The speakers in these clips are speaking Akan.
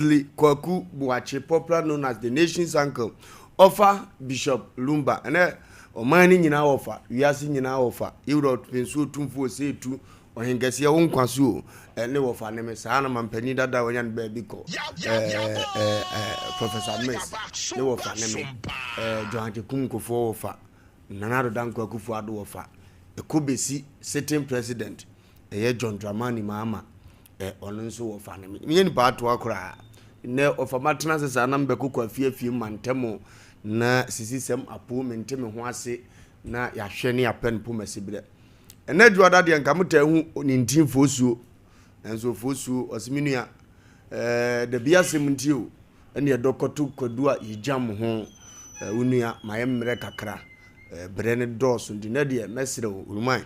Kingsley Kwaku Boakye, popular known as the nation's uncle, ɔfa Bishop Lumba. Ɛnɛ ɔman no nyinaa wɔfa, wiase nyinaa wɔfa, Europe nsuo tumfoɔ sɛ etu ɔhenkɛseɛ wo nkwa so o, ɛne wɔfa ne me saa na mampanyin dada a wɔnya no baabi kɔ ɛɛ ɛɛ Professor Mills ne wɔfa ne me ɛɛ John Agyekum Nkofoɔ wɔfa, Nana Addo Dankwa Akufo-Addo wɔfa, ɛkɔ besi sitting president ɛyɛ John Dramani Mahama Ɛ, ɔno nso wɔfa no. Menyɛ nipa atoa koraa. Nnɛ ɔfa matena ase saa na mebɛkokɔ afie afie mantam na sisisɛm apo mente me ho ase na yɛahwɛ ne yɛapɛ no pomasi berɛ. Ɛnɛ adwuada deɛ nka motaa hu ne ntin fosuo. Nanso fosuo ɔse me nua ɛɛ dabi asɛm nti o ɛne ɛdɔ kɔto kwadu a yɛgyam ho ɛɛ wo nua mayɛ mmerɛ kakra ɛɛ berɛ no dɔɔso nti nɛ deɛ mɛsrɛ wo Oruman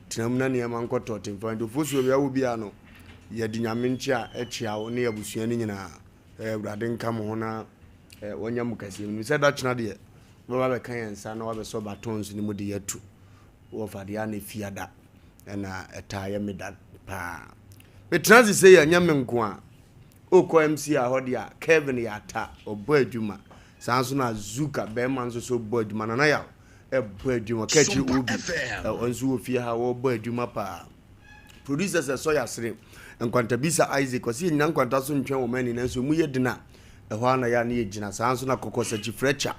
Tena mu na nneɛma nkɔ tɔɔte mfa nti ofosuo bia wɔ biara no yɛde Nyame nkyea kyea wo ne abusua no nyinaa Awurade nka mo ho na wɔnyɛ mo kɛseɛ menim sɛ da kyena deɛ wobɛba bɛka yɛn nsa na wabɛsɔ batons no mu de yɛatu wɔfa deɛ a na ɛfiada ɛna ɛtaa yɛ me da paa metena ase sɛ yɛ nyɛ me nko a wokɔ MC a hɔ deɛ a Kevin yɛ ata ɔbɔ adwuma saa nso na Zuka bɛrima nso so bɔ adwuma Nana Yaw ɛbɔ adwuma ka akyiri obi ɔno nso wɔ fie ha wɔbɔ adwuma paa producers ɛsɔ yasere nkwantabisa Isaac ɔsi yɛnyina nkwanta so ntwɛn wɔn ani nanso emu yɛ den a ɛhɔ ara na yɛ a ne yɛ gyina saa nso na kɔkɔ sɛkyi frɛkya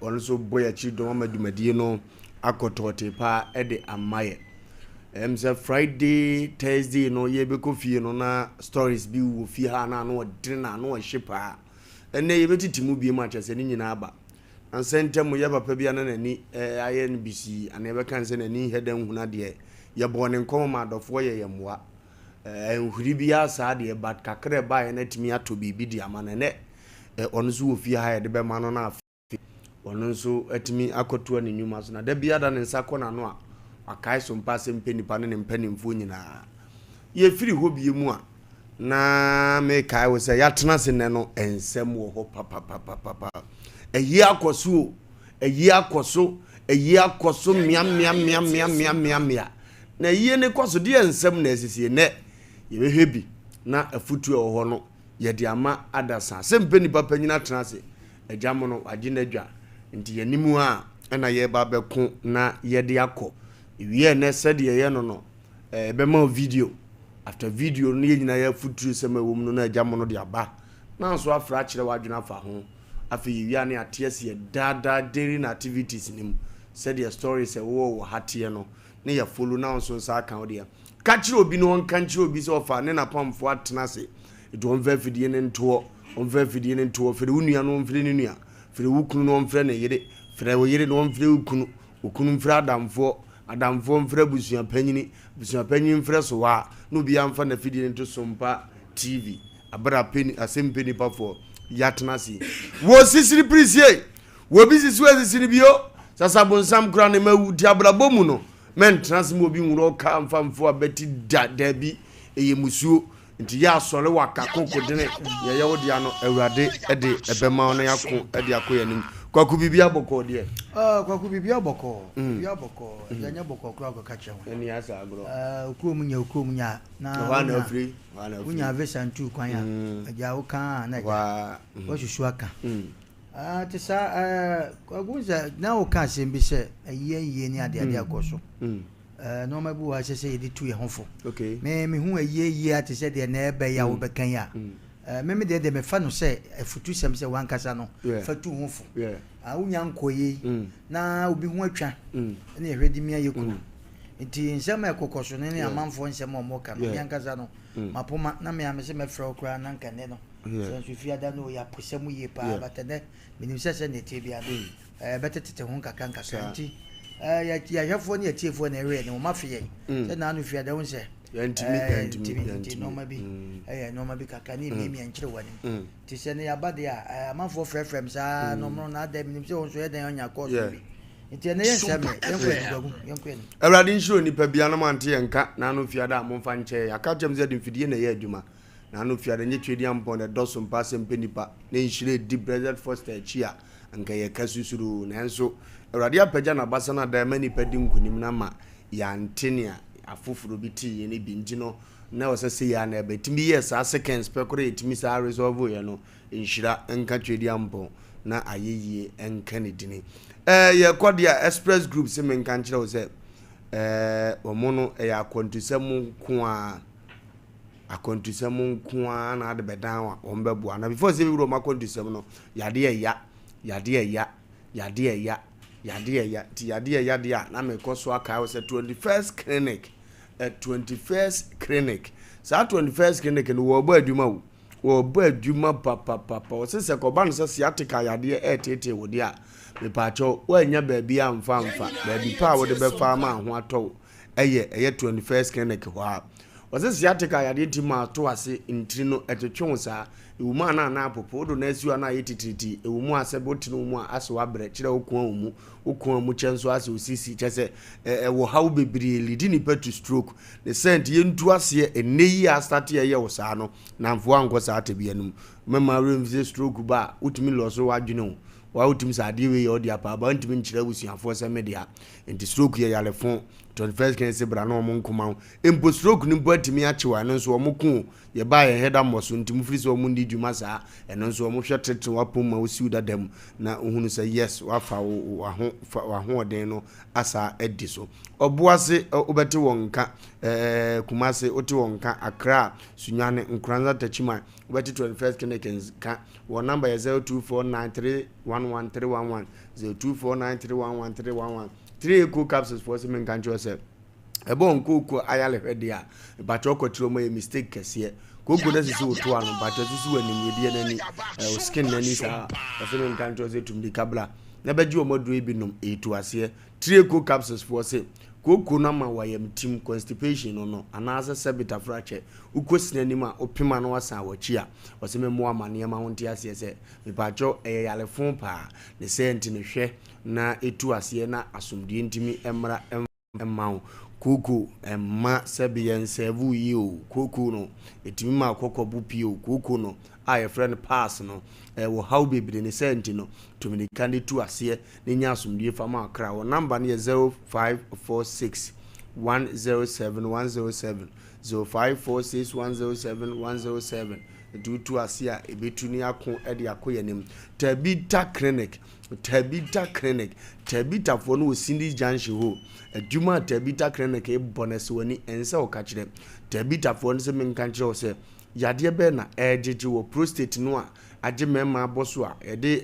ɔno nso bɔ yɛ akyiri dɔm ama dwumadie no akɔ tɔɔte paa ɛde ama yɛ ɛm sɛ Friday Thursday no yɛbɛkɔ fie no na stories bi wɔ fie ha na ano ɔdene na ano ɔhye paa ɛnɛ yɛbɛtiti mu bie mu akyɛ sɛ ne nyinaa aba Ansa ntam yɛ papa bi a na n'ani ayɛ no bisii anaa yɛbɛka no sɛ n'ani nhɛ da nhunu adeɛ. Yɛbɔɔ ne nkɔmmɔ ma adɔfoɔ yɛ yɛn mmoa. Nhuri biara saa deɛ but kakra a ɛbaeɛ no atumi atɔ biribi de ama no. Ɛnɛ ɔno nso wɔ fie ha a yɛde bɛma no na afei ɔno nso atumi akɔtoa ne nnwuma so. Na da biara da ne nsa kɔ n'ano a, wakae so mpa asɛm pɛ nipa ne ne mpanimfoɔ nyinaa. Yɛfiri hɔ bio mu a, na mekae wo sɛ yɛatena ase nnɛ no, nsɛm wɔ hɔ papapapapa. Ayi akɔ so o, ayi akɔ so, ayi akɔ so mmea mmea mmea mmea mmea mmea mmea. Na ayie no kɔ so deɛ nsɛm na asisie nnɛ. Yɛbɛhwɛ bi na afutuo a ɛwɔ hɔ no yɛde ama adasa. Sɛ mpɛ nipa panyin atena ase, agya mono wagye n'adwa. Nti yɛn anim a ɛna yɛreba abɛko na yɛde akɔ. Ewie nnɛ sɛdeɛ ɛyɛ no no, Yɛbɛma wo video. After video no yɛn nyinaa yɛ afutuo sɛm a ɛwɔ mu no na agya mo no de aba. Na nso afrɛ akyerɛ w'adwene afa ho. Afei yɛwie a na yɛate aseɛ daa daa daily na activities no mu sɛdeɛ stories a ɛwɔ wɔ ha teɛ no na yɛ follow na wo nso nsa aka wo deɛ. Ka kyerɛ obi na ɔnka nkyerɛ obi sɛ ɔfa ne n'apamfoɔ atena ase nti ɔmfa afidie no ntoɔ, ɔmfa afidie no ntoɔ. Frɛ wo nua na ɔmfrɛ ne nua, frɛ wo kunu na ɔmfrɛ ne yere, frɛ wo yere na ɔmfrɛ wo kunu, okunu mfrɛ adamfoɔ. Adamfoɔ mfrɛ abusua panyini, abusua panyin mfrɛ sowaa, na obiara mfa n'afidie no nto Sompa TV aberɛ a pɛ asɛm pɛ nipafoɔ yɛatena ase yi. Wɔ sisiri pirisie, wɔ bi sisi wɔ sisi no bio, sasa bonsam koraa ne mawu nti abrabɔ mu no mɛntena ase ma obi nwura ɔka mfa mfo abati da, daabi, ɛyɛ musuo. Nti yɛ asɔre waka koko dene yɛ yɛ wo dea no awurade de ɛbɛma wo na yɛako de akɔ yɛn anim kwaku biribi abɔkɔɔ deɛ. Ah kwaku biribi abɔkɔɔ biribi abɔkɔɔ ɛdeɛ nyɛ bɔkɔɔ koraa kɔka kyerɛ ho. Ɛni asa agorɔ. Ah okuo mu nya okuo mu nya na ɛhɔ na afiri ɛhɔ na afiri. Wonya visa ntu kwan a agya wo kan a na agya wasusu aka. Ah te saa ɛɛ kwaku sɛ na wo ka asɛm bi sɛ ayie ayie ne adeade akɔ so. Nneɛma bi wɔ hɔ a ɛsɛ sɛ yɛde tu yɛn ho fo. Me mehu ayie yie a te sɛ deɛ na ɛreba yi a mm. wobɛka yi a mm. me me deɛ deɛ mefa no sɛ afutusɛm sɛ wankasa no fa tu ho fo. Wonya nkɔyɛ yi mm. na obi ho atwa ɛna yɛhwɛ de mia yɛ kunu. Nti nsɛm a ɛkokɔ so no ne amanfoɔ nsɛm a wɔka no me ankasa no mapoma na me a me sɛ mɛfrɛ wo koraa na nka nnɛ no sɛ nso fiada no yɛ aposɛ mu yie paa but ɛnɛ menim sɛ sɛ ne ɛteɛ biara no Yɛbɛtetete ho nkakrankakra nti yɛn ahwɛfoɔ ne atiefoɔ na ɛhwɛ yɛn wɔn afe yɛn mm. sɛ naanu fi ada ho sɛ yɛntumi yɛntumi nti nneɛma bi mm. ɛyɛ nneɛma bi kakra ne emiamia mm. nkyerɛ wɔn anim nti sɛ ne yaba deɛ a amanfoɔ frɛfrɛ m saa na ɔmo na ada mi nim sɛ wɔn nso yɛ dan ɔnya kɔɔso bi nti ɛnɛ yɛn nsɛm yɛ yɛn kɔ yɛn guagu yɛn kɔ yɛn. Awurade nhyira onipa bia na mo ante yɛn nka n'ano fiada a momfa nkyɛ yɛn aka kyɛm sɛ de mfidie na ɛyɛ adwuma n'ano fiada nyɛ twɛdi ampɔn na ɛdɔso mpa asɛm pɛ nipa na nhyira edi Blessed Foster akyi a Anka yɛka susuroo, nanso Awurade apagya n'abasa no adan ma nnipa di nkonim no ama yɛante nea afoforo bi teeɛ no bi. Nti no, Na ɛwɔ sɛ sei ara na ɛba. Ɛtumi yɛɛ saa seconds pɛ koraa a ɛtumi saa resolve yɛ no. Nhyira nka Tweduampɔn na ayɛyie nka ne dini. Ɛɛ yɛkɔ deɛ a Express Group se menka nkyerɛ wo sɛ ɛɛ wɔn no ɛyɛ akwantusɛm nko ara akwantusɛm nko ara na ade bɛdan a wɔn bɛboa. Na before sɛ yɛbɛwura wɔn akwantusɛm no yadeɛ ɛya yadeɛ ɛya yadeɛ ɛya yadeɛ ɛya nti yadeɛ ɛya deɛ a na mekɔ so akae wo sɛ 21st clinic 21st clinic saa 21st clinic no wɔrebɔ adwuma o Wɔbɔ adwuma papapapa. Wɔse sɛ kɔba no sɛ sciatica yadeɛ ɛreteetee wo deɛ a, mepaakyɛw woannya baabi amfa amfa. Baabi pa a wode bɛfa ama ho atɔ wo ɛyɛ ɛyɛ 21st clinic hɔ ara. Wɔse sciatica yadeɛ nti ma to ase ntini no ɛtwetwe wo saa. Ɛwɔ mu a na anan apopo, wodo no asi hɔ a na ayɛ titiritii. Ɛwɔ mu a sɛ wotene wo mu a asɛ woabrɛ, kyerɛ wo koa wo mu, wo koa mu kyɛ nso asɛ wo sisi, kyerɛ sɛ ɛwɔ haw bebree, leadi nipa to stroke. Ne saa nti yɛntu aseɛ ɛnnɛ yi a astate ɛyɛ wo saa no namfo ankɔ saa tebea no mu. Mɛma werɛ mfi sɛ stroke ba a wotumi lɔso w'adwene o. Wa wotumi sɛ adeɛ wei yɛ wo dea paa ba wontumi nkyerɛ abusuafoɔ sɛ me dea. Nti stroke yɛ yarefo. 21st kan sɛ bra na wɔn nkoma wo. Mpo stroke no mpo atumi akye wo a ɛno nso wɔn ko o. Yɛbaa yɛn hɛda mmɔ so nti mofiri sɛ wɔn nni dwuma saa. Ɛno nso wɔn hwɛ tete w'apom ma wosiw dada mu na wohunu sɛ yes wafa wo waho fa w'ahoɔden no asa adi so. Ɔboase wobɛte wɔn nka ɛɛ Kumase wote wɔn nka Accra, Sunyani, Nkoranza, Techiman wobɛte 21st Clinic nka. Wɔn number yɛ 0249311311 0249311311. 3 Eco capsules foɔ se menka nkyerɛ sɛ ɛbɔ wɔn kooko ayarehwɛ deɛ a mpakyɛ ɔkɔkyerɛ wɔn yɛ mistake kɛseɛ. Kooko no asisi wo to ano mpakyɛ sisi wɔ anim wedeɛ n'ani ɛɛ skin n'ani saa ɔse menka nkyerɛ sɛ tumdika bla na bɛgye wɔn aduro yi bi nom ɛretu aseɛ. Triaco capsules foɔ se, kooko no ama w'ayamtim, constipation, no no, anaasɛ sɛ bitafrakyɛ, wokɔ sini anim a wopem a na wasan w'akyi a, ɔse memmoa ma nneɛma ho nte aseɛ sɛ, mepaakyɛw ɛyɛ yarefo paa, ne sɛɛ nti no hwɛ na ɛtu aseɛ na asomdwie ntumi mmra mma wo. Kooko mma sɛbe yɛnsɛɛve wo yie o, kooko no ɛtumi ma kɔkɔbo pie o, kooko no a yɛfrɛ no pass no ɛwɔ haw bebree ne sɛɛ nti no tu mirika na tu aseɛ na nya asomdwie fa ma ɔkra. Wɔn number no yɛ 0546 107 107 0546 107 107 nti wotu aseɛ a ɛbɛtu ne ako de akɔ yɛn anim. Tabita Clinic Tabita Clinic Tabitafoɔ no wɔ Cindy's Junction hɔ. Adwuma a Tabita Clinic bɔ no ɛsɛ w'ani ɛnsɛ wo ka kyerɛ. Tabitafoɔ no sɛ menka nkyerɛ wo sɛ Yadeɛ bɛn na ɛregyegye wɔ prostate no a agye mmarima abɔ so a yɛde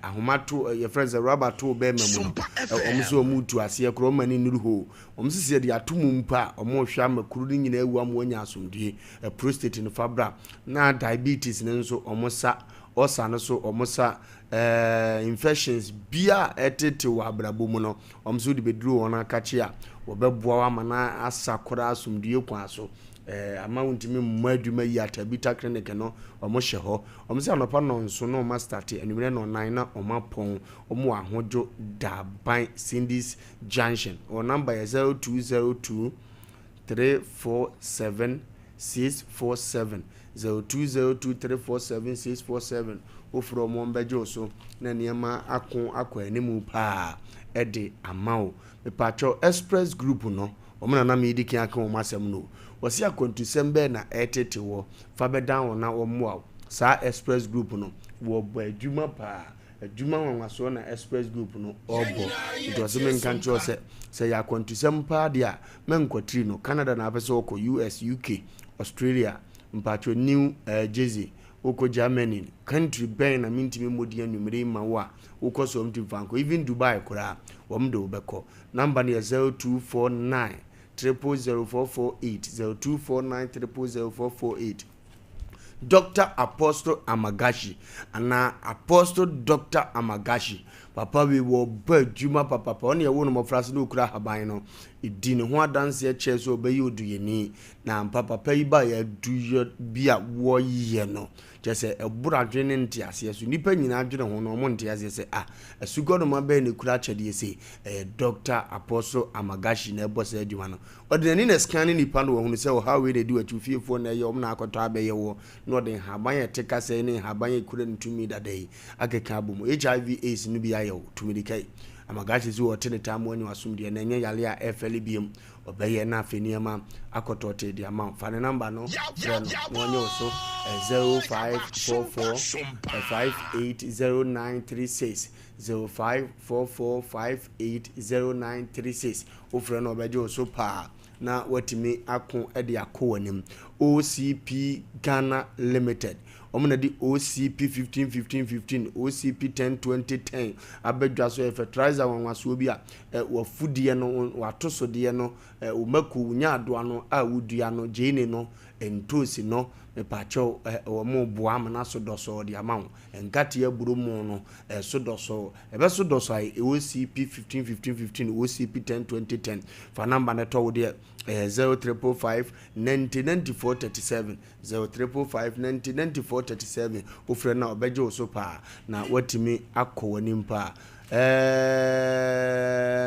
ahoma to yɛfrɛ no sɛ rɔba to bɛrima mu no? Wɔn nso wɔn retu aseɛ koraa wɔn ani nnuru hɔ o. Wɔn sisi yɛde ato mu mpo a wɔn rehwɛ ama kuru no nyinaa awu ama wɔanya asomdue. Prostate no fa bra. Na diabetes no nso wɔn sa, ulcer no so wɔn sa, ɛɛ infections bia a ɛtete wɔ abrabɔ mu no wɔn nso de bɛduru wɔn akakye a wɔbɛboa wo ama no asa koraa asomdue kwan so. Eh, ama wontumi mmɔ adwuma yi Atabita clinic no wɔn hyɛ hɔ. Wɔn sɛ anɔpa nnɔnson na wɔn astate, anwummerɛ nnɔnnan na wɔn apɔn. Wɔn wɔ Ahodwo Daban Cindy's Junction. Wɔn number yɛ 0202 347 647 0202 347 647. Wofrɛ wɔn wɔn bɛgye wo so na nneɛma ako akɔ anim paa de ama wo. Mepatwɔ Express Group no Wɔn na na meredi kan aka wɔn asɛm no o. Wɔse akwantusɛm bɛn na ɛretete woɔ? Fa bɛdan wɔn na wɔmmoa wo. Saa Express Group no, wɔbɔ adwuma paa. Adwuma nwanwasoɔ na Express Group no ɔrebɔ. Nti ɔse menka nkyerɛ wo sɛ, sɛ ɛyɛ akwantusɛm paa deɛ a, mɛnkwatiri no. Canada na wopɛ sɛ wokɔ, US, UK, Australia, mpakyɛw New eh, Jersey, wokɔ Germany, country bɛn na mentumi mmɔ din anwummere yi mma wo a wokɔ so a wɔntumi mfa nkɔ. Even Dubai koraa, wɔn de wo bɛkɔ. Number no yɛ 0249 000 448, 0249 000 448. Doctor Apostle Amagashi anaa Apostle Doctor Amagashi. Papa wei wɔbɔ adwuma papapa. Ɔne ɛwo no mmɔfra na okura ahaban no. Di ne ho adanseɛ kyerɛ sɛ ɔbɛyɛ oduyɛni. Na ampa papa yi ba yɛ aduyɛ bi a wɔyɛ no. Kyerɛ sɛ, ɛboro adwene ne nteaseɛ so. Nnipa nyinaa dwene ho na wɔnte aseɛ sɛ, ah, asukɔnoma bɛn na ɛkura akyɛdeɛ sei? Ɛyɛ Dɔkta Apostle Amagashi na ɛbɔ saa adwuma no. Ɔde n'ani na ɛscanne nnipa na wahunu sɛ ɔhaw wei na ɛdi w'akyi, wo fiefoɔ na ɛyɛ, wɔn na akɔtɔ abɛyɛ woɔ, na ɔde nhaban a ɛte kasɛɛ ne nhaban a ɛkura ne tumi dada yi akeka abɔ mu. HIV AIDS no bi ayɛ. ayɛ wo. Tu mirika yi. Amagahye sɛ ɔte ne taa mu anya w'asomdwoeɛ na ɛnyɛ yareɛ a ɛrefɛle biom. Ɔbɛyɛ na afei nneɛma akɔtɔ tee de ama wo. Fa ne namba no frɛ no na ɔnyɛ wo so 0544 580936, 0544 580936. Wofrɛ no a ɔbɛgye wo so paa na woatumi ako de akɔ w'anim. OCP Ghana Limited, wɔn na de OCP 15 15 15, OCP 10 20 10 aba dwa so. Ɛyɛ fertilizer nwanwasoɔ bi a w'afudeɛ no, w'atosodeɛ no, wo mako, wo nyaadoa no a wodua no, gyeene no, ntoosi no, mepaakyɛw, wɔn boa ama no aso dɔsɔɔ de ama wo. Nkate aburo mu no, ɛso dɔsɔɔ. Ɛbɛso dɔsɔɔ a OCP 15 15 15, OCP 10 20 10. Fa namba no tɔ wo deɛ, ɛyɛ 0555 90 94 37, 0555 90 94 37. Wofrɛ no a ɔbɛgye wo so paa na woatumi akɔ w'anim paa.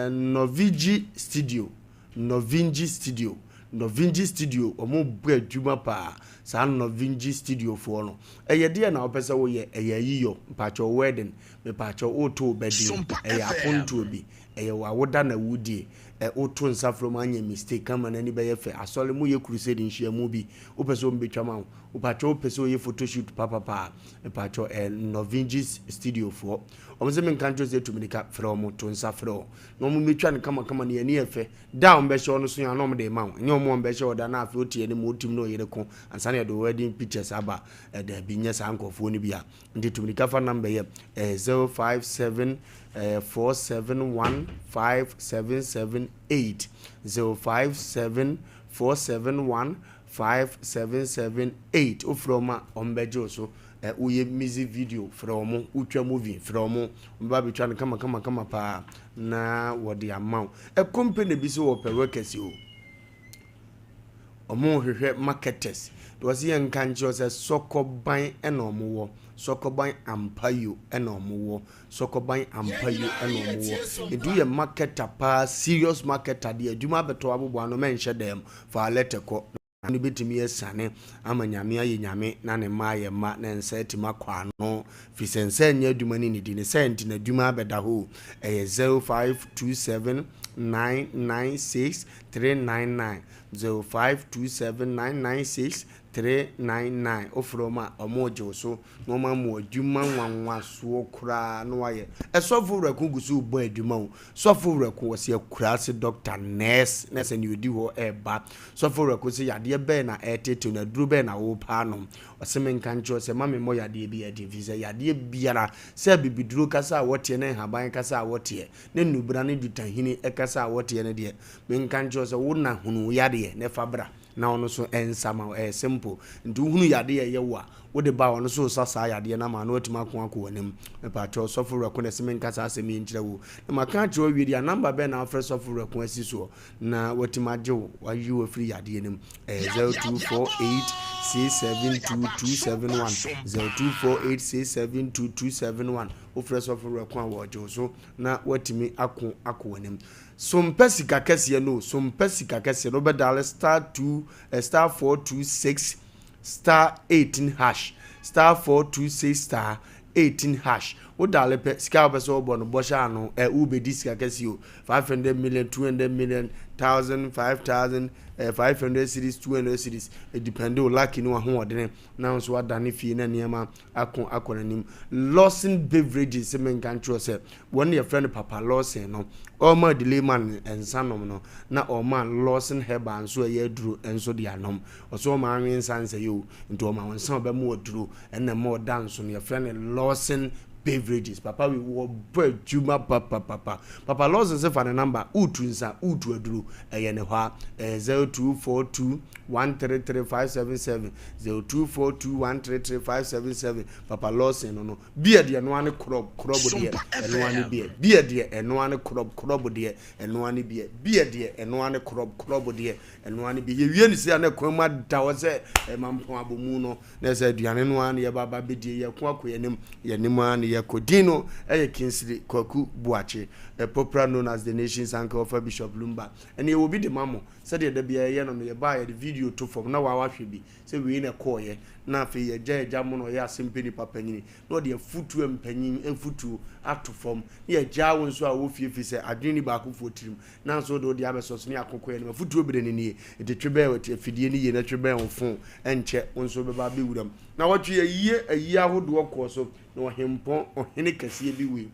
Novigi Studio, Novingi Studio, Novingi Studio, wɔn bɔ adwuma paa. Saa Novingi Studio foɔ no, ɛyɛ deɛ na wopɛ sɛ woyɛ, ɛyɛ ayiyɔ, mpakyɛw wedding, mepakyɛw woto wo ba din, ɛyɛ apontoɔ bi, ɛyɛ w'awoda na wodie, ɛ woto nsa frɛ mu anyɛ mistake kama n'ani bɛyɛ fɛ, asɔre moyɛ crusade nhyiamu bi, wopɛ sɛ wɔn bɛtwa ma wo, wopakyɛw wopɛ sɛ woyɛ photoshoot papapa, mepakyɛw ɛ Novingi Studio foɔ. Wɔn sɛ menka nkyerɛ sɛ tu mirika frɛ wɔn, to nsa frɛ wɔn na wɔn mmɛtwa no kamakama na ani yɛ fɛ. Da a wɔbɛhyɛ wo no so yɛ a na wɔde rema wo. Ɛnyɛ wɔn a wɔbɛhyɛ wo da na afei wote anim wotim ne wo yere ko ansa na yɛde wo wedding pictures aba. Daabi, nyɛ saa nkurɔfoɔ no bi a. Nti tu mirika fa number yɛ, ɛyɛ 057 471 5778, 057 471 5778. Wofrɛ wɔn a wɔbɛgye wo so. Woyɛ music video frɛ wɔn, wotwa movie frɛ wɔn, wɔbɛba abɛtwa no kama kama kama paa na wɔde ama wo. Ɛ company bi so wɔpɛ workers o, wɔn hwehwɛ marketers. Deɛ wɔsi yɛn nka nkyerɛ sɛ Sɔkɔban ɛna wɔn wɔ, Sɔkɔban Ampayo ɛna wɔn wɔ, Sɔkɔban Ampayo ɛna wɔn wɔ. Nti woyɛ marketer paa, serious marketer deɛ, adwuma abɛtɔ aboboa ano, mɛnhyɛ dɛm, fa letter kɔ. No bɛtumi asiane ama Nyame ayɛ Nyame na ne mma ayɛ mma na nsa atumi akɔ ano, firi sɛ nsa nyɛ adwuma ne nidi ne sɛ nti na adwuma abɛda hɔ. Ɛyɛ 0527 996 399, 0527 996 399. Wofrɛ wɔn a ɔmo gye wo so na wɔn ama adwuma nwanwasoɔ koraa na wayɛ. Ɛsɔfo Werɛko gu so bɔ adwuma o. Sɔfo Werɛko wɔ sɛ akuraase doctor, nurse na sɛ nea odi hɔ ɛreba. Sɔfo Werɛko sɛ yadeɛ bɛɛ na ɛretete no, aduro bɛɛ na wɔrepa anom, ɔsɛ me nka nkyerɛ sɛ ma me mmɔ yadeɛ bi adi, fi sɛ yadeɛ biara sɛ bibiduro kasa a wɔteɛ ne nhaban kasa a wɔteɛ ne nnubra ne dutahini kasa a wɔteɛ no deɛ, menka nkyerɛ sɛ wo na hunu yadeɛ na ɛfa bra na ɔno nso ɛnsa ma wo. Ɛyɛ simple. Nti wohunu yadeɛ a ɛyɛ wo a wode ba, ɔno nso sa saa yadeɛ no ama na watumi ako akɔ w'anim. Mepaakyɛw, Sɔfo Werɛko na ɛsɛ menka saa asɛm yi nkyerɛ wo na maka akyerɛ wo awie deɛ a, namba bɛn na wafrɛ Sɔfo Werɛko asi soɔ na watumi agye wo, wayi wo afiri yadeɛ no mu? Ɛyɛ 0248 672 271, 0248 672 271. Wofrɛ Sɔfo Werɛko a wɔgye wo so na watumi ako akɔ w'anim. So mpɛ sika kɛseɛ no, so mpɛ sika kɛseɛ no, wobɛdial star 2 *426 *18 hash, *426 *18 hash. Wodial pɛ, sika a wopɛ sɛ wɔbɔ no bɔhyɛ ano ɛ wobɛdi sika kɛseɛ o, 500 million, 200 million, 1,000, 5,000, 500 cedis, 200 cedis, depend o lucky ne wahoɔdene na nso wadane fie na nneɛma ako akɔ n'anim. Lawson Beverages sɛ menka nkyerɛ sɛ wɔn yɛfrɛ no Papa Lawson no, ɔma delay man nsa nom no na ɔma Lawson Herbal nso ɛyɛ aduro nso de anom. Ɔsɛ ɔma anwe nsa nsa yi o, nti ɔma wɔn nsa ɔbɛmo aduro ɛna ɛma ɔda nso no. Yɛfrɛ no Lawson Beverages. Papa wi wɔbɔ adwuma papapapa. Papa Lawson sɛ fa ne number, wotu nsa, wotu aduro, ɛyɛ ne hɔ a ɛyɛ 0242 133577, 0242 133577. Papa Lawson no beer deɛ ɛnoa ne korɔb korɔb deɛ ɛnoa ne beer. Beer deɛ ɛnoa ne korɔb korɔb deɛ ɛnoa ne beer. Beer deɛ ɛnoa ne korɔb korɔb deɛ ɛnoa ne beer. Yɛwie ne si a na kwan mu ada hɔ sɛ ɛma mpɔn abɔmu no na ɛsɛ aduane no ara na yɛba aba bɛdie. Yɛko akɔ yɛnim yɛnim ara na yɛde ɛkɔ. Din no ɛyɛ Kingsley Kwaku Boakye, a popular known as the nation's uncle ɔfa Bishop Lumba. Ɛne yɛwɔ bi de ma mo sɛdeɛ da biara yɛyɛ no no, yɛba a yɛde video to fam na waa wahwɛ bi sɛ wei na ɛkɔɔyɛ, na afei yɛgya agya mo na ɔyɛ asɛmpɛ nipa panyini na ɔde afutuo mpanyin afutuo ato fam na yɛgyaa wo nso a wɔ fie firi sɛ adwene ni baakofoɔ tirim na nso wode wode abɛsɔ so ne akokɔ yɛ no afutuo berɛ no nie. Nti twe bɛn afidie no yie na twe bɛn wo fon, ɛnkyɛ wo nso wobɛba abɛwura mu. Na wɔtwe ayie ayie ahodoɔ kɔɔ so na ɔhempɔn ɔhene kɛseɛ bi wui,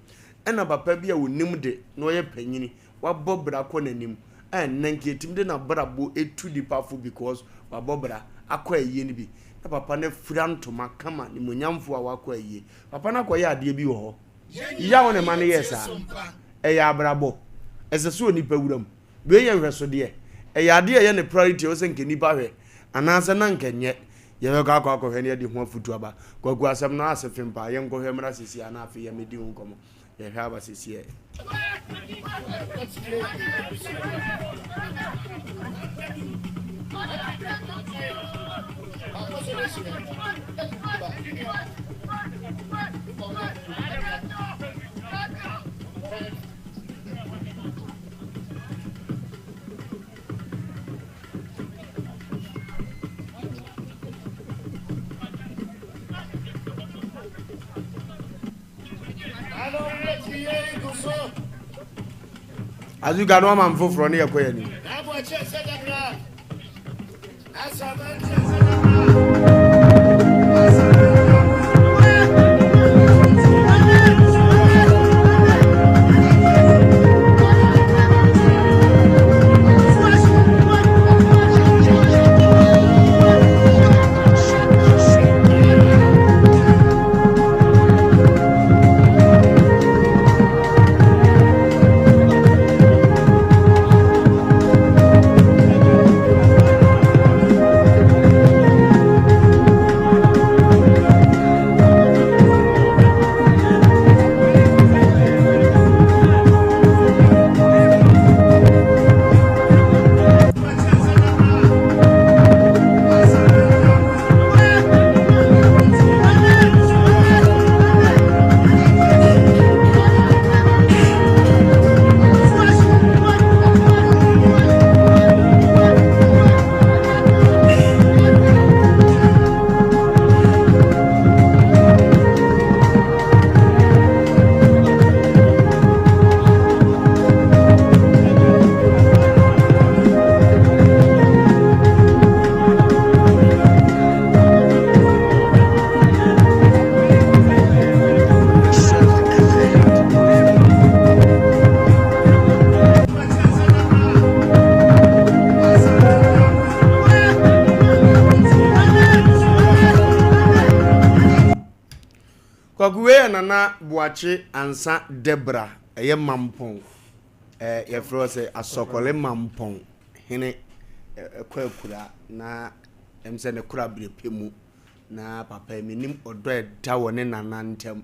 ɛna papa bi a ɔnim de na ɔyɛ panyini wabɔ bra kɔ n'anim a ɛnnɛ nka yɛtumi de n'abrabɔ tu nipa fo because wabɔ bra akɔ ayie no bi, na papa no afira ntoma kama nimonyamfoɔ a wakɔ ayie. Papa no akɔyɛ adeɛ bi wɔ hɔ. Yaw na ɛma no yɛɛ saa. Ɛyɛ abrabɔ. Ɛsɛ sɛ onipa wura mu. Wei yɛ nhwɛsodeɛ. Ɛyɛ adeɛ a ɛyɛ ne priority a ɛwɔ sɛ nka nipa hwɛ anaasɛ na nka nyɛ. Yɛbɛkɔ akɔ akɔhwɛ na yɛde ho afutu aba. Kwaku asɛm no ase fem paa. Yɛnkɔhwɛ mmra seesei a na afei yɛmmɛdi ho nkɔmmɔ. Yɛhwɛ aba seesei. Azuka no ama mfoforɔ ne yɛkɔ yɛn anim. Kwaku wei yɛ Nana Boakye Ansa Debra ɛyɛ Mampɔn ɛɛ yɛfrɛ wɔ sɛ Asɔkɔle Mampɔn hene ɛkɔ akura na ɛm sɛ ne kora berɛ pɛ mu na papa yi menim ɔdɔ ɛda wɔ ne nana ntam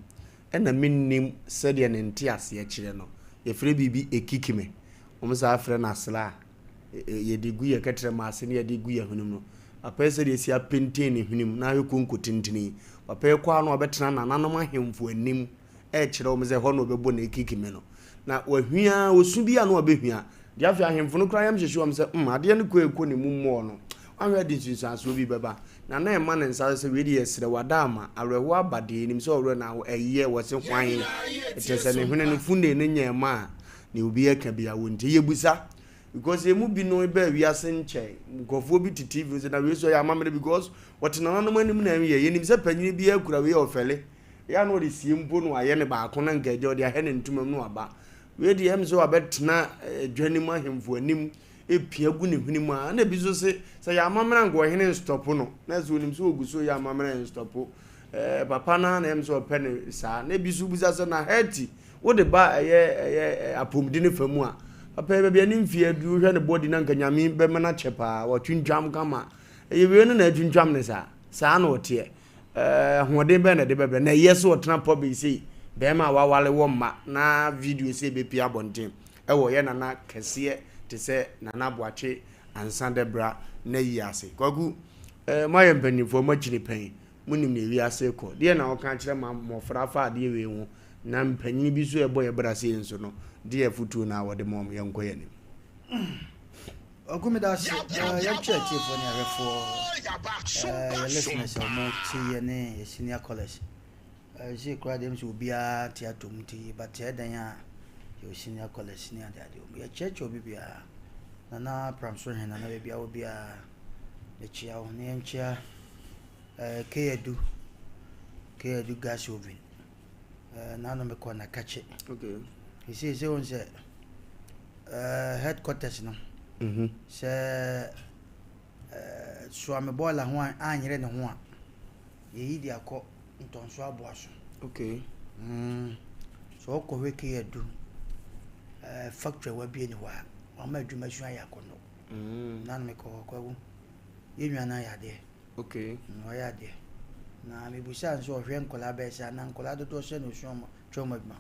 ɛna mennim sɛdeɛ ne nteaseɛ kyerɛ no. Yɛfrɛ biribi ekikime. Wɔn saa frɛ no asra a yɛde gu yɛ kɛtrɛma ase ne yɛde gu yɛ hwenem no. Papa yi sɛdeɛ ɛsi apenten ne hwenem na ayɛ konko tentene yi. Papa yi kɔ a na ɔbɛtena nananom ahemfo anim ɛrekyerɛ wɔn sɛ ɛhɔ na ɔbɛbɔ n'ekikime no. Na wahwia, osu bi a na ɔbɛhwia. Deɛ afei ahemfo no koraa yam hyehye wɔn sɛ, mm, adeɛ no kɔ ɛkɔ ne mu mmɔɔ no. Wanhwɛ a de nsunsuansoɔ bi bɛba. Na na ɛma ne nsa so sɛ, wei deɛ yɛsrɛ wo adaama, awerɛhoɔ aba deɛ yɛnim sɛ ɔwerɛ na aho, ɛyɛ, wɔse hwan? Ɛkyerɛ sɛ ne hwene no funee no nyɛɛ ma a, nea obi ɛka biara wɔntie. Yɛbusa because yɛn mu binom baa wiase nkyɛe, nkurɔfoɔ bi te TV ho sɛ na wei nso ɛyɛ amammerɛ because wɔte nananom anim na ɛyɛ. Yɛnim sɛ panyini biara kura wei a ɔfɛle, ɛyɛ a na ɔde sie mpo na wayɛ no baako na nka agya ɔde ahɛ ne ntoma mu na waba. Wei deɛ ɛm sɛ wabɛtena adwa no mu ahemfo anim Epia gu ne hwene mu a, ɛna ebi nso se sɛ yɛ amammerɛ anka ɔhene nstɔpo no, na sɛ onim sɛ ogu so yɛ amammerɛ nstɔpo. Ɛɛ papa no ara na ɛm sɛ ɔpɛ no saa. Na ebi nso bisa sɛ na healthy wode ba ɛyɛ ɛyɛ apɔmuden fa mu a, papa yi baabi a ne mfeɛ aduru wohwɛ ne body na anka Nyame bɛma no akyɛ paa, watwintwam kama. Ɛyɛ wei no na atwintwam no saa. Saa na ɔteɛ. Ɛɛ ahoɔden bɛn na ɛde bɛbrɛ? Na ɛyɛ sɛ ɔtena public sei, bɛrima a waware wɔ mma na video sei bɛpue abɔnten. Ɛwɔ yɛ nana kɛseɛ te sɛ Nana Boakye Ansa Dɛbra n'ayi ase. Kwaku, eh, moayɛ mpanyinfoɔ, moakyini pɛn. Monim nea wiase rekɔ. Deɛn na woka kyerɛ ma mmɔfra fa adeɛ wei ho? Na mpanyini bi nso ɛbɔ yɛ bra sei nso no, deɛ afotuo no a wɔde ma wɔn, yɛnkɔ yɛn anim. Ɔko meda ase. Yɛnkyɛ atiefoɔ ne ahwɛfoɔ, yɛ listeners a wɔn te yɛ ne yɛ senior callers. Ɛsɛ koraa deɛ sɛ obiara te atom nti but ɛdan a yɛ senior callers ne ade ade. Yɛkyerɛkyerɛ obi biara. Nana Pramso hɛn nana baabi a wɔ biara. Mekyia wo ne yɛnkyia Keyadu, Keyadu gas oven. Nano mekɔ Nakakye. Okay. Ɛsei sɛ wɔn sɛ headquarters no. Mm -hmm. Sɛ Suame bɔɔla ho anyere ne ho a, yɛyi de akɔ ntɔnso aboa so. Okay. Sɛ ɔkɔhwɛ Keyadu factory wabie ne hɔ a, wama adwuma sua yɛ akɔnnɔ. Nano mekɔ hɔ kwawu. Yɛn nua no ayɛ adeɛ. Okay. Ɔyɛ adeɛ. Na mebusaa no sɛ ɔhwɛ nkwadaa bɛyɛ sɛ anaa nkwadaa dodoɔ sɛ na osua wɔn kyerɛ wɔn adwuma.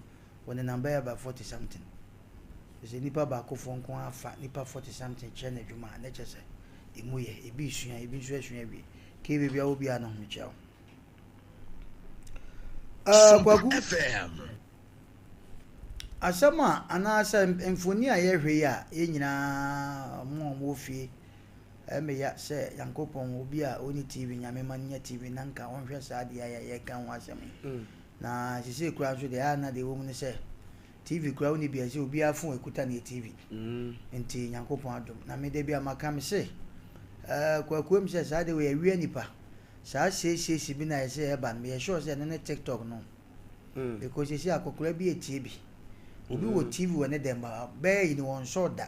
Wɔnenam bɛyɛ about 40 something. Sɛ nipa baakofoɔ nko ara fa nipa 40 something kyerɛ no adwuma a, na kyerɛ sɛ emu yɛ. Ebi resua, ebi nso asua awie. Kei baabi a wɔ biara no, mekyia wo. Kwaku, asɛm a anaasɛ mfoni a yɛhwɛ yi a yɛn nyinaa mo a wɔwɔ fie Ɛyɛ me ya sɛ Nyankopɔn obi a ɔnni TV Nyame ma no nya TV na nka ɔnhwɛ saa adeɛ a yɛreka ho asɛm yi. Na sesei koraa nso deɛ a na deɛ ɛwɔ mu ne sɛ TV koraa wonni bi a sɛ obiara phone ɛkuta no yɛ TV. Nti Nyankopɔn adom. Na me da bi a maka me se eh, Kwaku em sɛ saa deɛ wei awia nipa. Saa seesiesi bi na yɛsɛ ɛba no meyɛ sure sɛ ɛno ne TikTok no. Because sesei akɔkora bi ɛtie bi. Obi wɔ TV wɔ ne dɛm ba bɛyɛ yi no wɔnsɔɔ da.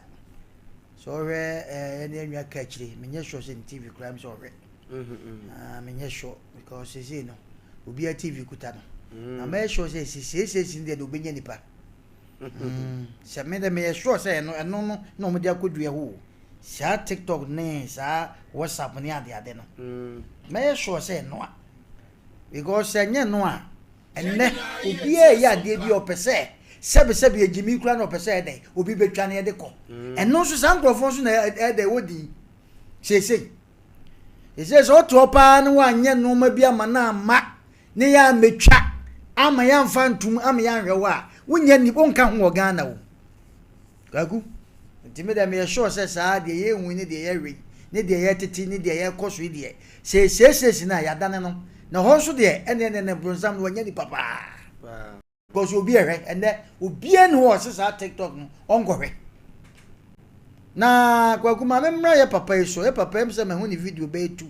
Sɛ ɔhwɛ ɛɛ ɛne anwia ka akyire menyɛ sure sɛ ne TV koraa mi sɛ ɔhwɛ. Ah menyɛ sure because sesei no obiara TV kuta no. Na mɛyɛ sure sɛ sesiesie no deɛ de obɛnya nipa. Sɛ me de meyɛ sure sɛ ɛno ɛno no na wɔn de akɔdua hɔ o. Saa TikTok ne saa WhatsApp ne ade ade no. Mɛyɛ sure sɛ ɛno a because sɛ ɛnyɛ no a Ɛnnɛ, obiara reyɛ adeɛ bi a ɔpɛ sɛ sɛbesɛbe agyimi koraa na ɔpɛ sɛ ɛdɛn obi bɛtwa no ɛde kɔ. Ɛno nso saa nkurɔfoɔ nso na ɛdɛn wɔ din seesei. Seesei sɛ ɔte hɔ paa na wanyɛ nneɛma bi ama no amma ne yɛ ammɛtwa ama yɛamfa ntom ama yɛanhwɛ hɔ a, wonyɛ ni wonka ho wɔ Ghana o. Kwaku, nti me deɛ meyɛ sure sɛ saa deɛ yɛhu ne deɛ yɛhwɛ yi ne deɛ yɛtete ne deɛ yɛkɔ so yi deɛ sɛ ɛsiesiesi no a yɛadane no na hɔ nso deɛ ɛne ɛne ne bronsam no wanya nipa paa because obi ɛhwɛ ɛnɛ obiara ni hɔ ɔse saa tiktok no ɔnkɔhwɛ na Kwaku ma me mmra yɛ papa yi so yɛ papa yi sɛ mahu ne video bɛyɛ tu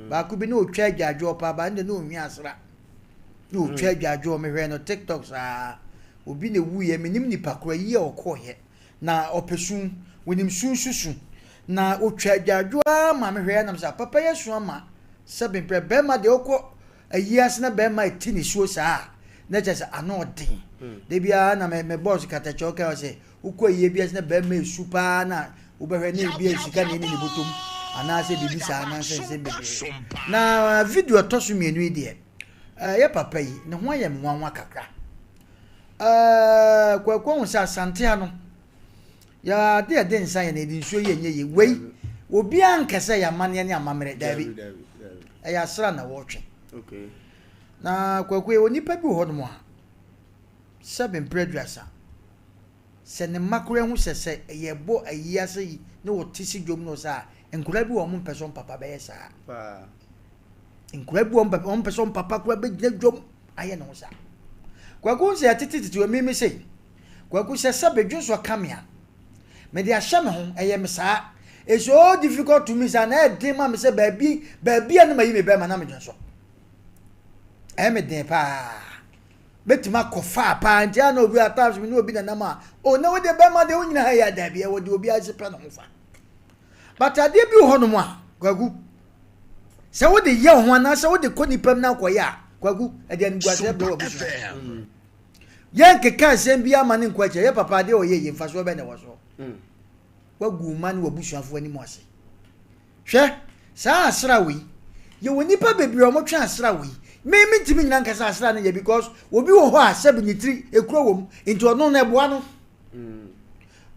baako bi na ɔtwa adwadwoɔ paa ba ne deɛ na ɔnwi asra na ɔtwa adwadwoɔ mehwɛ no tiktok saa Obi na ewuiɛ, mennim nipa korɔ, ayie a ɔkɔeɛ, na ɔpɛ su, onim su nso su, na ɔtwa agyaadwoɔ ara ma mehwɛeɛ na mesɛ papa yi asu ama sɛbe mprɛ, bɛrima deɛ ɔkɔ ayie ase na bɛrima ɛte nisuo saa a, na kyerɛ sɛ ano ɔden. Da biara na me, me boss katakyɛ ɔka sɛ wokɔ ayie bi ase na bɛrima ɛsu paa na wobɛhwɛ ne ebi a sika na ɛni ne bɔtɔm anaasɛ biribi saa anaasɛ nsɛm bebree. Na video ɛtɔ so mmienu yi deɛ, ɛyɛ papa yi, ne ho ayɛ me nwanwa kakra. Ɛɛ Kwaku ahu sɛ Asante ha no, yɛ ade a ɛde nsa yɛ na yɛde nsuo yɛ nyɛ yie. Wei, obiara nkɛ sɛ yɛ amanneɛ ne amammerɛ. Daabi. Ɛyɛ asra na wɔretwe. Na Kwaku, yɛwɔ nnipa bi wɔ hɔnom a, sɛbe mprɛ aduasa, sɛ ne mma koraa hu sɛ sɛ yɛbɔ ayi ase yi na wɔte si dwom no saa a, nkwadaa bi wɔ hɔ a wɔmpɛ sɛ wɔn papa bɛyɛ saa. Nkwadaa bi wɔ hɔ a wɔmpɛ sɛ wɔn papa koraa bɛgyina dwom ayɛ ne ho saa. Kwaku sɛ yɛtete tete wɔ mimi sei. Kwaku sɛ sɛ bedwo nso ka me a, mede ahyɛ me ho, ɛyɛ me saa. It's so difficult to me saa na ɛyɛ den ma me sɛ baabi baabi a na mayi me bɛrima na medwo nso. Ɛyɛ me den paa. Mɛtumi akɔ faa paa nti a na obi at times me ne obi nanam a, oh na wo deɛ bɛrima deɛ wonyina ha yi a daabi ɛwɔ deɛ obi ase pɛ ne ho fa. But adeɛ bi wɔ hɔnom a, Kwaku, sɛ wode yɛ wo ho anaasɛ wode kɔ nipa mu na akɔyɛ a, Kwaku, ɛde animguaseɛ brɛ w'abusua. Yɛnkeka asɛm bi ama ne nkɔ akyire. Yɛ papa adeɛ ɔyɛ yie mfasoɔ bɛn na ɛwɔ so? Wagu wo mma ne w'abusuafoɔ anim ase. Hwɛ, saa asra wei, yɛwɔ nnipa bebree a wɔtwe asra wei. Me, mentumi nyina nka sɛ asra no yɛ because obi wɔ hɔ a sɛbi ne tiri ekuro wɔ mu, nti ɔno no ɛboa no.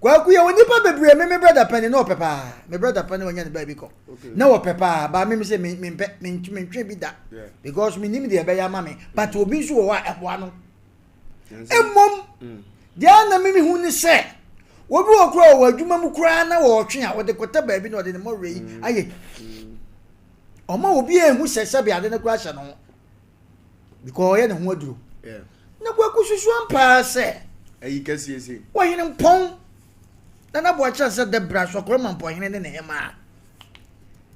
Kwaku yɛ onipa bebree me me brother panyin na ɔpɛ paa me brother panyin wɔnyɛ ne baabi kɔ na ɔpɛ paa ba me me sɛ me me mpɛ me ntwe bi da because me nim deɛ ɛbɛyɛ ama me but obi nso wɔ hɔ a ɛboa no mmom mm. deɛ na me hu ne sɛ obi wɔ koraa wɔ adwuma mu koraa na wɔɔtwe a wɔde kɔtɛ baabi na ɔde ne mɔwerɛ yi mm. ayɛ mm. ɔma obi ehu sɛ sɛbi ade no koraa hyɛ ne ho because ɔyɛ ne ho aduro na kwaku susu ampaa sɛ ayi kɛseɛ sei wɔhene mpɔn na na boakyerɛ sɛ dɛ bra sɔkɔrɔ ma mpɔhene ne ne hemaa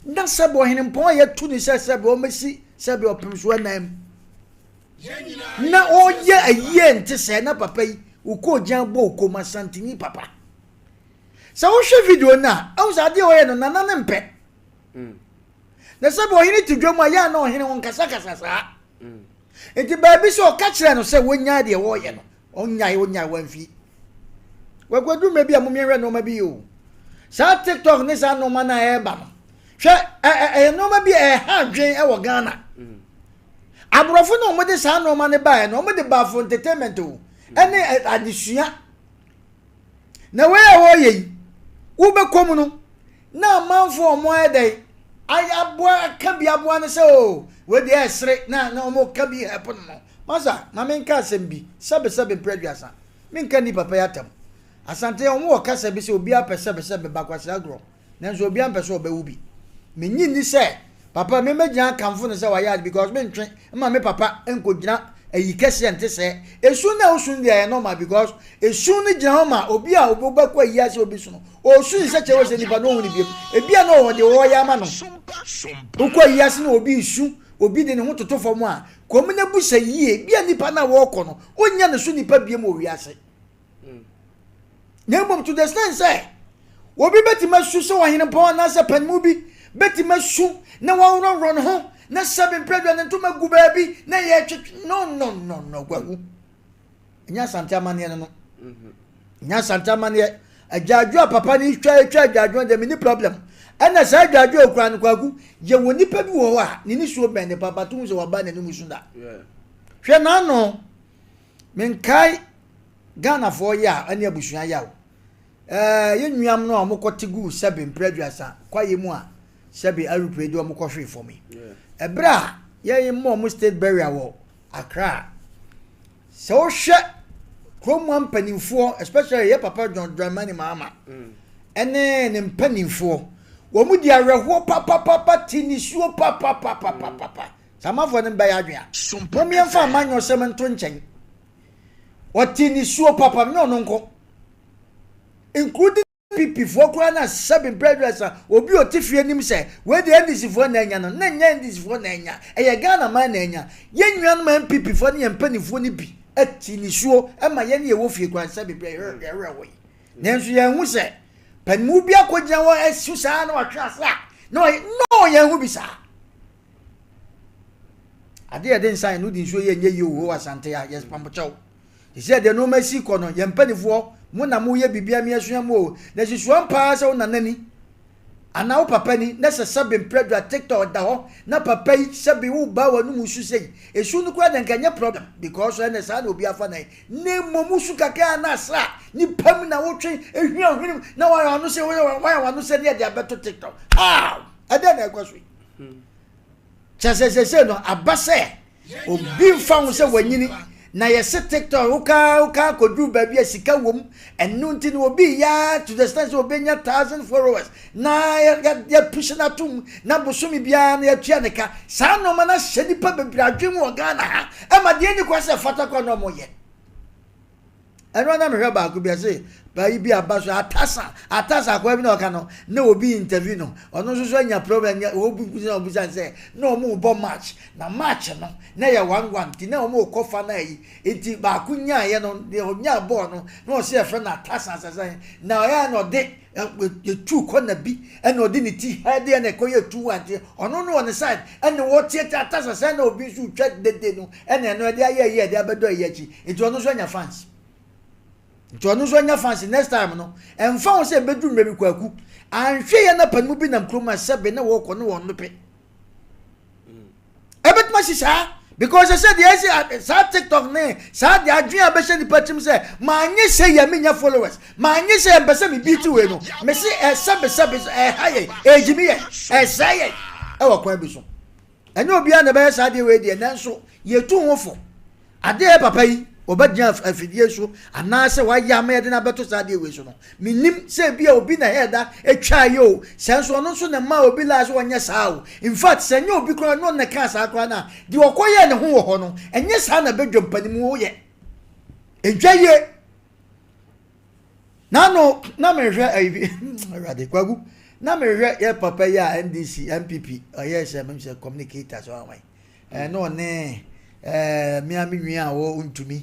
na sɛbi ɔhene mpɔn a yɛtu ne sɛ sɛbi ɔmɛsi sɛbi ɔpem so anan mu na ɔyɛ ayie nte sɛ na papa yi wokɔ gyan bɔ okoma santini papa sɛ wohwɛ video no a ɛhu sɛ adeɛ ɔyɛ no nana ne mpɛ mm. Na sɛbi ɔhene te dwa mu a, yɛ a na ɔhene ɔnkasakasa saa. Nti baabi sɛ ɔka kyerɛ no sɛ wɔnyae deɛ wɔreyɛ no, ɔnyae, ɔnyae, wamfi. Waguadu mmerɛ bi a momiɛnhwɛ nneɛma bi o. Saa TikTok ne saa nneɛma no a ɛreba no, hwɛ ɛyɛ nneɛma bi a ɛha adwen wɔ Ghana. Aborɔfo na wɔde saa nneɛma no baeɛ no, wɔde baa for entertainment o, ɛne adesua. Na wei a wɔreyɛ yi, wobɛkɔ mu no, na amanfoɔ a wɔn ayɛ dɛn ayɛ aboa aka bi aboa no sɛ o oh, wei deɛ ɛsere na na wɔn ka bi help no no masa ma menka asɛm bi sɛbe sɛbe mpere aduasa menka ni papa yi atam asante wɔn wɔ kasa bi sɛ obi apɛ sɛbe sɛbe bakwasi agorɔ nanso obi ampɛ sɛ ɔbɛwu bi menyi ni sɛ Papa me mɛgyina akamfo no sɛ wayɛ ade because me ntwe mma me papa nkɔgyina ayi kɛseɛ nte sɛɛ. Esu no a wosu no deɛ ɛyɛ normal because esu no gyina hɔ ma obi a wobɛkɔ ayi ase obi su no ɔresu ne sɛ kyerɛ wɔ sɛ nipa no ɔhu no biom ebi a na ɔwɔ deɛ ɔreyɛ ama no. Wokɔ ayi ase na obi resu obi de ne ho toto fam a kɔm no abu sɛ yie bi a nipa no a wɔrekɔ no ɔnnya ne so nipa biom wɔ wiase. Na mmom to the extent sɛ obi bɛtumi asu sɛ ɔhenempɔn anaasɛ panimu bi bɛtumi asu na waworɔworɔ ne ho na sɛbe mprɛdua ne ntoma gu baabi na yɛtwetwe no no no no gwagu ɛnyɛ asante amanneɛ no no ɛnyɛ asante amanneɛ agyaadwo a papa no twa twa agyaadwo deɛ menni problem ɛna saa agyaadwo a okura no kwaku yɛwɔ nipa bi wɔ hɔ a ne nisuo bɛn ne papa to hu sɛ waba n'anim su da hwɛ n'ano Menkae Ghanafoɔ yaw ne abusua yaw. Ɛɛ yɛn nuam no a wɔkɔte guu sɛbe mprɛ aduasa kwaeɛ mu a sɛbe aeroplane de wɔn kɔhwee fam yi. Ɛberɛ a yɛn mmɔ wɔn state burial wɔ Accra sɛ wohwɛ kurom ha mpanimfoɔ especially yɛ papa John Dramani Mahama ɛne ne mpanimfoɔ wɔn di awerɛhoɔ papapapa te nisuo papapapapapa. Sɛ amanfoɔ no bɛyɛ adwene a, mom yɛmfa amanyɔsɛm nto nkyɛn. Ɔte nisuo papa, nyɛ ɔno nko. Including PP foɔ koraa na sɛbe mprɛ aduasa, obi ɔte fie nim sɛ wei deɛ NDC foɔ na anya no, na nyɛ NDC foɔ na anya, ɛyɛ Ghana man na anya. Yɛn nuanom NPP foɔ ne yɛn mpanimfoɔ no bi te nisuo ma yɛn yɛwɔ fie koraa sɛbe mprɛ yɛwerɛ hɔ yi. Nanso yɛnhu sɛ panimu bi akɔgyina hɔ asu saa na wahwe ase a, na ɔyɛ, no yɛnhu bi saa. Ade a yɛde nsa yɛ no wode nsuo yɛ nyɛ yie o Asante a yɛ pamokyɛw. Sisi a deɛ nneɛma si kɔ no yɛn mpanimfoɔ mo na moyɛ biribi a measua mu o na susuam paa sɛ wo nana ni anaa wo papa ni na sɛ sɛbe mprɛdua tiktok da hɔ na papa yi sɛbe wo ba w'anum su sei esu no koraa deɛ nka nyɛ problem because ɛnɛ saa na obi afa nan na mmom wosu kakra na asra nipa mu na wotwe ehwia hwenem na wayɛ wano sɛ wayɛ wano sɛ ne yɛde abɛto tiktok how ɛdɛn na ɛkɔ so yi Kyerɛ sɛ seesei no aba sɛ obi mfa ho sɛ wanyini na yɛse tiktok woka woka kɔduru baabi a sika wom ɛno nti no obi ya to the extent sɛ obɛnya thousand followers na yɛpusi no atom na bosome biara na yɛatua ne ka saa nnoɔma no ahyɛ nnipa bebree adwene mu wɔ Ghana ha ɛma deɛ nni kwa sɛ ɛfata kwa na ɔmoyɛ Ɛno na mehwɛ baako bi ɛse bayi bi aba so atasa atasa akoa bi na ɔka no na obi interview no ɔno nso so anya problem nya obi na obi san sɛ na wɔn bɔ match na match no na yɛ 1-1 nti na wɔn kɔ fa na yi nti baako nyaayɛ no deɛ ɔnyaa bɔɔl no na ɔsɛ yɛfrɛ no atasa asasa na ɔyɛ na ɔde yɛtu kɔ na bi ɛna ɔde ne ti hɛde ɛna ɛkɔ yɛ 2-1 nti ɔno no wɔ ne side ɛna wɔtiatia atasa sɛ na obi nso twa dede no ɛna ɛno ɛde ayɛ ɛyɛ ɛde abɛdɔ ɛyɛ akyi nti ɔno nso anya fans nti ɔno nso anya fans next time no ɛnfa ho sɛ ɛbɛdu mmerɛ bi kwaku anhwɛ yɛ na panimu bi nam kurom a sɛbe na wɔkɔ ne wɔn nope ɛbɛtuma si saa Because sɛ deɛ ɛsi saa TikTok ne saa deɛ adwene a bɛhyɛ nipa tirim sɛ maanye sɛ yɛ menya followers, maanye sɛ yɛ mpɛ sɛ me beat wei no, mese ɛsɛbesɛbe ɛha yɛ, ɛgyimi yɛ, ɛsɛe yɛ ɛwɔ kwan bi so. Ɛnyɛ obiara na ɛbɛyɛ saa adeɛ wei deɛ, nanso yɛtu ho fo. Adeɛ a ɛyɛ papa yi, wɔbɛgyina afidie so anaasɛ wɔayɛ ama yɛde no abɛto saa adeɛ wei so no, mennim sɛ ebi a obi na ɛyɛ da atwa yɛ o, sɛ nso ɔno nso na ɛmaa obi laa sɛ ɔnyɛ saa o. In fact, sɛ ɛnyɛ obi koraa na ɔno na ɛkaa saa koraa no a, deɛ ɔkɔyɛɛ ne ho wɔ hɔ no, ɛnyɛ saa na badwam panin mu yɛ. Ɛntwa yie. N'ano na mehwɛ ayi bi awurade kwagu na mehwɛ yɛ papa yi a NDC NPP ɔyɛ sɛ mem sɛ communicator sɛ ɔwan ɛɛ na ɔne ɛɛ mmea me nua a wɔ ntumi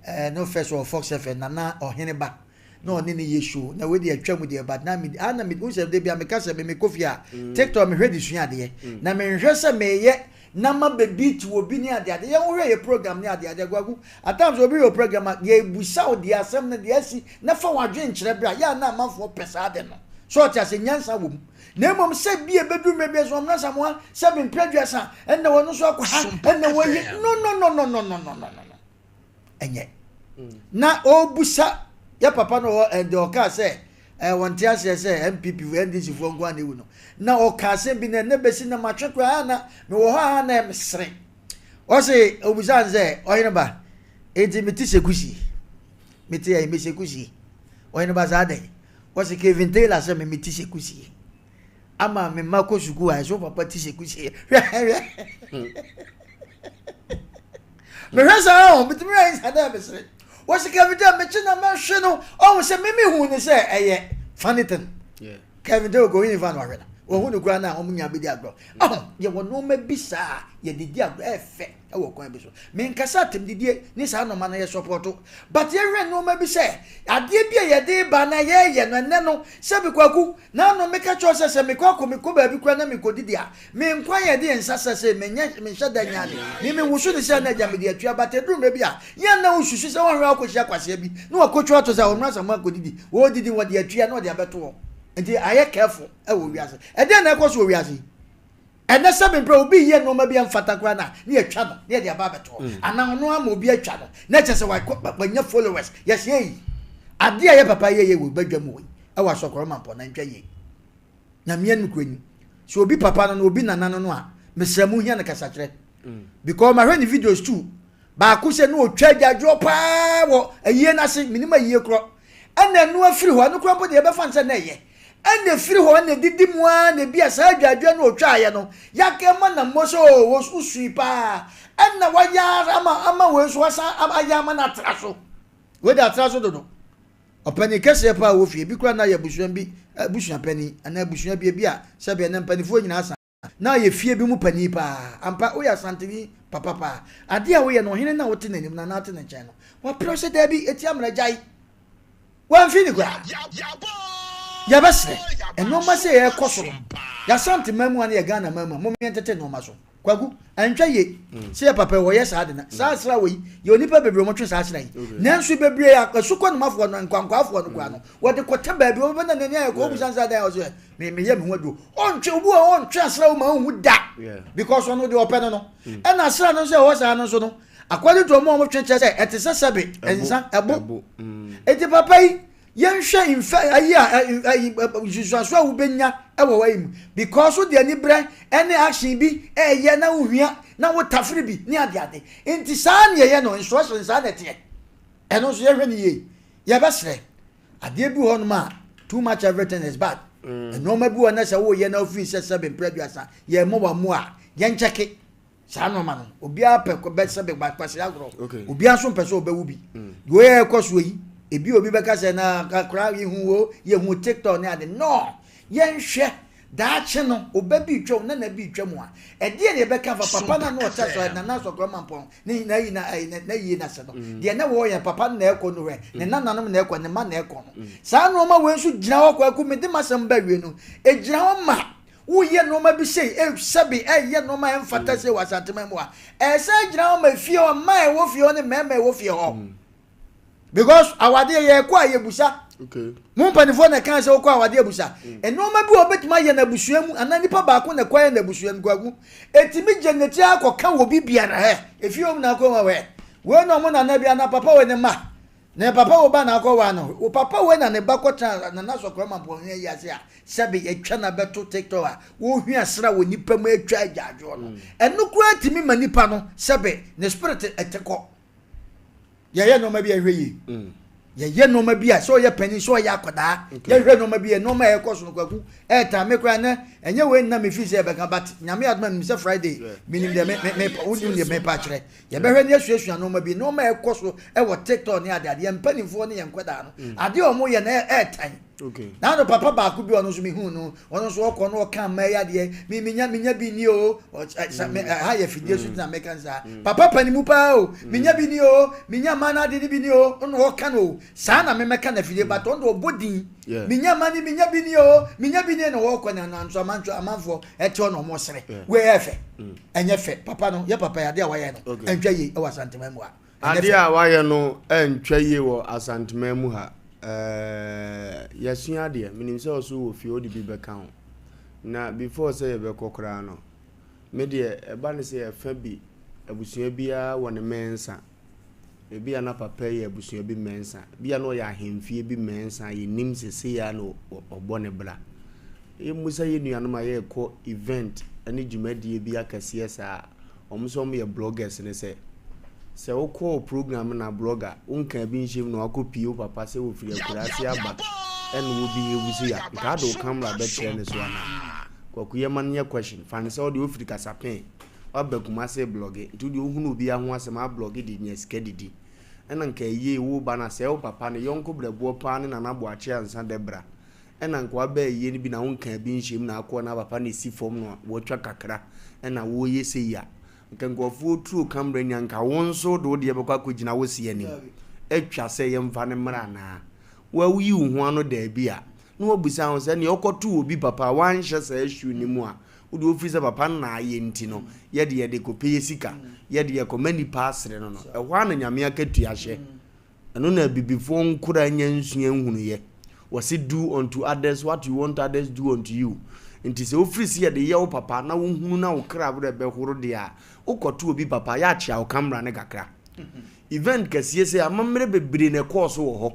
ɛɛ no fɛ so wɔ Fox FM nana ɔhene ba na ɔne ne yɛ show na wei deɛ atwa mu deɛ but na me ana me sɛ de bia meka sɛ me mekɔ fie a TikTok mehwɛ de sua adeɛ na menhwɛ sɛ meyɛ na ma bɛ beat wɔ bi ne ade ade yɛn wohwɛ yɛ program ne ade ade Kwaku at times obi yɛ program a yɛ busa wo deɛ asɛm no deɛ asi na fa wadwen kyerɛ bra yɛ a na amanfoɔ pɛ saa ade no so ɔte ase nyansa wɔ mu na mmom sɛ bi ebedu mmerɛ bi so ɔmena samoa sɛ bi mpɛ aduasa ɛnna wɔn nso akɔ ha ɛnna wɔyi no no no no no no no no no ɛnyɛ na ɔrebusa yɛ papa no wɔ ɛde ɔkaa sɛ ɛɛ wɔn te aseɛ sɛ npp ndc foɔ nko ara na ewu no na ɔka asɛm bi na ɛnɛ bɛsi na matwe koraa na mewɔ hɔ a na ɛmesere ɔse ɔbusa no sɛ ɔhene ba enti mete sekusi mete ɛyɛ me sekusi ɔhene ba saa dɛn ɔse Kevin Taylor sɛ me mete sekusi ama me mma kɔ sukuu a ɛsɛ wo papa ti sɛ kusie hwɛ hwɛ mehwɛ saa o metumi yɛ nsa dɛ mesere wɔsi Kevin dɛ mekyi na mɛhwe no ɔho sɛ mimi hu ne sɛ ɛyɛ funny thing Kevin dɛ okoyi nifa no ahwɛ no wɔhu no koraa na wɔn nyinaa bɛdi agorɔ ɔho yɛwɔ nneɛma bi saa yɛde di agorɔ ɛfɛ wɔ kwan bi so. Menkasa atɛmdidie ne saa nnoɔma no yɛ sɔpɔto but yɛhwɛ nnoɔma bi sɛ adeɛ bi a yɛde ba na yɛyɛ no ɛnɛ no sɛbi Kwaku naano meka kyerɛ wo sɛ sɛ mekɔ akɔ mekɔ baabi koraa na mekɔdidi a me nkwan yɛde yɛn nsa sɛ sɛ menyɛ menhyɛ da nyɛ ade me mewoso ne sɛ na agya mede atua but ɛduru mmerɛ bi a yɛn na wosusu sɛ wɔnhwɛ akɔhyia kwasea bi na wakɔtwa ato sɛ ɔno asɛ mo akɔdidi wɔdidi wɔde atua na wɔde abɛto hɔ nti ayɛ careful ɛwɔ wiase ɛdeɛn na ɛkɔ so wɔ wiase yi Ɛnnɛ sɛ mprɛ obi reyɛ nnoɔma bi a ɛmfata koraa no a, ne yɛtwa no na yɛde aba abɛto hɔ. Mm. Anaa ɔno ama obi atwa no na kyerɛ sɛ wakɔ wanya followers. Yɛsɛ eyi. Adeɛ a yɛ papa yɛ yɛ wɔ badwa mu wɔ yi ɛwɔ asɔkɔrɔ mampɔ na ntwa yie. Nyame anim kura ni. Sɛ obi papa no no obi nana no no a, mesrɛ mo hia no kasakyerɛ. Mm. Because mahwɛ ne videos too. Baako sɛ na ɔtwa agyaadwoɔ paa wɔ ayie no ase, menim ayie korɔ. Ɛna ɛno afiri hɔ, ɛno koraa mpo deɛ yɛbɛfa no sɛ na ɛyɛ. Ɛna ɛfiri hɔ, ɛna ɛdidi mu ara na ebi a saa agyaadwoɔ no ɔtwaeɛ no, yɛaka ma na mmɔ sɛ oo, wosui paa. Ɛna wayɛ ara ama, ama wei nso wasan ayɛ ama no atra so. Wei de atra so dodo. Ɔpanin kɛseɛ paa wɔ fie, ebi koraa na ayɛ abusua bi abusuapanin anaa abusua bi, ebi a sɛdeɛ ɛnɛ mpanimfoɔ nyinaa sa. Na ɔyɛ fie bi mu panin paa. Ampa, woyɛ Asanteni papa paa. Adeɛ a woyɛ no, ɔhene no a wote n'anim no anaa wote ne nkyɛn no, wapere wo sɛ daabi, ɛtia mmara, gyae. Wamfi ne koraa. Yɛbɛsrɛ, nnoɔma sei a ɛrekɔ so no, yɛn man mu ha ne yɛn Ghana man mu ha, mom yɛntete nnoɔma so. Kwaku, ɛntwa yie sɛ yɛ papa yi wɔyɛ saa ade no. Saa asra wɔ yi, yɛwɔ nnipa bebree wɔtwe saa asra yi. Nanso bebree a asukɔnomafoɔ no, nkwankwaafoɔ no koraa no, wɔde kɔtɛ baabi, wɔbɛbɛ na n'ani ayɛ kɔ, wobisa no sɛ adɛn a ɔsɛ me meyɛ me ho aduro. Ɔntwe, obi wɔ hɔ ɔntwe asra wo ma ɔnhu da because ɔno deɛ ɔpɛ no no. Ɛna asra no nso ɛwɔ saa no nso no, according to ɔmo a wɔtwe kyerɛ sɛ ɛte sɛ sɛbe nsa ɛbo. Eti papa yi yɛnhwɛ mfɛ ayi a ayi nsusuaso a wobɛnya wɔ w'ayi mu because wode anibrɛ ne action bi ɛyɛ na wohia na wotafere bi ne adeade nti saa ne ɛyɛ no instruction saa na ɛteɛ ɛno nso yɛhwɛ no yie yɛbɛsrɛ adeɛ bi wɔ hɔnom a too much everything is bad mm. nneɛma bi wɔ na sɛ woyɛ na wofiri sɛ sɛbe mprɛ aduasa yɛmmɔ wa mu a yɛnkyɛke saa nneɛma no obiara pɛ bɛ sɛ bɛ kwasi agorɔ obiara nso mpɛ sɛ ɔbɛwu bi mm. deɛ ɔyɛ ɛkɔ soɔ yi ebi obi bɛka sɛ na kakra yehu o yehu tiktok ne ade no yɛnhwɛ daakye no ɔba bi twam na na bi twam a ɛdeɛ na yɛbɛka fa papa na na ɔkyɛ so na na asɔkora mampɔn ne na yi na na yie na sɛ no mm. deɛ na wɔyɛ papa no na ɛkɔ no hwɛ ne mm. nananom na ɛkɔ ne ma na ɛkɔ no saa nneɛma wei nso gyina hɔ kwaku mede masɛm ba wie no egyina hɔ ma Woyɛ nnoɔma bi sei, eh, sɛbe ɛyɛ nnoɔma a ɛmfata sei wɔ Asanteman mu a, ɛsan gyina hɔ ma fie hɔ, mmaa a ɛwɔ fie hɔ ne mmarima a ɛwɔ fie hɔ. Because awadeɛ yɛkɔ a yɛbusa. Mo mpanimfoɔ na ɛka sɛ wokɔ awadeɛ abusa. Nneɛma bi wɔ wobɛtumi ayɛ no abusua mu anaa nipa baako na ɛkɔyɛ no abusua mu kwaku. Ɛtumi gye ne ti akɔka wɔ bi biara hɛ. Efie wɔm na akɔ mu hɛ. Wei na ɔmo nana bi anaa papa wei ne mma. Na papa wo ba na akɔ wa no. Wo papa wei na ne ba kɔtena nana sɔkora ma mpɔnhwɛ yi ase a sɛbe yɛtwa na bɛto TikTok a wɔhwi asra wɔ nipa mu atwa agyaadwoɔ no. Ɛno koraa tumi ma nipa no sɛbe ne spirit ɛte kɔ. Yɛyɛ nneɛma bi a ɛhwɛ yie. Yɛyɛ nneɛma bi a sɛ ɔyɛ panyin sɛ ɔyɛ akwadaa. Yɛhwɛ nneɛma bi a nneɛma a ɛkɔ so no kwaku ɛɛtan me koraa nɛ ɛnyɛ wei nna me fi sɛ yɛbɛka but nyame adoma menim sɛ Friday menim deɛ me me me wonim deɛ mepa akyerɛ. Yɛbɛhwɛ ne yɛsuasua nneɛma bi nneɛma a ɛkɔ so ɛwɔ TikTok ne ade ade yɛn mpanimfoɔ ne yɛn nkwadaa no adeɛ a wɔyɛ no ɛɛtan. Na no papa baako bi ɔno nso mehuu no ɔno nso ɔkɔ no ɔka mmaa yi adeɛ me menya menya bi ni o ha yɛ fidie so tena meka saa papa pani mu paa o menya bi ni o menya mmaa no ade no bi ni o ɔno ɔka no o saa na memɛka na fidie but ɔno de ɔbɔ din menya mmaa no menya bi ni o menya bi ni na ɔkɔ na nanso amanso amanfoɔ ɛte ɔno ɔmo sere wei ɛyɛ fɛ ɛnyɛ fɛ papa no yɛ papa yɛ adeɛ a wayɛ no ɛntwa yie ɛwɔ Asanteman mu ha. Adeɛ a wayɛ no antwa yie wɔ Asanteman mu ha. Ɛɛɛ yɛasua adeɛ. Menim sɛ wo nso wɔ fie wode bi bɛka ho. Na before sɛ yɛbɛkɔ koraa no, me deɛ ɛba no sɛ yɛfa bi, abusua biara wɔ ne mɛnsa. Ebi a na papa yi yɛ abusua bi mɛnsa, ebi a na ɔyɛ ahemfie bi mɛnsa a yɛnim sɛ sei ara na ɔbɔ ne bra. Yɛmmisa yɛn nuanom a yɛrekɔ event ne dwumadie bi akɛseɛ saa a, wɔn nso wɔyɛ bloggers ne sɛ, sɛ wokɔɔ program na blogger wonkaa bi nhyɛ mu na wakɔ pie wo papa sɛ wɔfiri akuraase aba ɛna wo behave sei a, nka ade wo camera bɛkyerɛ ne so anaa? Kwaku yɛma no nyɛ question, fa no sɛ wodeɛ wofiri Kasapin waba Kumase blogge nti wodeɛ wohunu obiara ho asɛm ablogge de nya sika didi ɛna nka ɛyie wo ba no asɛe wo papa ne yɔnko brɛboɔ paa ne Nana Boakye Ansa Dɛbra Ɛna nka waba ayie no bi na wonkaa bi nhyɛ mu na akɔ na papa no si fam na watwa kakra ɛna woyɛ sei a, nka nkurɔfoɔ turo camera nya nka wo nso wode wo deɛ bɛkɔ akɔgyina wo se anim atwa sɛ yɛmfa no mmra anaa? Woayi wo ho ano daabi a, na wabisa ho sɛ nea ɔkɔtoo obi papa a wanhyɛ saa shoe no mu a, wode wofiri sɛ papa no na ayɛ nti no, yɛde yɛde kɔpɛ yɛ sika, yɛde yɛkɔma nnipa asere no no, ɛhɔ ara na Nyame akatua hyɛ. Ɛno na abibifoɔ nkoraa nya nsua nhunuyɛ. Wɔse do unto others what you want others do unto you. Nti sɛ wofiri se yɛde yɛ wo papa na wohunu na wo kra werɛ bɛhoro deɛ a, wokɔto obi papa yɛ akyea wo camera no kakra. Event kɛseɛ sei amammerɛ bebree na ɛkɔɔ so wɔ hɔ.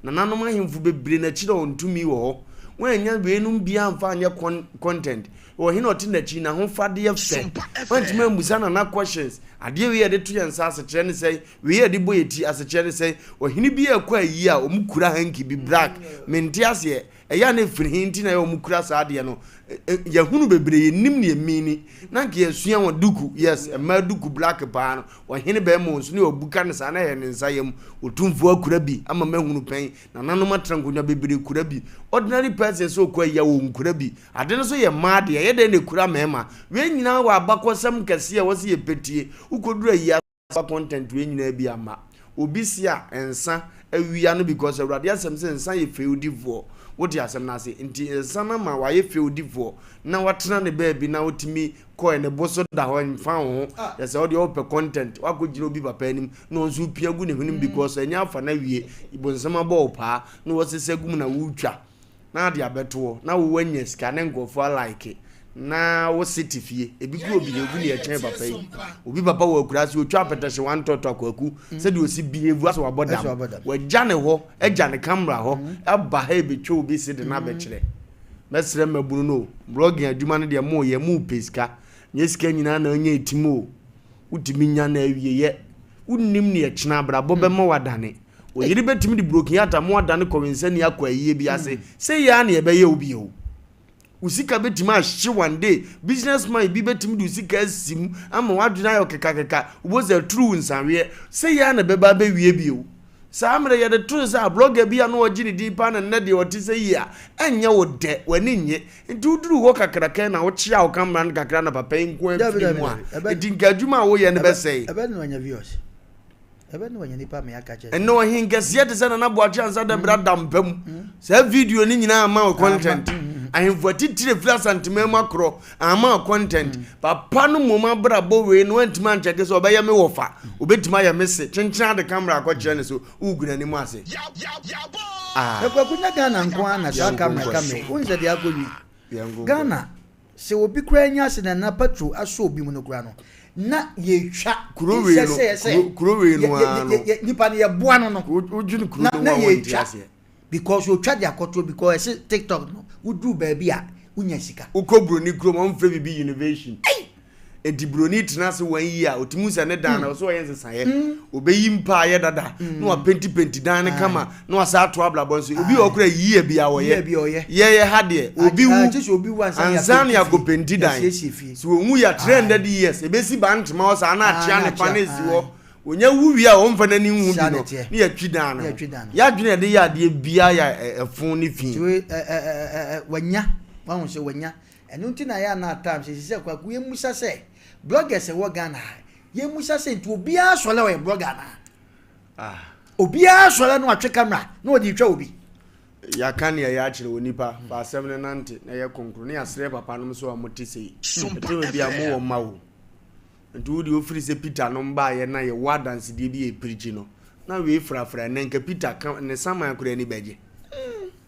Nananom ahemfo bebree na kyerɛ wɔn tumi wɔ hɔ. Woannya weinom biara amfa anyɛ content. Ɔhene a ɔte n'akyi, n'ahofadeɛ fɛ. Woantumi ammisa Nana questions. Adeɛ wei a yɛde to yɛn nsa asekyerɛ ne sɛn? Wei a yɛde bɔ yɛn ti, asekyerɛ ne sɛn? Ɔhene bi rekɔ ayie a, wɔkura hanky bi, black. Mente aseɛ. Ɛyɛ a na ɛfiri he nti na ɛyɛ a wɔkura saa adeɛ no? Yɛahunu bebree, yɛnnim deɛ ɛmeani. Na anka yɛasua wɔn duku, yes, mmaa duku black paa no. Ɔhene bɛrima nso ne wabuka no saa na ɛyɛ ne nsa yam. Otumfoɔ akura bi ama mahunu pɛn. Nananom atena nkonnwa bebree kura bi. Ordinary person sɛ ɔkɔ ayie a, ɔnkura bi. Ade no nso yɛ mmaa deɛ, ɛyɛ dɛn na ɛkura mmarima? Wei nyinaa wɔ abakɔsɛm kɛseɛ a ɛwɔ sɛ yɛpɛtie. Wokɔduru ayie ase a, content wei nyinaa bi amma. Obi se a nsa awia no because Awurade asɛm sɛ nsa yɛ fɛwdifoɔ. Wote asɛm no ase? Nti nsa no ama wayɛ fɛwdifoɔ na watena ne baabi na ɔtumi kɔɛ ne bo so da hɔ mfa wo ho. Yɛ sɛ wodeɛ wopɛ content wakɔgyina obi papa anim na ɔno nso pia gu ne hwenem because ɛnyɛ afa no awie bonsam abɔ wo paa na wɔsesa gu mu na wotwa. na ade abɛto hɔ na wo wanya sika ne nkurɔfoɔ alike na wo se te fie ebi kura obi egu ne ɛkyɛn papa yi obi papa wɔ akura ase otwa apɛtɛhye wantɔtɔ akwaku mm. sɛdeɛ osi behave asɛ wabɔ dam wagya ne hɔ agya ne camera hɔ mm. ɛba ha ebetwa obi se de na mm. abɛkyerɛ mɛsrɛ mmabunu no blogging adwuma no deɛ mo yɛ mo pɛ sika nyɛ sika nyinaa na anya etim o wotumi nya na awieyɛ wonnim ne ɛkyena abrabɔ bɛma wadane Wo yere bɛtumi de broken heart ama wadane kɔwensani akɔ ayie bi ase. Sei ara na yɛbɛyɛ wo bio. Wo sika bɛtumi ahye one day. Business man bi bɛtumi de wo sika asi mu ama w'adwene ayɛ kekakeka. Wobɛhu sɛ aturu wo nsaweɛ. Sei ara na ɛbɛba abɛwie bio. Saa mmerɛ yɛde to nsa a blogger bi a na ɔgye ne din paa na nnɛ deɛ ɔte sɛ yie a, ɛnyɛ wo dɛ, w'ani nnye. Nti woduru hɔ kakraka yi na wokyea wo camera no kakra na papa yi nko ara firi mu a, nti nka adwuma a woyɛ no bɛsɛe. Ɛbɛ na wanya viewers. Ɛnɛ ɔhenkɛseɛ te sɛ Nana Boakye Ansa da bra da mpa mu. Saa video no nyinaa ama wo content. Ahemfo atitire firi Asanteman mu akorɔ ama wo content. Papa no mmom abrabɔ wei no antumi ankyɛke sɛ ɔbɛyɛ me wɔfa. Obɛtumi ayɛ me se. Kyenkyen ade camera akɔkyerɛ ne so. Wogu n'anim ase. Ah. Kwaku nyɛ Ghana nko ara na saa Yɛnko camera nkɔ. camera yi. Wohu sɛ deɛ akɔ wie. Yɛnko nkɔ. Ghana, sɛ obi koraa nya accident na petrol asɔ obi mu no koraa no, na yɛtwa. Kuro wei Sɛ no, sɛ sɛ kuro wei no yɛ- ara yɛ- no. yɛ- nipa no yɛboa no no. Wodwene kuro Na no na ho a wonte yɛtwa. aseɛ. Because otwa de akɔto because ɛsɛ TikTok no, woduru baabi a wonya sika. Wokɔ buroni kurom a wɔmfrɛ biribi innovation. Enti buroni tena ase wɔn yie a otumi sɛ ne dan na ɔsɛ ɔyɛ nsesaeɛ. Obeyi mpa ayɛ dada na wapentipenti dan no kama na wasa ato abrabɔ nso. Obi wɔ kora yie bi a Yie wɔyɛ. bi a ɔyɛ. Yɛyɛ ha deɛ obi Ah, wu gye sɛ obi wu ansa na ansa na yɛapenti yɛakɔ penti dan. Yɛasiesie fie. So wɔn wu yɛ 300 years ebesi ba ntoma hɔ saa na Ah, akyea na ne pa na akyea, esi aye. hɔ. Onya wu wie a wɔmfa n'ani nhu Saa bi no na ɛteɛ. ne yɛtwi dan no. Ne yɛtwi dan no. Yɛadwene yɛde yɛ adeɛ biara yɛ ɛfon ne fi. Nti wei ɛ ɛ ɛ ɛ wanya wahu sɛ wanya ɛno nti na yɛ ana at times ɛsi sɛ Kwaku yɛmmusa sɛ bloggers ɛwɔ Ghana ha yɛmmusa sɛ nti obiara sɔre a ɔyɛ blogger anaa? Ah. Obiara sɔre na watwe camera na ɔde retwa obi. Yɛaka nea ɛyɛ akyerɛ onipa, fa asɛm no nante na yɛ kronkron, ne yɛasrɛ papa nom so a mote sei. Ɛtɔ baabi a mowɔ mma o. Nti wo deɛ wofiri sɛ Peter nom baeɛ na yɛwɔ adansedie bi yɛ pirikyi no, na wei frafra ɛnɛ nka Peter ka ne saman koraa ani bɛgye.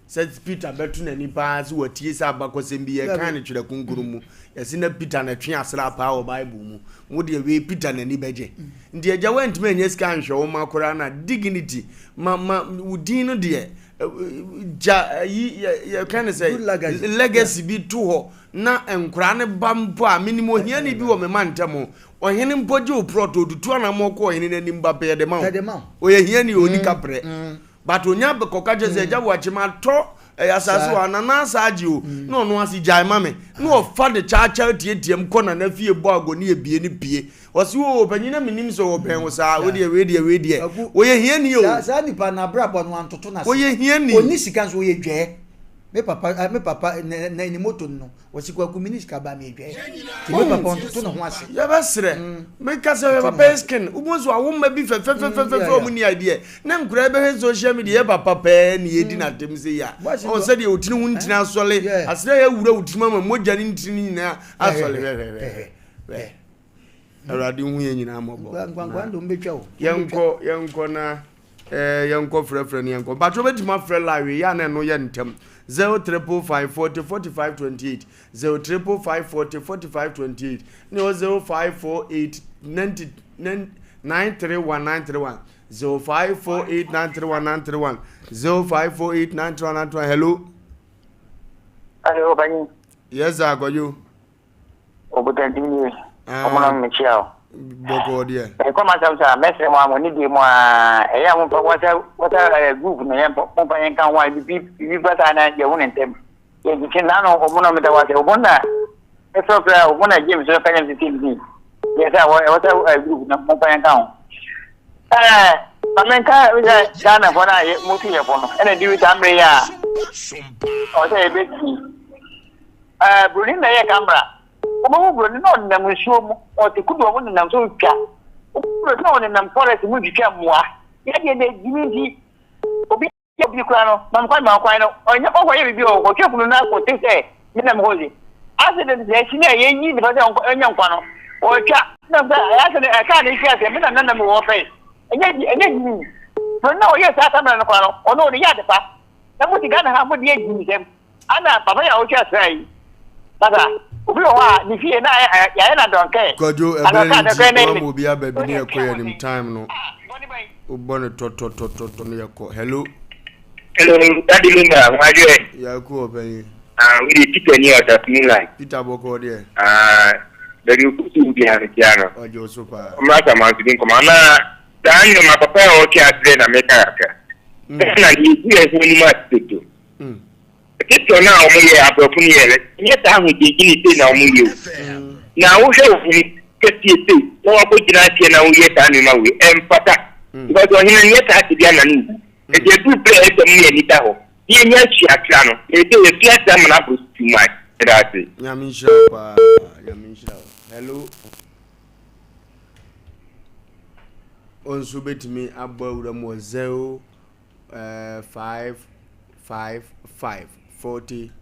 Sɛ Peter bɛto n'ani paa sɛ watie sɛ abakɔsɛm bi yɛka ne twerɛ kronkron mu, yɛse na Peter na twe asra paa wɔ Bible mu. Wo deɛ wei Peter n'ani bɛgye. Nti agya woantumi anyɛ sika anhwɛ wo ma koraa na dignity ma ma wo din no deɛ gya yi yɛka ne sɛ Good legacy. Legacy bi to hɔ na nkwaraa ne ba mpo a menim ohiani bi wɔ me ma ntɛm ɔhene mpo gye wo prɔto otutu anammɔ kɔ ɔhene n'anim ba pɛ yɛde ma Yɛde ma wo. Ɔyɛ hiani ɔni kaprɛ but onya kɔka kyerɛ sɛ agya Boakye ma tɔ ɛyɛ asase wɔ anana asa agye o na ɔno ase gyae ma me na ɔfa de kyaakyaa tiatiam kɔ nana fie bɔ agoni ebie ne pie ɔsi o panyin na menim sɛ ɔbɛn wo saa wo deɛ wei deɛ wei deɛ Kwaku, wɔyɛ hiani saa o saa nipa na abrabɔ no antoto n'ase. Wɔyɛ hiani. Ɔni sika nso ɔyɛ dwɛɛ. Me papa me papa ne ne ne moto no wɔsi Kwaku mi ni sika ba mi yɛ dwɛɛ. Ti me papa ɔntoto ne ho ase. Yɛbɛserɛ meka sɛ yɛ papa yɛ skin wobɛhu so awoma bi fɛfɛfɛfɛfɛ ɔmu ni idea na nkora bɛhwɛ social media yɛ papa pɛɛ ne yɛdi n'atɛm sɛ yi a Boys ɔn sɛdeɛ wotiri ho ntini asɔle aserɛ yɛwura wo tirim ama mogya ne ntini nyinaa asɔle. Hwɛhwɛhwɛ, Awurade hu yɛ nyinaa mmɔbɔ. Nkwankwan dom bɛtwa o. Yɛnkɔ, yɛnkɔ na yɛnkɔ frɛfrɛ no yɛnkɔ mpatwɛ wobɛtumi afrɛ live yɛ a na ɛno yɛ ntɛm 0555 40 45 28, 0555 40 45 28 ne ɔ 0548 90 931 931, 0548 931 931, 0548 931 931. Hello. Hello, Banyi. Yes sir, Akwadwo. Obutantim nie. Ɔmo na mekyia o. Bɔkɔɔ deɛ. Ɛkɔ ma asɛm sɛ a mɛsrɛ mo a mo ne deɛ mu a ɛyɛ a momfa wɔsɛ wɔsɛ ɛɛ group no yɛn momfa yɛn ka ho a bibi bibi ba saa na yɛho ne ntɛm. Yɛn kyekye na no ɔmo na meda wɔ asɛ ɔmo na ɛsɛ kura ɔmo na James no ka nyɛ sisi bi. Yɛ sɛ wɔ ɛwɔ sɛ ɛɛ group no momfa yɛn ka ho. Ɛɛ maame nka sɛ Ghana fo na yɛ mo tu yɛ fo no ɛna di saa mmere yi a ɔsɛ yɛbɛsi ɛɛ broni na yɛ camera. Wobɛhu buroni na ɔnenam nsuo mu, ɔte kodoɔ mu nenam so retwa. Wobɛhu buroni na ɔnenam forest mu retwitwa mmoa. Yɛ deɛ deɛ gyimi nti, obi yɛ obi koraa no, ma me kwan ma kwan no, ɔnyɛ ɔkɔyɛ biribi o, ɔtwa funu no akɔte sɛ menam hɔ yi. Accident sɛ akyi no a yɛyi nipa sɛ ɔnkɔ ɛnyɛ nkwa no, ɔretwa. Na sɛ accident ɛkaa ne hwi aseɛ, me na nana mewɔ hɔ pɛn. Ɛnyɛ ɛnyɛ gyimi. Buroni na ɔyɛ saa camera no koraa no, ɔno ɔde yɛ ade pa. Na mo te Ghana ha mo de yɛ gyimi sɛm. Ana papa yi a ɔtwa sra yi kasa obi wɔ hɔ a ne fie na yɛayɛ na dɔnkɛ. Kwadwo ɛberɛ no nti wama obi aba bi ne yɛkɔ yɛ anim time no wobɔ no tɔtɔtɔtɔtɔ ne yɛkɔ. Hello. Hello, Daddy Lumba, wadwe. Yɛako ɔpanyin. Ah, we de Peter ni ɔda line. Peter bɔkɔ deɛ. Ah, baabi okutu bi a metia no. Ɔgye wo so paa. Ɔmmra samanso bi nkɔmɔ ama saa nneɛma papa a ɔtwe aserɛ na meka kakra. Ghana ne yɛgu yɛn ho anim ase dodo. Titɔ no a wɔyɛ aborɔfo no yɛ nyɛ saa ahogyegyini sei na wɔyɛ o. Na wohwɛ wo ho kɛseɛ sei na wakɔgyina aseɛ na woyɛ saa nneɛma wei ɛmfata. Because ɔhene no nyɛ saa tebea na no wu. Nti ɛduru berɛ a ɛsɛ mu yɛ nita hɔ. Ne yɛnya asuatra no, ɛsɛ yɛsua ase ama no aboro so too much. Meda ase. Nyame nhyira wo paa. Nyame nhyira wo. Hello. Wo nso bɛtumi abɔ awura mu wɔ 0 5 5 5 40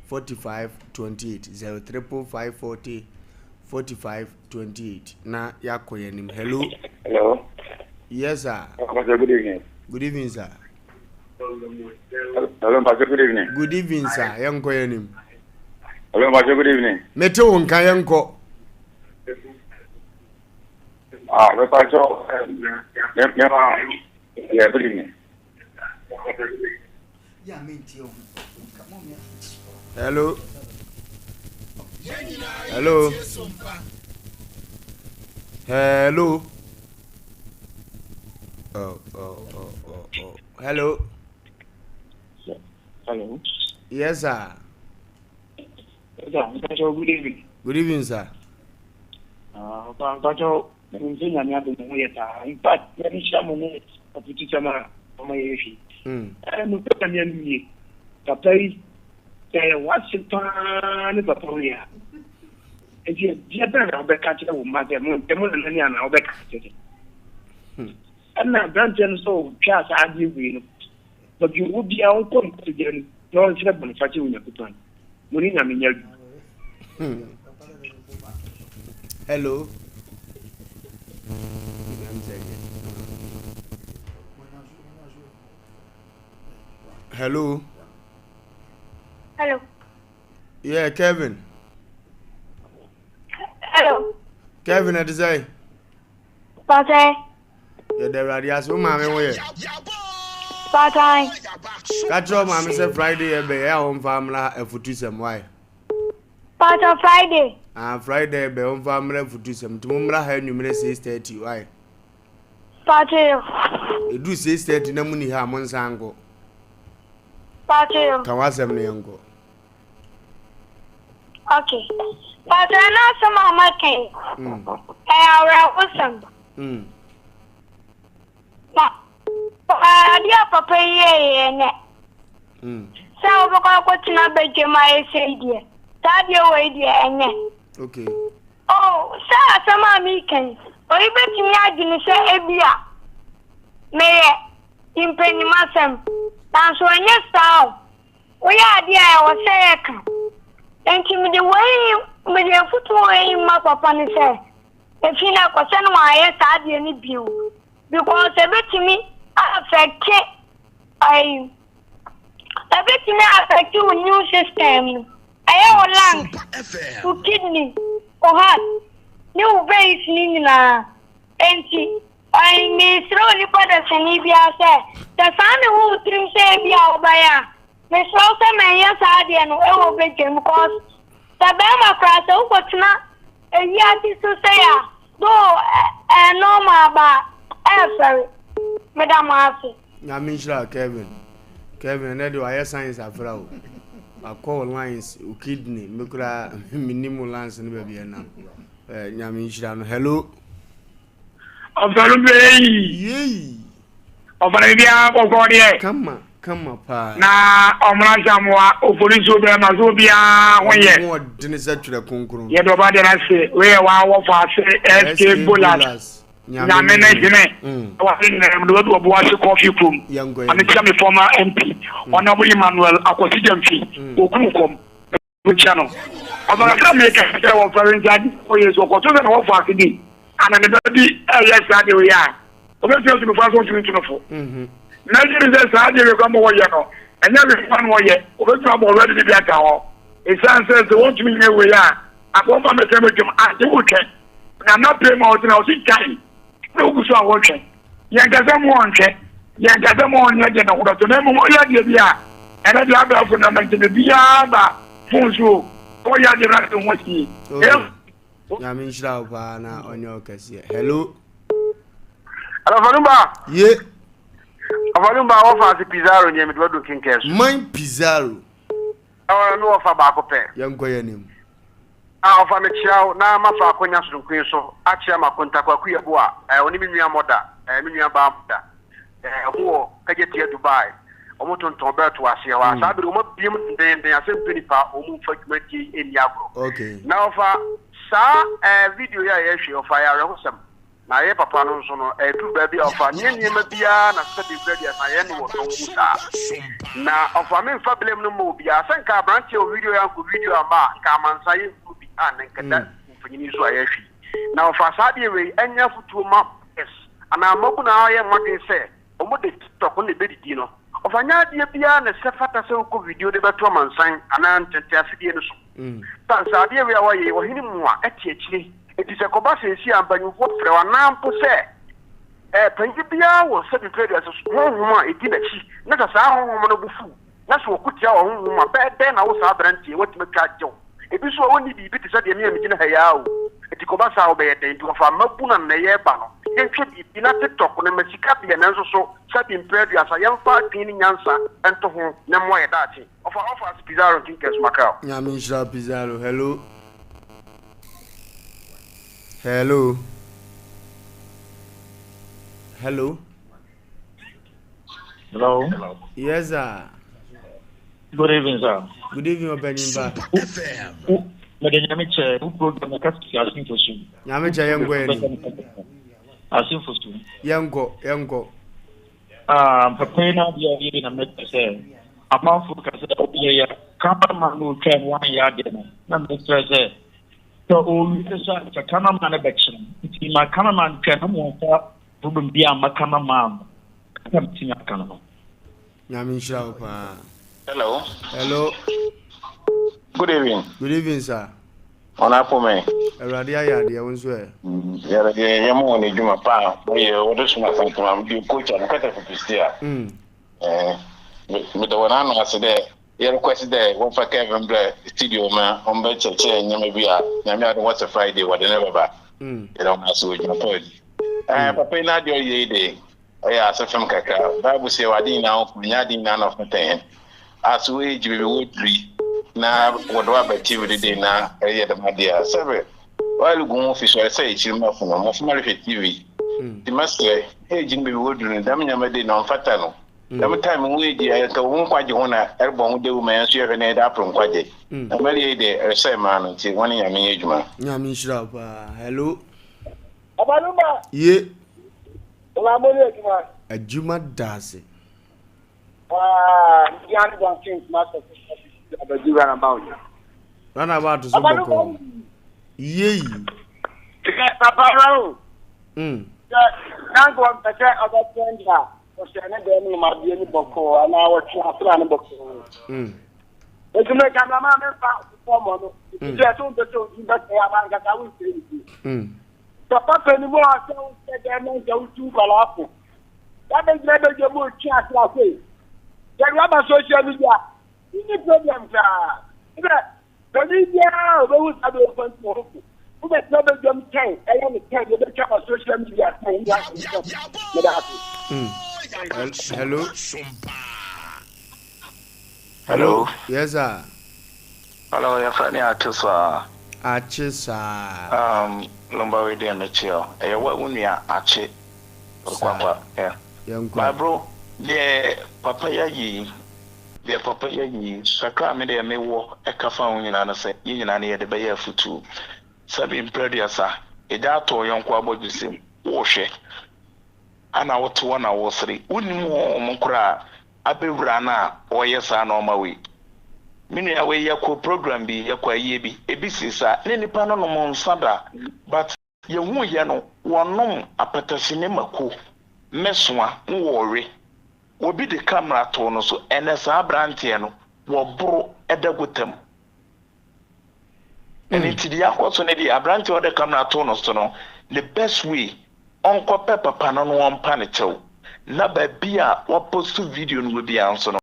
45 28, 0 triple 5 40 45 28 na yɛakɔ yɛn anim. Hello. Hello. Yes sir. Pastor, good evening. Good evening sir. Hello, Pastor. Good evening. Good evening, sir. Yɛnkɔ yɛn anim. Hello, Pastor. Good evening. Mete wo nka yɛnkɔ. Ah, Pastor. Yeah, good evening. Hello. Hello. Hello. Oh, oh, oh, oh, oh. Hello. Hello. Yes, sir. Yes, sir. Good evening. Good evening, sir. Mpatsɔ menim sɛ Nyame adom mo ho yɛ paa. In fact, Nyame nhyira mo ne afutusɛm a moma yɛhwɛ yi. Nokorɛ Nyame anim nie, papa yi, sɛ ɛyɛ w'ase paa ne papa wei a, nti ɛdeɛ bɛn na wobɛka kyerɛ wo mma sɛ mo mo nana ni anaa wobɛka kyerɛ sɛ? Ɛna aberanteɛ no sɛ ɔtwaa saa adeɛ wei no, baabi ɔwɔ biara ɔnkɔ nkotodwe no na ɔnsrɛ bɔnefakyɛ wɔ Nyankopɔn. Mo ne Nyame nyɛ adwuma. Hello. Hello. Hello. Yeah, Kevin. Hello. Kevin, ɛte sɛ. Pàṣẹ. Yɛda Awurade ase, wo maame ho yɛ? Paatan. Ka kyerɛ wo maame sɛ Friday yɛ bɛyɛ a wɔmfa mmra afutusɛm wae. Paatɔ Friday. Ah, Friday bɛ wɔmfa mmra afutusɛm nti mo mmra ha anwummerɛ 6:30 wae. Paatɔ yo. Ɛduru 6:30 na mo ni ha a mo nsan nkɔ. Paatɔ yo. Ka w'asɛm no yɛnkɔ. Okay. Paatɔ ɛna asɛm a maka yi. Ɛyɛ awerɛhosɛm. Mm. Na adeɛ a papa yi yɛeɛ ɛnɛ. Mm. Sɛ wobɛkɔ akɔtena badwam ayɛ sei deɛ, saa adeɛ wei deɛ ɛnyɛ. Okay. Oh, sɛ asɛm a meka yi, obi bɛtumi adwene sɛ ebia meyɛ mpanyimasɛm, nanso ɛnyɛ saa o. Woyɛ adeɛ a ɛwɔ sɛ yɛka. Enti mede wei, mede afotuo wei ma papa no sɛ, Efi nnɛ kɔ sɛ na wanyɛ saa adeɛ no bio because ebetumi affect ayi ebetumi affect wo immune system no ɛyɛ wo lungs, wo kidney, wo heart ne wo veins ne nyinaa enti ayi mesrɛ onipa dasani biara sɛ sɛ saa na ɛwɔ wo tirim sɛ ebi a wobɛyɛ a mesrɛ wo sɛ mɛnyɛ saa adeɛ no ɛwɔ badwam because sɛ bɛrima koraa sɛ wokɔtena Ewiase so sɛi a, though ɛyɛ normal but ɛyɛ fɛre. Meda mo ase. Nyame nhyira wo Kevin. Kevin ɛnɛ deɛ wayɛ science afra o. Wakɔ wo lines, wo kidney, me koraa mennim wo lines no baabi ɛnam. Eh, Nyame nhyira no. Hello. Ɔfanu bɛyi. Yei. Ɔfanu biara bɔkɔ deɛ. Kama kama paa. Na ɔmuna samoa ofori so bɛrɛ ma so biara ho yɛ. Ɔmo ɔdene sɛ twerɛ kronkron. Yɛ dɔba de na se wei yɛ wa wɔ fa ase SK Bolas. Nyame ne hene. Wɔ ase nyinaa mu de wadu ɔbo ase kɔfi kurom. Ame tia me former MP. Ɔnabɔ Emmanuel Akwasi Gyamfi. Okuru kɔm. Nkyɛ no, ɔfa kakra meka sɛ wɔfɛre nti ade ɔyɛ so ɔkɔto sɛ na wɔfɔ ase bi ana ne ba bi ɛyɛ saa deɛ ɔyɛ a ɔbɛsua so nofo aso ɔntumi nto no fo. Na ɛgye ne sɛ saa deɛ wei kora ma wɔyɛ no ɛnyɛ wei kora na ɔyɛ ɔbɛtumi abɔ ɔwɛde de bi aka hɔ ɛsiane sɛ sɛ wɔntumi nyɛ wei a akɔmfa mɛsɛ mɛtwam ade wotwɛn na na pɛ ma ɔtena ɔsi gyae na wogu so a wɔtwɛn. Yɛnka sɛ mo ɔntwɛ, yɛnka sɛ mo ɔnyɛ deɛ ne ho bɛtɔ, na mmom ɔyɛ adeɛ bi a ɛnɛ deɛ abɛɛfo nam nti biribiara ba fon so o, ɔyɛ adeɛ no ade ho asie. Okay. Nyame nhyira wo paa na ɔnyɛ wo kɛseɛ. Hello. Hello, Fanumba. Ye. Fanumba, wɔfa ase Pizarro nyɛ mede wadu nkenkɛn so. Man Pizarro. Ɛwɔ me wɔfa baako pɛ. Yɛnkɔ yɛn anim. A ɔfa mekyea wo na mafa akwanya sononko yi so akyea m'akonta Kwaku Yeboah a ɔne me nua Mɔda, me nua baa Mɔda, ɔmo wɔ Kagyatia Dubai, ɔmo tontɔn bɛɛto wɔ aseɛ hɔ a saa bere ɔmo abue mu dendeenden asɛ mpɛ nipa ɔmo mfa dwumadie yi nni agorɔ. Na ɔfa saa video yi a yɛhwɛ yi ɔfa yɛ awerɛhosɛm. Na yɛ papa no nso no, ɛduru baabi a ɔfa nyɛ nneɛma biara na sɛbe mfiri aduasa yɛ no wɔ dɔm mu saa. Na ɔfa me mfa blame no mma obiara. Sɛ nka aberanteɛ wɔ video yi ankɔ video amma a, nka amansan yɛnhunu bi a na nka da mfonini so a yɛhwɛ yi. Na ɔfa saa adeɛ wei ɛnyɛ afotuo ma boys anaa mmabunu a ayɛ wɔn adwene sɛ wɔde tiktok no na ɛbɛdidi no. Ɔfa nyɛ adeɛ biara na ɛsɛ fata sɛ wokɔ video de bɛto amansan anaa ntɛntɛn afidie no so. Sane sɛ adeɛ wei a woayɛ yi ɔhene mua te akyire enti sɛ ɛkɔba seesei a mpanyimfoɔ frɛ wo anaa mpo sɛ eh, panyin biara wɔ sɛbi mfeɛ aduasa so honhom a ɛdi n'akyi na sɛ saa honhom no bo fu na sɛ ɔko tia wɔ honhom a bɛyɛ dɛn na wo saa aberanteɛ yi woatumi atwa agye wo ebi nso a ɔnni biribi te sɛ deɛ me a megyina ha yi ara o enti kɔba saa a wobɛyɛ dɛn nti wɔfa mmabunu a nnɛ yɛreba no yɛnhwɛ biribi na tiktok no ma sika deɛ nanso so sɛbi mprɛ aduasa yɛmfa adwene ne nyansa nto ho na mmoa yɛ daakye. Ɔfa ɔfa ase Pizarro nti nkɛ soma kra o. Nyame nhyira wo Pizarro. Hello. Hello. Hello. Hello. Yes sir. Good evening sir. Good evening ɔpanyimpa. Mede nyame kyɛ wo program na kasi asemfo so. Nyame kyɛ yɛnkɔ yɛn ni. Asemfo so. Yɛnkɔ yɛnkɔ. Ah, papa yi n'adeɛ a ɔyɛ na mɛka sɛ amanfo ka sɛ ɔyɛ yɛ cameraman no otwa no anyɛ adeɛ no na mɛsrɛ sɛ sɛ ɔwie sɛ sɛ cameraman no bɛkyerɛ nti ma cameraman twa na mo nfa problem bi amma cameraman no kasa metumi aka no no. Nyame nhyira wo paa. Hello. Hello. Good evening. Good evening sir. Ɔnapo me. Awurade ayɛ adeɛ wo nso ɛ. Yɛrɛ yɛ yɛ mo wɔn adwuma paa mo yɛ wɔde soma santoma mo di coach a mo kasa fi pistia. Ɛɛ me da wɔn ano ase dɛ yɛ request dɛ wɔmfa Kevin brɛ studio ma wɔn bɛ kyerɛkyerɛ nneɛma bi a nyame adom wɔsɛ Friday wɔde ne bɛba. Yɛda wɔn ase wɔ adwuma paa di. Ɛɛ papa yi n'adeɛ ɔyɛ yi de. Ɔyɛ ase fam kakra. Bible se yɛwɔ ade nyinaa ho kwan, nyɛ ade nyinaa na ɔfata hɛn. Aso age beebi wodur yi na wɔdze wo aba TV do dei na ereyɛ dɛm ade a, sɛbe ɔarugu ho fi so, ɔresɛɛ ekyirmafo no, mboframba rohwɛ TV. Ntsi mɛserɛ, age no beebi wodur no, dɛm ndzɛmba dei na ɔmmfata no. Dɛm time wo age yi, nka wo nkwagye ho na erobɔ ho dawur ma hɛn so yɛhwɛ na yɛdze aper nkwagye. Na mber yi de, eresɛɛ man no, ntsi hɔn Nyame nyɛ edwuma. Nyame nhyira wo paa. Hello. Abaluma. Ye. Ɔlaa mo yɛ adwuma. Adwuma da ase. Aa Ndiane Johnson kuma sɛ abɛgye runabout. Runabout so bɔkɔɔ. Yie yi. Sɛ papa ra o. Sɛ nanka ɔmpɛ sɛ ɔbɛtɛn da ɔhyɛ ne dɛm nom adeɛ ne bɔkɔɔ anaa ɔtwe asra ne bɔkɔɔ. Nti me cameraman me mfa fɔmɔ no. Nti sɛ ɛso mpɛ sɛ odi bɛsɛe aba nkasa wo nsɛe ne ti. Papa panin mu a sɛ wosɛ dɛn na nka wotu nkwadaa fo. Wabɛgyina bɛdwa mu otwe ase ase. Yɛde waba social media. Wonni problem koraa. Sɛ panin biara a ɔbɛhu saa deɛ ɔmfa ntu ho fo. Wobɛtena bɛdwam tɛn ɛyɛ ne tɛn yɛbɛtwa ba social media tɛn ne asɛm. Meda ase. Hello. Hello. Yes sir. Hello, yɛfrɛ me Akye saa. Akye saa. Um, Lumba wei deɛ mekyea o. Ɛyɛ wo nua Akye Kwakwa. Yeah. Yɛnkɔ. My bro, deɛ papa yi ayɛ yi, deɛ papa yi ayɛ yi, kakra a me deɛ mewɔ ɛka fa ho nyinaa no sɛ, yɛn nyinaa no yɛde bɛyɛ afutuo. Sɛbi mprɛduasa, egya atɔ wo yɔnko abɔdwesɛm, wohwɛ, ana wote hɔ na wosere, wonnim honhom koraa abɛwura no a ɔreyɛ saa nnoɔma wei. Me nua wei yɛkɔ program bi, yɛkɔ ayie bi, ebi si saa, ne nipa no nom nsa da but yɛhuiɛ no wɔnom apɛtɛhye ne mako, mɛsoa ne wɔrewe. Obi de camera too no so, ɛnɛ saa abranteɛ no wɔboro da gota mu. Ɛno nti deɛ akɔ so no deɛ aberanteɛ a ɔde camera too no so no the best way ɔnkɔpɛ papa no na ɔmpa no kyɛw na baabi a wapost video no wɔ biara nso no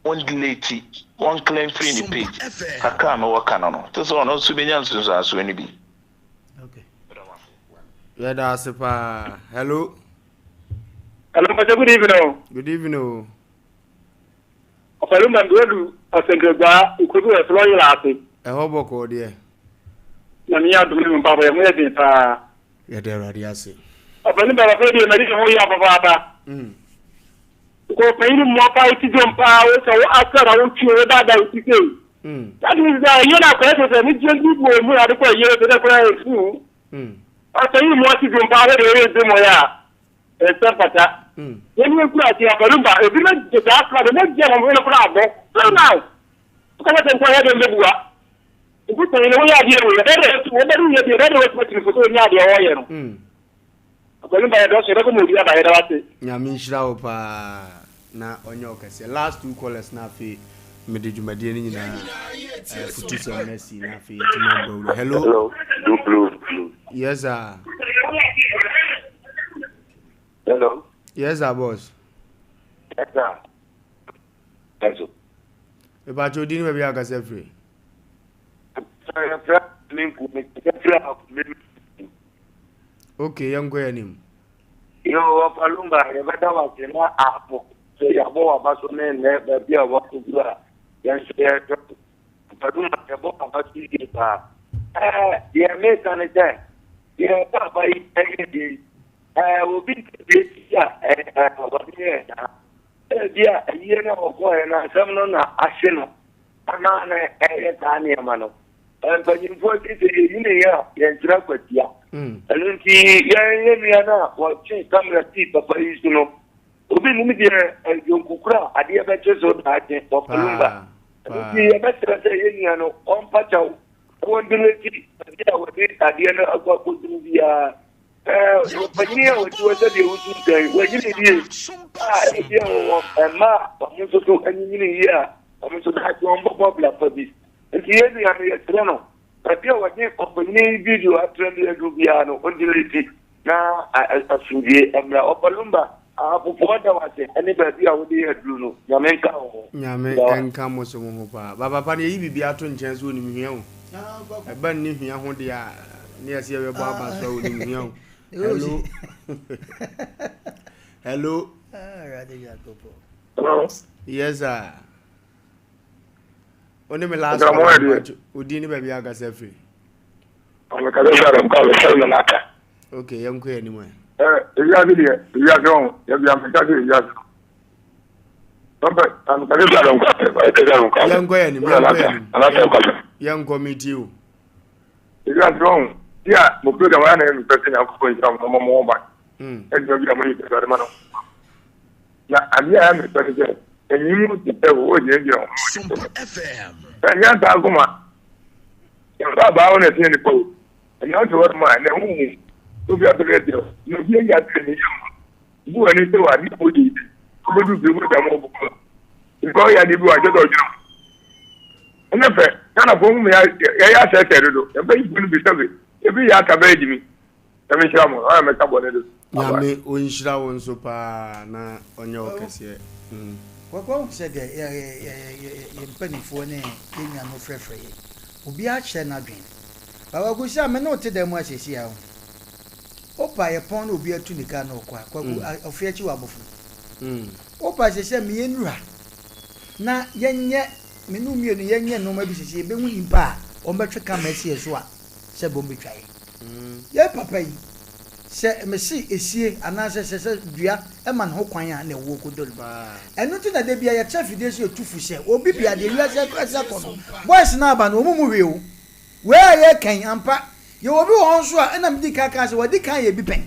ɔndelete ɔnclear mfiri ne page kakra a mewɔ ka no no te sɛ ɔno nso bɛnya nsunsuansoɔ no bi. Yɛda ase paa. Hello. Hello, Pastor. Good evening. Oh. Good evening. Oh. Ɔbarima bi wadu Ɔsɛnkrɛguaa ekuro bi wɔ Ɛflɔ Yela ase. Ɛhɔ bɔkɔɔ deɛ. Nyame adom ne mpaebɔ yɛ ho yɛ den paa. Yɛda Awurade ase. Ɔpanin ba papa deɛ madi ne ho yaw papaapa. Kɔ panyin mmoa paa wo ti dwom paa wo sɛ wo asra na wo twi wo daadaa wo ti sei. That means that ɛyɛ na akɔyɛ sɛ sɛ ne gye bi wɔ mu na ade kɔ ɛyɛ sɛ dɛ koraa ɛfu. Ɔpanyin mmoa ti dwom paa wo deɛ ɛyɛ dwom yɛ a. Ɛnsɛ mfata. Yɛn ni ekura ase abalumba ebi bɛ gye saa kura de ne gye wɔn hwene kura abɔ. Till now. Wokɔ sɛ nkɔ yɛ de mbɛbua. Nti sɛ yɛn woyɛ adeɛ wei ɛbɛ de wɔbɛ de yɛ bi ɛbɛ de wɔtumi tiri foto nyɛ adeɛ wɔyɛ no. Abalumba yɛ dɔso yɛbɛkɔ ma obi aba yɛda wase. Nyame nhyira wo paa. na ɔnyɛ wo kɛseɛ. Last two callers na afei mede dwumadie no nyinaa afutusɛm no asi na afei yɛtumi abɔ wura. Hello. Hello. Blue, blue. Yes sir. Hello. Yes sir boss. Yes sir. Yes. Mepakyɛ odin ne baabi a akasa firi. Okay, yɛnkɔ yɛn anim. Yo, Ɔfa Lumba, yɛbɛda wo ase na ahafo sɛ yɛabɔ w'aba so ne nnɛ baabi a woakɔduru a yɛn nso yɛrehwɛ wo. Ɔfa Lumba, yɛbɔ w'aba so yie paa. Ɛɛ, deɛ meka ne sɛ, deɛ paapa yi ɛyɛ deɛ yi, ɛɛ, obi nte deɛ ti a ɛɛ, wɔde yɛɛ saa. Ebia ayie no a wɔkɔeɛ no asɛm no na ahye no ama no ɛyɛ saa nneɛma no. Mpanyimfoɔ si sɛ yɛnyiniiɛ a yɛnkyerɛ kwatia. Mm. Ɛno nti yɛn yɛn nua no a wɔtwe kamera sii papa yi so no, obi nim deɛ dwonkukura a adeɛ bɛkye so daakye wɔfalumba. Ɛno nti yɛbɛsrɛ sɛ yɛn nua no ɔmpa kyɛw na wɔndeleti baabi a wɔde adeɛ no akɔ akɔduru biara. Ɔpanyin a wɔte hɔ sɛdeɛ wosu nsɛn, wɔanyini yie a ebi a wɔwɔ mma a wɔn nso so anyinyini yie a wɔn nso daakye wɔn bɔbɔ bra pa bi. Nti yɛn nua no yɛsrɛ no, baabi a wɔde ɔpanyin yi video atrɛ de aduru biara no, ɔndelete na asomdwie mmra. Ɔfa Lumba, Ahafofoɔ da wo ase ne baabi a wode yɛ aduru no. Nyame nka wo ho. Nyame nka mo so mo ho paa. Ba papa no yɛyi biribi ato nkyɛn so onim hia o. Ɛba nni hia ho deɛ a ne yɛsɛ yɛbɛbɔ aba so a onim hia o. Hello. Hello. Hello. Yes sir. Wo ne me last one. Odin ne baabi akasa firi. Ɔmekasa firi Adamkɔ a bɛsɛre me n'aka. Ok, yɛnkɔ yɛn anim ɛ. Ɛ ewiase deɛ ewiase ɔho yɛbi ameka sɛ ewiase no. Ɔmpɛ amekasa firi Adamkɔ a bɛsɛre Adamkɔ a. Yɛnkɔ yɛn anim yɛnkɔ yɛn anim. Yɛnkɔ metie o. Ewiase ɔho bi a mo program ayɛ na yɛ mepɛ sɛ Nyankopɔn nhyira mo na ɔmmɔ mo ho ban. Ɛdwuma bi a moyɛ bi Awurade ma no. Na adeɛ a ɛyɛ me fɛ ne sɛ, ɛnyi mu te sɛ wɔgyinagyina wɔn a wɔgye Ɛnyɛ saa nko ma yɛmfa abaa hɔ na ɛteɛ nipa o. Ɛnna wote hɔ nom a, na ɛho hu obi abɛrɛ deɛ na obi ayi adeɛ ne yam. Bu w'ani sɛ wɔ adeɛ a wɔyɛ yi, wobɛdu fie wobɛda mu ɔbɔ mu. Nka ɔyɛ adeɛ bi wɔ akyɛ sɛ ɔdwene ho. Ɛnyɛ fɛ, Ghanafoɔ hu me yɛyɛ asɛesɛe dodo, yɛmfa yi no bi sɛbe, ebi yɛ aka bɛyɛ gyimi. Nyame nhyira mo, ɔyɛ mɛka bɔne do. Nyame ɔnhyira wo nso paa na ɔnyɛ wo kɛseɛ. Mm. Kwaku ahu sɛ deɛ yɛ yɛ yɛ yɛ mpaninfoɔ ne yɛ nuanom frɛfrɛ yɛ obiara kyerɛ n'adwene ba Kwaku sɛ me ne wo te dan mu ha seesei a wohu wopa yɛ pɔn na obi atu ne car na ɔkɔ a Kwaku ɔfe akyi wɔ abɔfo wopa seesei a me yɛ nnuru ha na yɛnyɛ me ne wo mmienu yɛnyɛ nnoɔma bi seesei yɛbɛhu nyimpa a wɔbɛtwe camera asi yɛ so a sɛ bɔm betwa yɛ. Yɛn papa yi, sɛ mese esie anaasɛ sɛ sɛ dua ma ne ho kwan a na ɛwoɔ kɔdɔ no mu. Ɛno nti na da biara yɛtra afidie so yɛtu fo sɛ obi bia deɛ wiase asi akɔ no, boys no aba no wɔn mmu hwee o. Wei a yɛreka yi, ampa, yɛwɔ obi wɔ hɔ nso a ɛna medi kan kaa sɛ wadi kan ayɛ bi pɛn.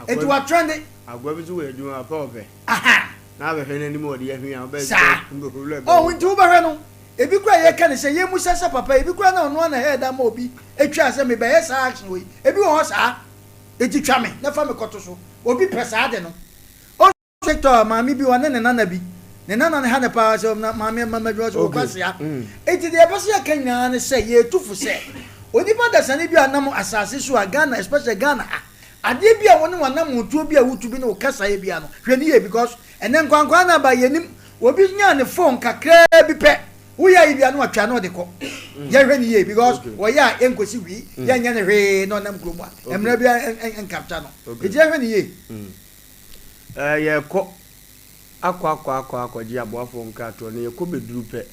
Enti watrɛnde. Akoa bi nso wɔ adwuma a ɔpɛ ɔpɛ. Aha. Na abɛhwɛ n'anim a ɔde ahwi a ɔbɛ. Saa. Ɔho nti wobɛhwɛ no, Ebi koraa a yɛka ne sɛ yɛmmusa sɛ papa ebi koraa na ɔno ara na ɛyɛɛ da ma obi twaa sɛ mebɛyɛ saa action wei. Ebi wɔ hɔ saa. Enti twa me na fa me kɔto so. Obi pɛ saa ade no. Ɔn TikTok a maame bi ɔne ne nana bi. Ne nana no ha no paa sɛ na maame ma m'adwuma so wɔ kwasea. Enti deɛ yɛpɛ sɛ yɛka nyinaa ne sɛ yɛretu fo sɛ onipa dasani bi a ɔnam asase so a Ghana especially Ghana ha adeɛ bi a wo ne w'anamontuo bi a wotu bi ne wo kasaeɛ biara no hwɛ no yie because Ɛnɛ nkwankwaa no aba yɛnim obi nyaa ne phone kakraa bi pɛ woyɛ ayi bia na watwa na ɔde kɔ yɛhwɛ ne yie because wɔyɛ a ɛnkosi hwii yɛnyɛ ne hwee na ɔnam kurom a mmerɛ bi nkapta no nti yɛhwɛ ne yie. Yɛkɔ akɔ akɔ akɔ akɔgye aboafoɔ nkratoɔ no yɛkɔ bɛduru pɛ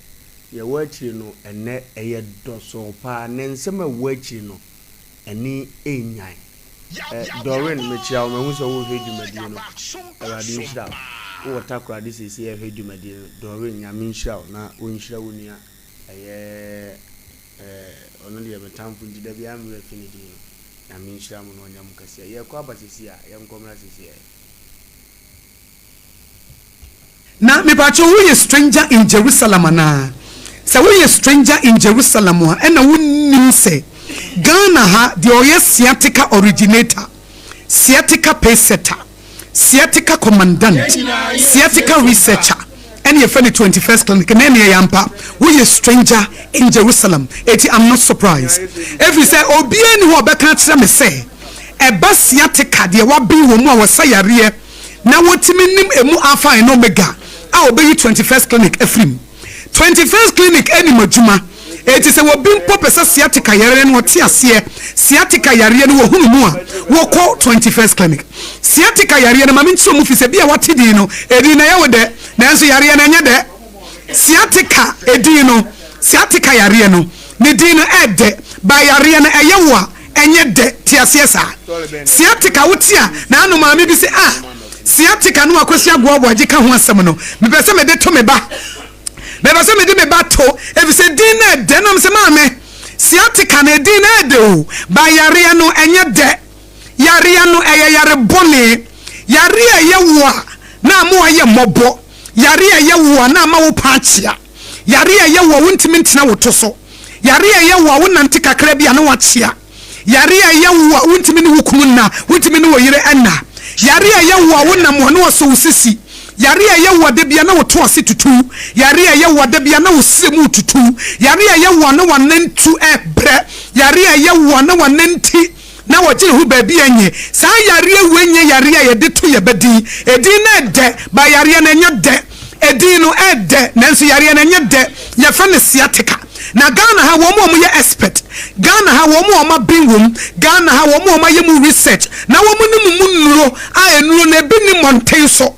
deɛ ɛwɔ akyire no ɛnnɛ ɛyɛ dɔsɔɔ paa ne nsɛm a ɛwɔ akyire no Ani nnyan. Eh, Doreen, mekyia wo, mahu sɛ worehwɛ dwumadie no. Awurade nhyira wo. Wowɔ Takoradi seesei rehwɛ dwumadie no. Doreen, Nyame nhyira wo na ɔnhyira wo nua ɛyɛ eh, ɔno deɛ me tamfo nti da biara me werɛ fi ne din no. Nyame nhyira mo na ɔnyɛ mo kɛseɛ. Yɛrekɔ aba seesei a, yɛnkɔ mmra seesei ɛ. Na mepakyɛw woyɛ stranger in Jerusalem anaa? Sɛ woyɛ stranger in Jerusalem a ɛna wonnim sɛ Ghana ha deɛ ɔyɛ sciatica originator, sciatica pacesetter, Sciatica commandant, sciatica researcher ɛne yɛfrɛ no 21st clinic na ɛne ɛyɛ ampa woyɛ stranger in Jerusalem eti I'm not surprised ɛfiri sɛ obiara ni hɔ ɔbɛka akyerɛ me sɛ ɛba sciatica deɛ waben wɔ mu a wɔsa yareɛ na wɔtumi nim emu alpha and omega a ɔbɛyi 21st clinic afiri mu. 21st Clinic anim adwuma. Enti sɛ obi mpo pɛ sɛ sciatica yareɛ no ɔte aseɛ, sciatica yareɛ no wɔhunu mu a, wɔkɔ 21st Clinic. Sciatica yareɛ no, ma menkyerɛ mu fi sɛ bi a wate din no, edin no ɛyɛ wo dɛ, nanso yareɛ no ɛnyɛ dɛ. Sciatica edin no, sciatica yareɛ no, ne din no ɛɛdɛ, but yareɛ no ɛyɛ wo a, Ɛnyɛ dɛ, te aseɛ saa. Sciatica wo te a, na ano maame bi se ah, sciatica no Akwasi Agoa Aboagye ka ho asɛm no, mepɛ sɛ mede to me ba. Mepɛ sɛ mede me ba to, efisɛ din no ɛdɛ. Na mese maame, sciatica no edin no ɛdɛ o, but yareɛ no ɛnyɛ dɛ. Yareɛ no ɛyɛ yare bɔne. Yareɛ a ɛyɛ wo a, na ama woayɛ mmɔbɔ. Yareɛ a ɛyɛ wo a, na ama wo paa akyea. Yare a ɛyɛ wo a wontumi ntena wo to so. Yare a ɛyɛ wo a wonante kakra bi a na woakyea. Yare a ɛyɛ wo a wontumi ne wo kunu nna, wontumi ne wo yere nna. Yare a ɛyɛ wo a wonam a na wɔsɔ wo sisi. Yare a ɛyɛ wo a da biara na wo to ase tutu. Yare a ɛyɛ wo a da biara na wo srɛ mu retutu. Yare a ɛyɛ wo a na w'anantu rebrɛ. Yare a ɛyɛ wo a na w'ananti na wɔgye ne ho baabi a enye. Saa yareɛ wei nyɛ yareɛ a yɛde to yɛ ba din. Edin no ɛdɛ, but yareɛ no ɛnyɛ dɛ. Edin no ɛdɛ, nanso yareɛ no ɛnyɛ dɛ. Yɛfrɛ no sciatica. Na Ghana ha wɔn a wɔyɛ expert, Ghana ha wɔn a wɔaben wɔ mu, Ghana ha wɔn a wɔayɛ mu research na wɔnim mu nnuro a nnuro no ebi nni mmɔnten so.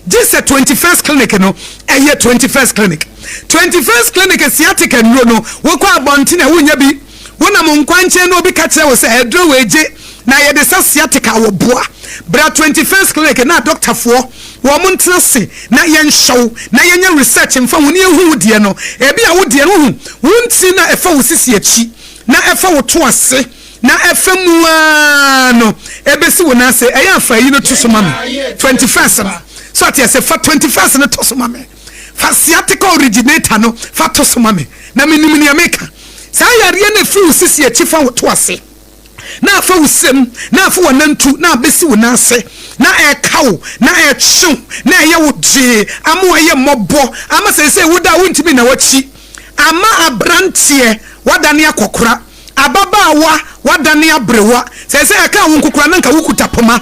Gye sɛ 21st Clinic no, ɛyɛ 21st Clinic. 21st Clinic sciatica nnuro no, wokɔ abɔnten a wonnya bi. Wonam nkwankyɛn na obi ka kyerɛ wo sɛ aduro wei gye na yɛde sa sciatica a, wɔboa. Bra 21st Clinic na adɔktafoɔ wɔn ntena ase na yɛnhwɛ wo na yɛnyɛ research mfa ho na yɛnhu wo deɛ no. Ebia wo deɛ no, wohu wo ntini no a ɛfa wo sisi akyi na ɛfa wo to ase na ɛfa mu ara no ɛbɛsi wo nan ase. Ɛyɛ a fa ayi no to so ma me, 21st no. So ate ase? Fa 21st no to so ma me. Fa sciatica originator no fa to so ma me. Na menim nea meka. Saa yareɛ no ɛfiri wo sisi akyi fa wo to ase, na afa wo srem, na afa w'anantu, na abɛsi wo nan ase, na ɛreka wo, na ɛretwe wo, na ɛyɛ wo gyee, ama woayɛ mmɔbɔ, ama seesei woda a wontumi nna w'akyi, ama aberanteɛ woadane akɔkora. Ababaawa, woadane aberewa. Seesei ɛkaa wo nko koraa na anka wokuta poma.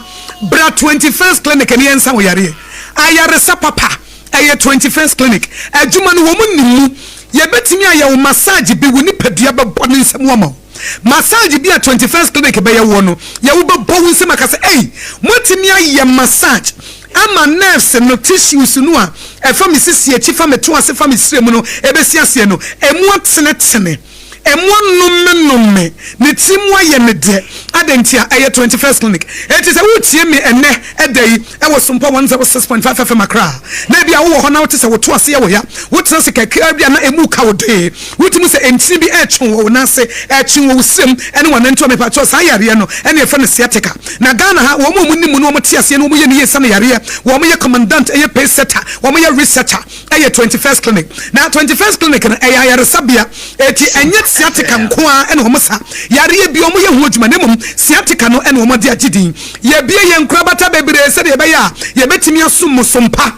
Bra 21st Clinic na yɛnsa wo yareɛ. Ayaresa papa, ɛyɛ 21st Clinic. Adwuma no, wɔn nim mu. Yɛbɛtumi ayɛ wo massage bi, wo nipadua bɛbɔ ne nsam ama wo. Massage bi a 21st Clinic bɛyɛ woɔ no, yɛ wobɛbɔ wo nsam aka sɛ, Ei, moatumi ayɛ massage ama nerves no, tissues no a ɛfa me sisi akyi, fa me to ase, fa me srɛ mu no ɛbɛsi aseɛ no, ɛmu atenetene. Mmoa nnomenome, ne ti mu ayɛ me dɛ. Adɛn ntia? Ɛyɛ 21st Clinic. Enti sɛ woretie me ɛnnɛ da yi wɔ Sompa 106.5 FM Accra a, na ebia wowɔ hɔ na wote sɛ wo to ase yɛ wo ya, wotena ase kakraa bi a na emu reka wo dee, wotumi hu sɛ ntini bi retwe wɔ wo nan ase, ɛretwe wɔ wo srem ne w'anantu a, mepakyɛw saa yareɛ no ɛna yɛfrɛ no sciatica. Na Ghana ha, wɔn a wɔnim mu no wɔte aseɛ na wɔyɛ no yie sane yareɛ. Wɔyɛ commandant, ɛyɛ pace setter, wɔyɛ researcher. Ɛyɛ 21st Clinic. Na 21st Clinic no, ɛyɛ ayaresabea. Enti ɛnyɛ sciatica nko ara na wɔsa. Yareɛ biara wɔyɛ ho adwuma, na mmom sciatica no na wɔde agye din. Yɛabue yɛn nkorabata bebree sɛdeɛ ɛbɛyɛ a yɛbɛtumi asom mo som pa.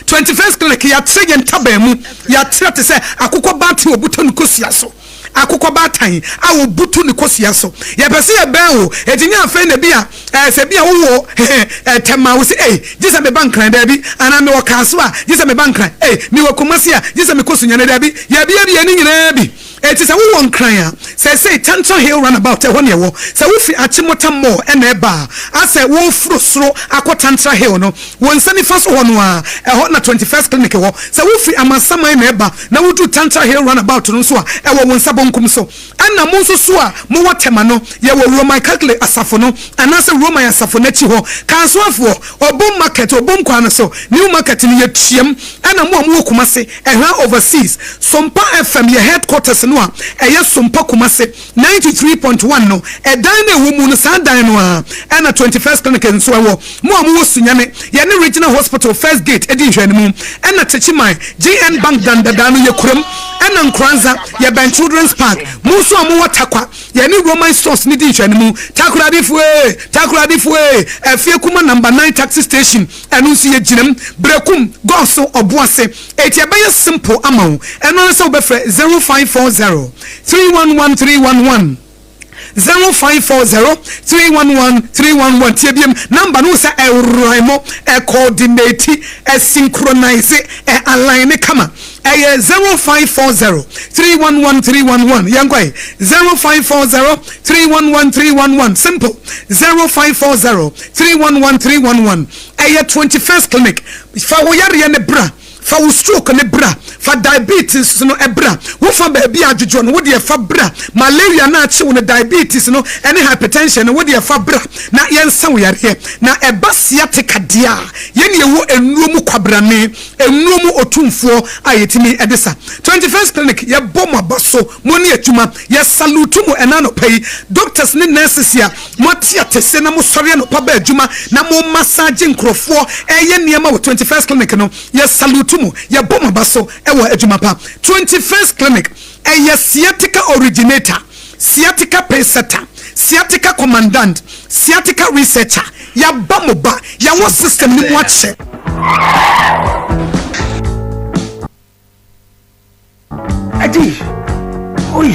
21st Clinic, yɛatrɛ yɛn ntaban mu. Yɛatrɛ te sɛ akokɔ baatan a ɔbuta ne kosua so. Akokɔ baatan a ɔbutu ne kosua so. Yɛpɛ sɛ yɛbɛn wo, enti nyɛ afei na ebia ɛɛ sɛ ebia wowɔ ɛɛ Tɛma a, wo se ei, gye sɛ meba Nkran, daabi, anaa mewɔ Kasoa a, gye sɛ meba Nkran, ei, mewɔ Kumasi a, gye sɛ mekɔ Sunyani, daabi, yɛabiabia ne nyinaa bi. Enti sɛ wowɔ Nkran a, seesei Tantra Hill Runabout, ɛhɔ na ɛwɔ. Sɛ wofi Achimota Mall na ɛreba a, asɛ woreforo soro akɔ Tantra Hill no, wo nsa nifa so hɔ no ara, ɛhɔ na 21st Clinic wɔ. Sɛ wofi Amasaman na ɛreba na woduru Tantra Hill Runabout no nso a, ɛwɔ wo nsa bonkum so. Ɛna mo nso so a mowɔ Tema no, yɛwɔ Roman Catholic asafo no anaasɛ Roman asafo no akyi hɔ. Kansoafoɔ, Obom Market, Obom kwan no so, New Market no, yɛtuam. Ɛna mo a mowɔ Kumasi, Ɛhran Overseas, Sompa FM, yɛ headquarters no a ɛyɛ Sompa Kumasi 93.1 no, ɛdan no a ɛwɔ mu no, saa dan no ara ɛna 21st Clinic nso ɛwɔ. Mo a mowɔ Sunyani, yɛne Regional Hospital First Gate di nhwɛanimu. Ɛna Techiman, GN Bank dan dadaa no, yɛ kurom. Ɛna Nkoranza, yɛbɛn Children's Park. Mo nso a mowɔ Tarkwa, yɛne Roman Stores no di nhwɛanimu. Takoradifoɔ ee! Takoradifoɔ ee! Afie Kuma Number 9 Taxi Station, ɛno nso yɛgyina mu. Berekum, Gɔso, Ɔboase. Enti ɛbɛyɛ simple ama wo. Ɛno ara ne sɛ wobɛfrɛ 0540 311 311. 0540 311 311 Tie biom, number no wo sɛ ɛrhyme, ɛcoordinate, ɛsynchronise, ɛ-align kama. Ɛyɛ 0540 311 311. Yɛnkɔ ɛ. 0540 311 311. Simple. 0540 311 311. Ɛyɛ 21st Clinic. Fa wo yareɛ no bra. Fa wo stroke no bra, fa diabetes no bra, wo fa baabi a adwodwo no, wo deɛ fa bra, malaria no a akye wo no, diabetes no ne hypertension no, wo deɛ fa bra na yɛnsa wo yareɛ. Na ɛba sciatica deɛ a, yɛn na yɛwɔ nnuro mu kwabrane, nnuro mu otumfoɔ a yɛtumi de sa. 21st Clinic, yɛbɔ mo aba so, mo ne adwuma, yɛ salute mo ɛna anɔpa yi, doctors ne nurses a moate atese na mosɔre anɔpa ba adwuma na mo massage nkurɔfoɔ ɛyɛ nneɛma wɔ 21st Clinic no, Yɛ salute mo, yɛ bɔ mo aba so wɔ adwuma pa. 21st Clinic, ɛyɛ sciatica originator, sciatica pacesetter, sciatica commandant, sciatica researcher, yɛaba mo ba, yɛwɔ system no mu akyɛ. Adi! Oi!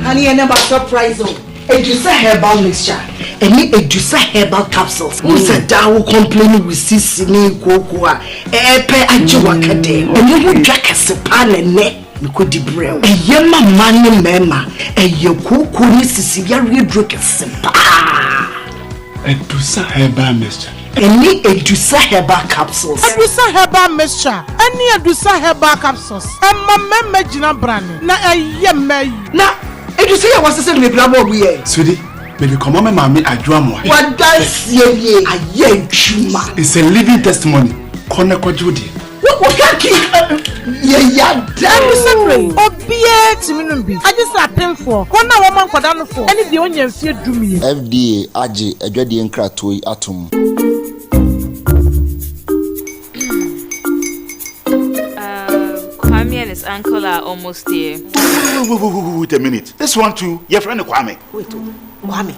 Honey, ɛnɛ ma surprise o. Edusa herbal mixture ɛne Edusa herbal capsules. Wohu sɛ daa wo complain wo sisi ne kooko a ɛɛpɛ agye w'akɛdɛ. Ɛno ho dwa kɛse paa na ɛnɛ mekɔdi brɛ wo. Ɛyɛ ma mmaa ne mmarima. Ɛyɛ kooko ne sisi yareɛ duro kɛse paa. Adusa herbal mixture. Ɛne Adusa herbal capsules. Adusa herbal mixture ɛne Adusa herbal capsules ɛma mmarima gyina brane na ɛyɛ mmaa yi. Na Adusa yi a wasesa no bebree abɔ ɔbo yɛ. Sweetie, mede kɔma me maame Adwo Amoah. W'adanseɛ nie, ayɛ adwuma. It's a living testimony, kɔ na kɔgye wo deɛ. Obiara tumi nom bi, agye sɛ apemfoɔ, wɔn a wɔma nkwadaa nofoɔ, ne deɛ ɔnnya mfeɛ dumien. FDA agye adwadie nkratoɔ yi atom. Kwame and his uncle are almost here. Wait, wait, wait, wait, wait a minute. This one too, your friend Kwame. Wait, oh, Kwame.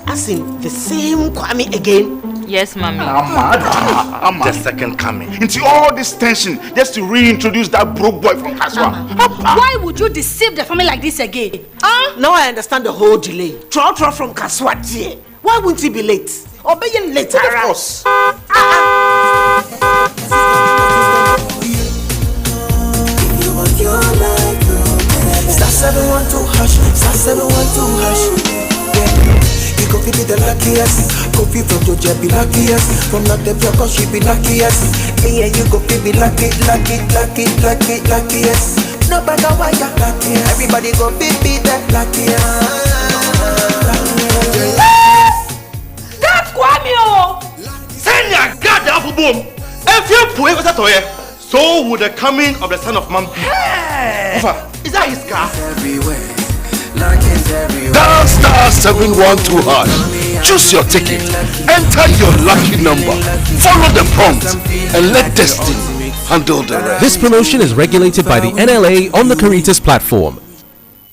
As in the same Kwame again? Yes, mommy. Ama, Ama. The second coming. Into all this tension just to reintroduce that broke boy from Kaswa. Why would you deceive the family like this again? Huh? Now I understand the whole delay. Trotro from Kaswa, dear. Why wouldn't he be late? Or be late? Of course. Ah, ah. Star 712 hash, star 712 hash. Yeah. You go be the luckiest. Kofi from Georgia be luckiest. From not the block, she be luckiest. Me and you go be lucky, lucky, lucky, lucky, luckiest. No bag of wire, luckiest. Everybody go be the luckiest. That's Kwame o. Sɛnea Gad afo boom, efie pue kɔsɛ tɔyɛ, so will the coming of the Son of Man be. Ofa, is that his car? Dial star 712 hash. Choose your ticket. Enter your lucky number. Follow the prompt and let destiny handle the rest. This promotion is regulated by the NLA on the Caritas platform.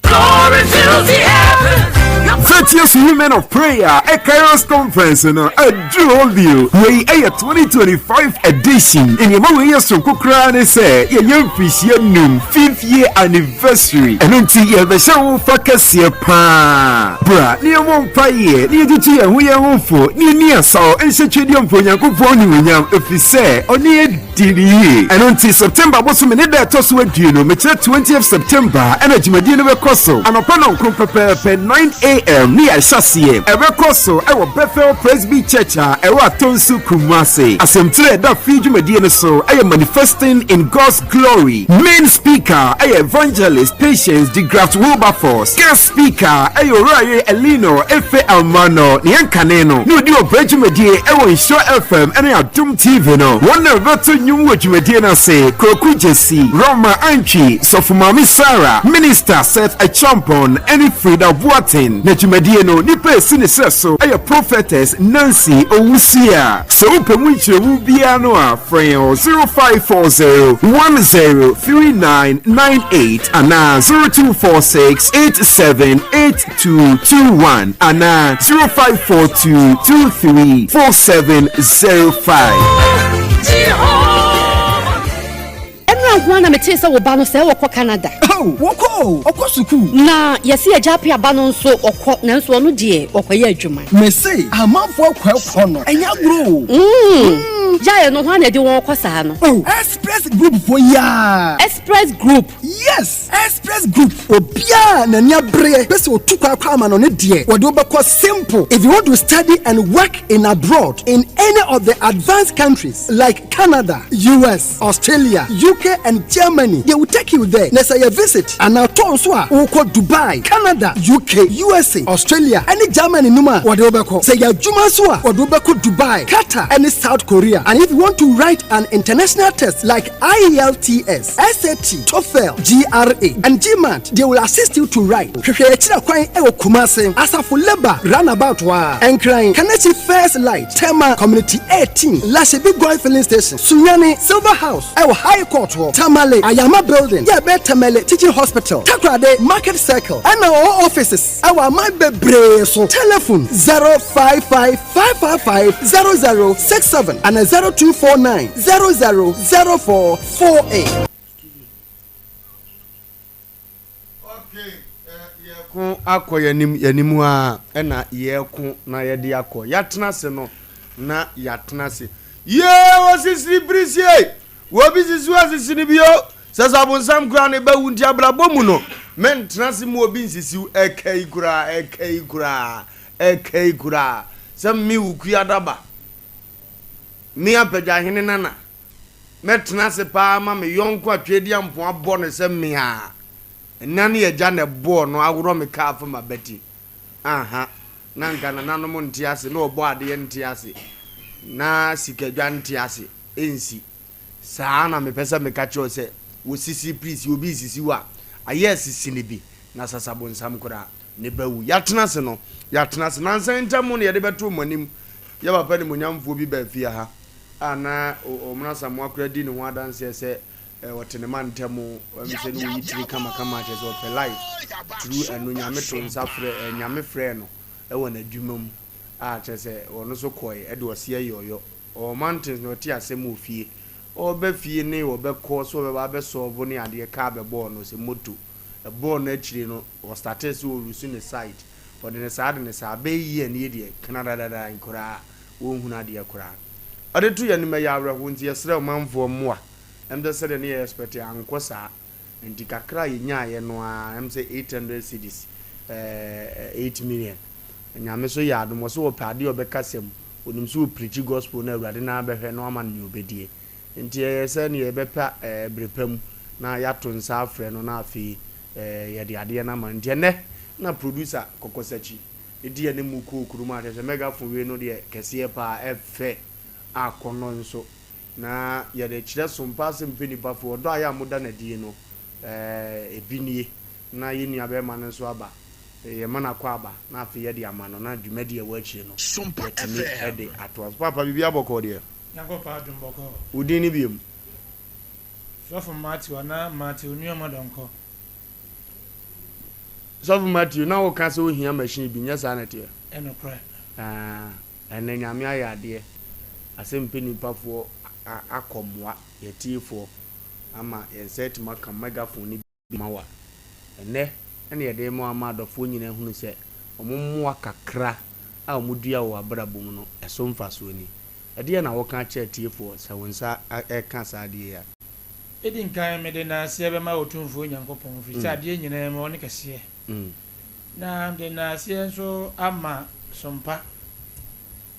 Glory fills the heavens. Virtuous Women of Prayer Kairos Conference no aduru hɔ bio. Wei yɛ 2025 edition. Nneɛma wei yɛ soronko koraa ne sɛ yɛyɛ mfirihyia num, fifth year anniversary. Ɛno nti yɛrebɛhyɛ wo fa kɛseɛ paa. Bra na yɛmmɔ mpaeɛ na yɛtutu yɛn ho yɛn ho fo na yɛnni asaw nhyɛ Twedeɛ mpo Onyankopɔn animuonyam ɛfiri sɛ ɔne yɛn di no yie. Ɛno nti September bosome ne da a ɛtɔ so aduonu, mekyerɛ twentieth September, ɛna dwumadie no bɛkɔ so anɔpa nɔnkron pɛpɛɛpɛ, 9 am, ne yɛahyɛ aseɛ. Ɛbɛkɔ so wɔ Bethel Presby Church a ɛwɔ Atonsu, Kumasi. Asɛmtire a ɛda fie dwumadie no so yɛ Manifesting in God's Glory. Main speaker yɛ Evangelist Patience DeGraft Wilberforce. Guest speaker yɛ Owurayere Eleanor Efe Almano. Nea ɛnkane no na ɔdi ɔbrɛ dwumadie wɔ Nhyira FM ne Adom TV no. Wɔn na wɔbɛto nnwom wɔ dwumadie no ase, Kwaku Gyasi, Roma Antwi, Sɔfo Maame Sarah, Minister Seth Acheampong ne Frida Boateng. Na dwumadie. Dwumadie no nipa a ɛsi ne serɛ so yɛ Prophetess Nancy Owusu a sɛ wopɛ mu nkyerɛmu biara no a frɛ yɛn wɔ 0540 103998 anaa 0246 878221 anaa 0542 234705. Ɛnora nko ara na metee sɛ wo ba no sɛɛ ɔkɔ Canada. Oh, wɔkɔ o, ɔkɔ sukuu. Na yɛse Agya Appiah ba no nso ɔkɔ, nanso ɔno deɛ ɔkɔyɛ adwuma. Mese amanfoɔ akɔ ɛkɔ no, ɛnyɛ agorɔ o. Mm, gyae no, hwan na ɛde wɔn kɔ saa no? Oh, Express Group foɔ yi ara. Express Group? Yes, Express Group. Obiara a n'ani abereɛ pɛ sɛ ɔtu kwan kɔ amanɔne deɛ, wɔde wo bɛkɔ simple. If you want to study and work in abroad in any of the advanced countries like Canada, US, Australia, UK and Germany, they will take you there. Na sɛ yɛ visit anaa tour nso a, wokɔ Dubai, Canada, UK, USA, Australia ɛne Germany nom a, wɔde wo bɛkɔ. Sɛ yɛ adwuma nso a, wɔde wo bɛkɔ Dubai, Qatar ɛne South Korea. And if you want to write an international test like IELTS, SAT, TOEFL, GRA and GMAT, they will assist you to write. Hwehwɛ yɛn akyiri kwan wɔ Kumasi, Asafo Labour Runabout hɔ ara, Nkran, Kaneshie First Light, Tema Community 18, Lashibi Goil Filling Station, Sunyani, Silver House wɔ High Court hɔ, Tamale, Ayama Building, yɛ ɛbɛn Tamale Teaching Hospital, Takoradi, Market Circle, ɛna wɔwɔ offices wɔ aman bebree so. Telephone 055 555 0067 ana 0249 00 0448. Yɛko akɔ yɛnim yɛnim a ɛna yɛko na yɛde akɔ yɛatena ase no na yɛatena ase yee wɔsisiri birisie wɔbi sisi wɔsisi no bio sɛ sɛ abonsam koraa ne bɛwu nti abrabɔ mu no mɛntena ase mu obi nsisiw ɛka yi koraa ɛka yi koraa ɛka yi koraa sɛ me wukua daba me apagya hene nana Mɛtena ase paa ama me yɔnko a Tweaduampɔn abɔ no sɛ me a ɛna ne agya na ɛbɔɔ no aworɔ me kaa afa m'abati. Aha, na anka nananom nte ase, na Ɔbɔadeɛ nte ase, na sikadwa nte ase, ɛnsi. Saa na mepɛ sɛ meka kyerɛ wo sɛ, wɔsisi please, obi resisi wo a, ayɛ asisi no bi, na sasabonsam koraa, ne ba wu. Yɛatena ase no, yɛatena ase. Nansa yi ntam na yɛde bɛto mo anim, yɛ papa animuonyamfoɔ bi baa fie ha a na Omena Asamoah koraa di ne ho adanseɛ sɛ ɔte ne mantam, ɛm sɛ ne wɔyi tiri kamakama kyerɛ sɛ ɔpɛ life through ɛno Nyame to nsa frɛ, Nyame frɛɛ no wɔ n'adwuma mu a kyerɛ sɛ ɔno nso kɔe de ɔseɛ yɔyɔ. Ɔwɔ mountains na ɔte asɛm wɔ fie. Ɔreba fie ne ɔbɛkɔ sɛ ɔbɛba abɛsɔɔvo ne adeɛ kaa bɛbɔɔ no sɛ moto. Ɛbɔɔ no akyire no ɔstartee sɛ ɔlusu ne sight. Ɔde no saa de no saa bɛyɛ year nie deɛ knadadada nkoraa wɔnhunu adeɛ koraa. Ɔde to yɛn anim ɛyɛ awerɛhoɔ nti yɛsrɛ ɔmanfoɔ mmoa. Ɛm sɛ sɛdeɛ ne yɛ expect ankɔ saa. Nti kakra a yɛnyaaeɛ no ara ɛm sɛ 800 cedis ɛɛ 8 million. Nyame nso yɛ adom ɔse ɔpɛ adeɛ a ɔbɛkasa mu. Ɔnim sɛ ɔpreachi gospel no a Awurade no ara bɛhwɛ na wama no nea ɔbɛdie. Nti ɛyɛ sɛ neɛ yɛbɛpɛ bere pa mu na yɛato nsa afrɛ no na afei yɛde adeɛ no ama no. Nti ɛnnɛ na producer Kɔkɔsakyi di yɛne mu kɔɔ kurom a kyerɛ sɛ megaphone wei no deɛ kɛseɛ paa ɛfɛ akɔnnɔ nso na yɛde kyerɛ som paa sɛ mpɛ nipa fo ɔdɔ a yɛ a moda no adie no ebi nie na yɛn nua bɛrima no nso aba yɛma no akɔ aba na afei yɛde ama no na dwumadi a ɛwɔ akyire no yɛatumi de atoa so. Paapa biribiara bɔkɔɔ deɛ? Nyankopɔn adom bɔkɔɔ. Wo din ne biom? Sɔfo Matthew anaa Matthew Nuamah Donkor. Sɔfo Matthew, na wo ka sɛ wo hia machine bi, nyɛ saa na ɛteɛ? Ɛnokorɛ. Aah, ɛnɛ Nyame ayɛ adeɛ, asɛ mpanipafoɔ akɔ mmoa yɛtiefoɔ ama yɛn nsa atumi aka megaphone no bi. ma wo a, ɛnnɛ na yɛde rema wo ama adɔfoɔ nyinaa ahunu sɛ wɔn mmoa kakra a wɔdua wɔ w'abrabɔ mu no, ɛso mfasoɔ ni. Ɛdeɛn na woka akyerɛ atiefoɔ sɛ wo nsa reka saa adeɛ yi a? Edi nkan, mede nnaaseɛ bɛma Otumfoɔ Nyankopɔn, ɛfiri sɛ adeɛ nyinaa mu ɔne kɛseɛ. Na mede nnaaseɛ nso ama Sompa,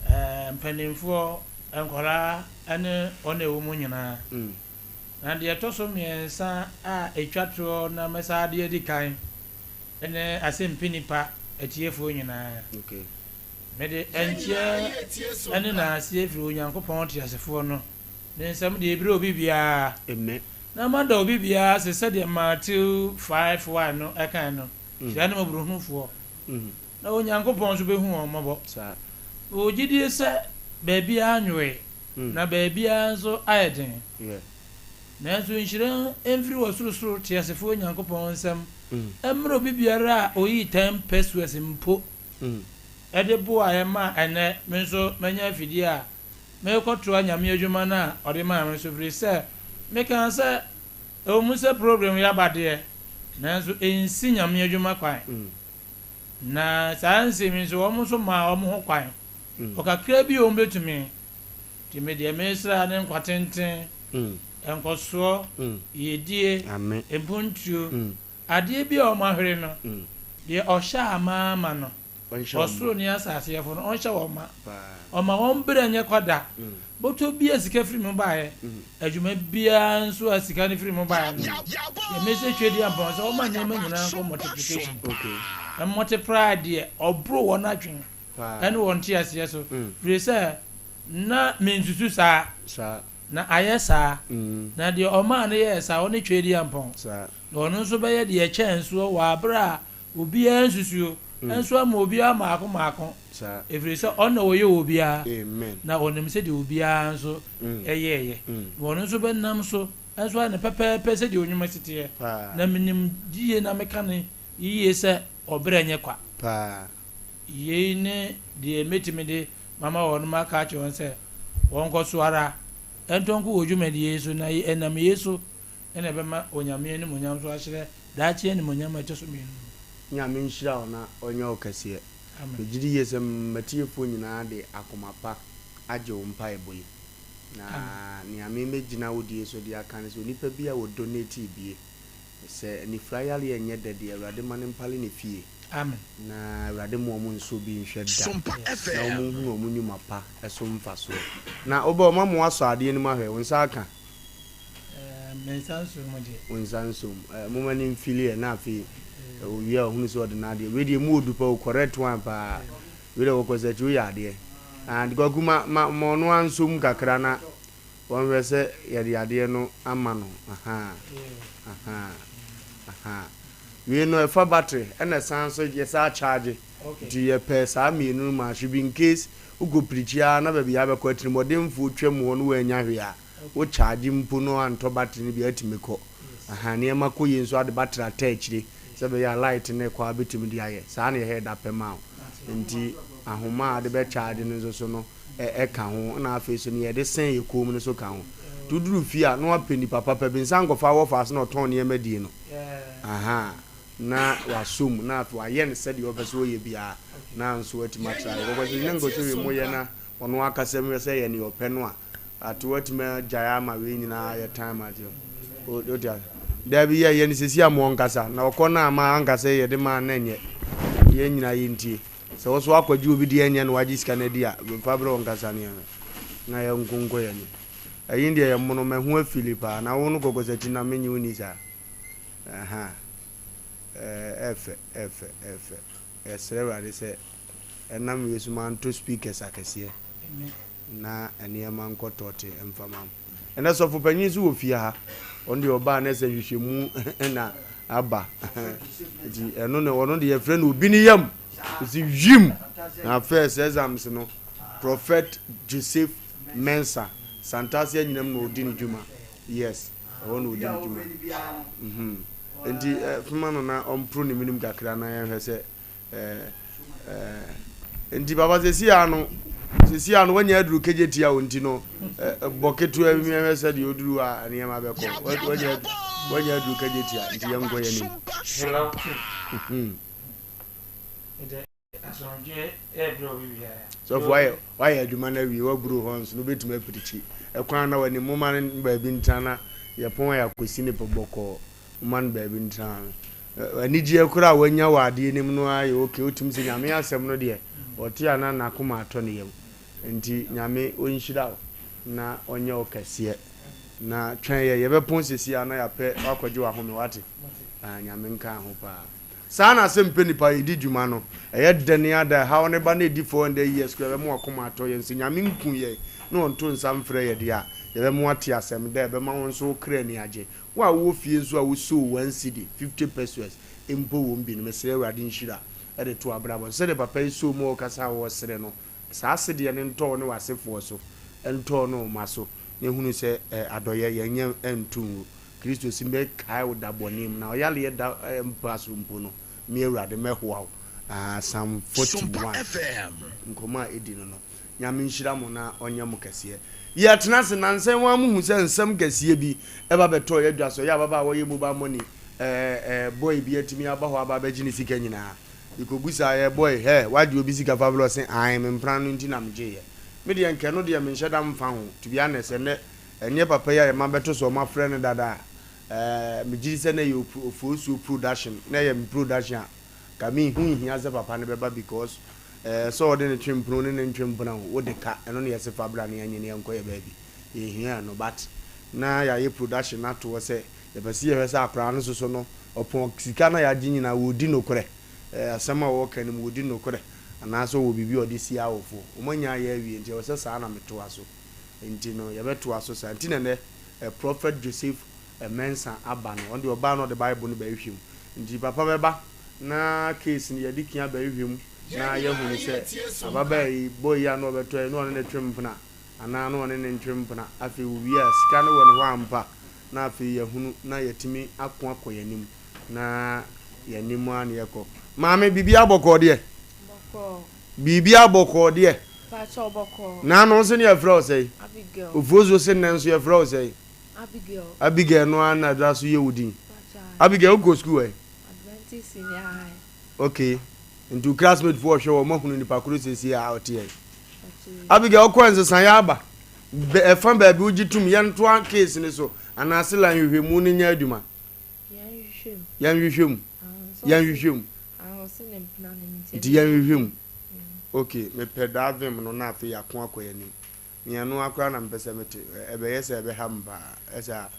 mpanimfoɔ, nkwadaa ne wɔn a ɛwɔ mu nyinaa. Na deɛ ɛtɔ so mmiɛnsa a ɛtwa toɔ na mɛsan de adi kan ne Asɛmpinipa atiefoɔ nyinaa. Mede nkyea ne naaseɛ firi Onyankopɔn teasefoɔ no ne nsam de rebrɛ obi biara, na mada obi biara ase sɛdeɛ Mateo 5 1 no kae no, Hyira ne mmɔborɔhunufoɔ. Na Onyankopɔn nso bɛhu wɔn mmɔbɔ. Mewɔ gyidie sɛ baabiara nnwoe, na baabiara nso ayɛ den. Nanso nhyira mfiri Ɔsorosoro teasefoɔ Nyankopɔn nsam mmra obi biara a ɔyii ten pesewas mpo de boaeɛ maa ɛnnɛ me nso manya afidie a merekɔtoa Nyame adwuma no a ɔde maa me no so, firi sɛ mekaa sɛ ɛwɔ mu sɛ program yi aba deɛ, nanso ɛnsi Nyame adwuma kwan. Na saa nsɛm yi nso wɔn nso maa wɔn ho kwan wɔ kakra bi a wɔbɛtumi. Nti me deɛ mesrɛ ara ne nkwa tenten, nkɔsoɔ, yiedie, mpuntuo, adeɛ bi a wɔahwere no, deɛ ɔhyɛ amaama no, ɔsoro ne asase yɛfo no, ɔnhyɛ wɔn ma. Ɔmma wɔn berɛ nyɛ kwa da. Bɔtɔ bi a sika firi mu baeɛ, adwuma biara nso a sika no firi mu baeɛ no, deɛ mese Twedeampɔn sɛ ɔmma nneɛma nyinaa nkɔ multiplication. Multiply deɛ ɔboro wɔn adwene ne wɔn nteaseɛ so, firi sɛ na mensusu saa, na ayɛ saa, na deɛ ɔmaa no yɛɛ saa, ɔne Twedeampɔn, na ɔno nso bɛyɛ deɛ ɛkyɛn soɔ wɔ aberɛ a Obiara nsusuo nso ama obiara mmaako mmaako, ɛfiri sɛ ɔno na ɔyɛ obiara, na ɔnim sɛdeɛ obiara nso yɛeɛ, na ɔno nso bɛnam so nso ayɛ no pɛpɛɛpɛ sɛdeɛ ɔnwuma si teɛ. Na menim yie na meka no yie sɛ ɔbrɛ nyɛ kwa. Yei ne deɛ mɛtumi de mama wɔn maka akyerɛ wɔn sɛ wɔnkɔ so ara ntɔ nko wɔ dwumadie yi so, na ɛnam yei so na ɛbɛma Onyame animuonyam so ahyerɛ daakye animuonyam a ɛtɔ so mienu no. Nyame nhyira wo na ɔnyɛ wo kɛseɛ. Amen. Megyedi yie sɛ matiefoɔ nyinaa de akoma pa agye wo mpaebɔ yi. Na nea me mɛgyina wo die so de aka ne sɛ onipa bi a wɔ donate bie sɛ anifira yareɛ nyɛ dɛ deɛ Awurade ma no mpale ne fie. Amen. Na Awurade ma wɔn nsɔ bi nhwɛ da na wɔn nhunu wɔn nnwuma pa so mfasoɔ. Na wobɛ wɔma mo asɔ adeɛ no mu ahwɛ, wo nsa aka? Me nsa nso mu deɛ. Wo nsa nso mu. Eh, momma no mfili ɛ, na afei owie a ɔhunu sɛ ɔde n'adeɛ. Wei deɛ mu ɔdu pa o, correct one paa. Wei deɛ wɔkɔ sɛ akyi woyɛ adeɛ. And Kwaku ma, ma, ma ɔno ara nso mu kakra na wɔnhwɛ sɛ yɛde adeɛ no ama no. Ahaa, ahaa, ahaa. Wei no ɛfa battery ɛna ɛsan nso yɛsan charge. Nti yɛpɛ saa mmienu no ma should be in case wokɔ pirikyi ara na baabi a abɛkɔ atirimuɔdenfoɔ twam hɔ no woannya hwee a. Wo charge mpo no antɔ battery no bi a atumi kɔ. Ahaa nneɛma kɔ yie nso ade battery ata akyire sɛ ɛbɛyɛ a light no rekɔ a wobɛtumi de ayɛ. Saa na yɛhɛ da pɛ ma wo. Nti ahoma a wode bɛ charge no nso so no ɛka ho ɛna afei nso nea yɛde sɛn yɛ kɔn mu no nso ka ho. Nti woduru fie a na wapɛ nipa papa bi nsa nkɔfa wɔ faase na ɔtɔn nneɛma die no. Ahaa na wasɔ mu na afei wayɛ no sɛdeɛ ɔpɛ sɛ ɔyɛ biara na nso watumi atra. Yɛkɔkɔ sɛ nyɛ nkɔsɛ wei moyɛ na ɔno akasa mu hwɛ sɛ ɛyɛ nea ɔpɛ no a. But watumi agyae ama wei nyinaa yɛ time ate o te ase. Dabi yɛ yɛ no sisi a mo ɔnkasa na ɔkɔ no ama anka sɛ yɛde maa na ɛnyɛ yɛn nyinaa yɛntie sɛ wo so akɔgye obi deɛ ɛnyɛ na wagye sika no adi a fa brɛ ɔnkasa ne yɛn na yɛn nko nkɔ yɛn anim ɛyi deɛ yɛ mono mɛho afili paa na wo no kɔkɔsakyi na menye wo ni saa ɛha ɛfɛ ɛfɛ ɛfɛ yɛsrɛ awurade sɛ ɛnam wei so manto speakers akɛseɛ Na nneɛma nkɔ tɔɔte mfa ma wo. Ɛnɛ sɔfo panyin nso wɔ fie ha. Ɔno deɛ ɔbaa na ɛsɛ nhwehwɛmu na aba. Nti ɛno na ɔno deɛ yɛfrɛ no obi ne yam. Nti wim na first exams no Prophet Joseph Mensah Santase anyinam na ɔdi ne dwuma. Yes, ɛhɔ na ɔdi ne dwuma. Mhm. Nti fema no na ɔmpro ne menim kakra na yɛnhwɛ sɛ Eh, eh, nti papa sɛsi a no sɛsi a no wanya aduru kegye tia wo nti no eh, bɔ ketewa bi mehwɛ sɛ deɛ ɔduru a nneɛma bɛkɔ wanya wanya aduru kegye tia nti yɛnkɔ yɛn anim. Hello. Sɔfo wayɛ wayɛ adwuma no awie waburo hɔ nso no wobɛtumi apirikyi ɛkwan na w'anim moma no baabi ntena na yɛpɔn a yɛakɔsi ne pɛ bɔkɔɔ Woma no baabi ntena. Anigyeɛ koraa a wanya wɔ adeɛ no mu no ara yɛ okay. Wotumi sɛ Nyame asɛm no deɛ ɔte a na n'akoma atɔ ne yam. Nti Nyame ɔnhyira wo na ɔnyɛ wo kɛseɛ. Na twɛn yɛ, yɛbɛpɔn sɛsi ara na yɛapɛ woakɔgye w'ahome wate. Ah, Nyame nka ho paa. Saa na sɛ mpɛ nipa yɛdi dwuma no, ɛyɛ dɛ ne ada, ɛhaw no ba na ɛdi 400 years koraa ɛbɛma w'akoma atɔ yɛn. Sɛ Nyame nku yɛn na ɔnto nsa mfrɛ yɛ deɛ a, yɛbɛma woate asɛm dɛ ɛbɛma wo nso wo kra ani agye. Wo a wowɔ fie nso a wo sow one cedi, 50 pesewas, mpo wom bi no, mesrɛ Awurade nhyira de to w'abrabɔ so. Sɛdeɛ papa yi soo mu a ɔrekasa a ɔresere no, saa asedeɛ no ntɔ wo ne w'asefoɔ so, ɛntɔ wo ne wo mma so, na hunu sɛ adɔeɛ yɛnyɛ nto ngu. Kristo se, Mɛkae wo da bɔne mu, na ɔyareɛ da mpa so mpo no, me Awurade mɛhoa wo. Ah, Psalm 41, nkɔmmɔ a ɛdi no no. Nyame nhyira mo na ɔnyɛ mo kɛseɛ. Yɛtena ase nansa yi waa mo hu sɛ nsɛm kɛseɛ bi ɛba bɛtɔɔ yɛ dwa so. Ɛyɛ ababaawa ɔyɛ mobile money ɛɛ ɛɛ boy bi atumi aba hɔ aba abɛgye ne sika nyinaa. Yɛkɔbusaa yɛ boy hɛ wagye obi sika fa brɛ ɔse ae me mpena no nti na megyeeɛ. Me deɛ nka ɛno deɛ menhyɛ da mfa ho to be honest ɛnɛ ɛnyɛ papa yi a yɛma bɛto so ɔmo afrɛ no dada a ɛɛ megyedi sɛ na ɛyɛ Ofosuo production na ɛyɛ me production a nka me ho nhia sɛ papa no bɛba because Ɛɛ sɛ ɔde ne twe mpena o ne ne ntwe mpena o wode ka ɛno na yɛse fa bra na yɛnyɛ na yɛnkɔ yɛ baabi yɛnhia ɛno but na yɛayɛ production no ato hɔ sɛ yɛpɛ sɛ yɛhwɛ sɛ akoraa no soso no ɔpɔn sika no a yɛagye nyinaa wɔdi nokorɛ ɛɛ asɛm a wɔka no mu wɔdi nokorɛ anaasɛ ɔwɔ biribi a ɔde sie awofoɔ wɔn anya ayɛ awie nti ɛwɔ sɛ saa na metoa so nti no yɛbɛtoa so saa nti na ɛnɛ ɛ Prophet Joseph Mensah aba no ɔno deɛ ɔbaa na ɔde bible no bɛhwehwɛ mu nti papa bɛba na case no yɛde kia bɛhwehwɛ mu na yɛahunu sɛ ababaa yi, boy yi a na ɔbɛtɔ yi na ɔne no twe mpena anaa na ɔne no ntwe mpena. Afei wɔwie a, sika no wɔ ne hɔ ampa na afei yɛahunu na yɛatumi ako akɔ yɛn anim na yɛn anim ara na yɛkɔ. Maame, biribiara bɔkɔɔ deɛ? Bɔkɔɔ. Biribiara bɔkɔɔ deɛ? Pakyɛw bɔkɔɔ. Naano wo se ne yɛfrɛ wo sɛn? Abigail. Ofosuo se nnɛ nso yɛfrɛ wo sɛn? Abigail. Abigail no ara na da so yɛ wo din? Pakyɛw. Abigail wokɔ sukuu wɛn? Adventist Senior High. Okay. Nti wo classmate foɔ ɔhwɛ wɔ ɔmo ahunu nipa koro siesie a ɔte yɛn. Abigail ɔkɔ nsesaeɛ aba. Bɛ ɛfa baabi wogye tum yɛntoa case no so anaa sela nhwehwɛmu no nyɛ adwuma. Yɛnhwehwɛ mu. Yɛnhwehwɛ mu. Nti yɛnhwehwɛ mu. Okay, mepɛ daa vim no na afei yɛako akɔ yɛn anim. Nea ɛno ara koraa na mepɛ sɛ mete. Ɛbɛyɛ sɛ ɛbɛha me paa. Ɛsɛ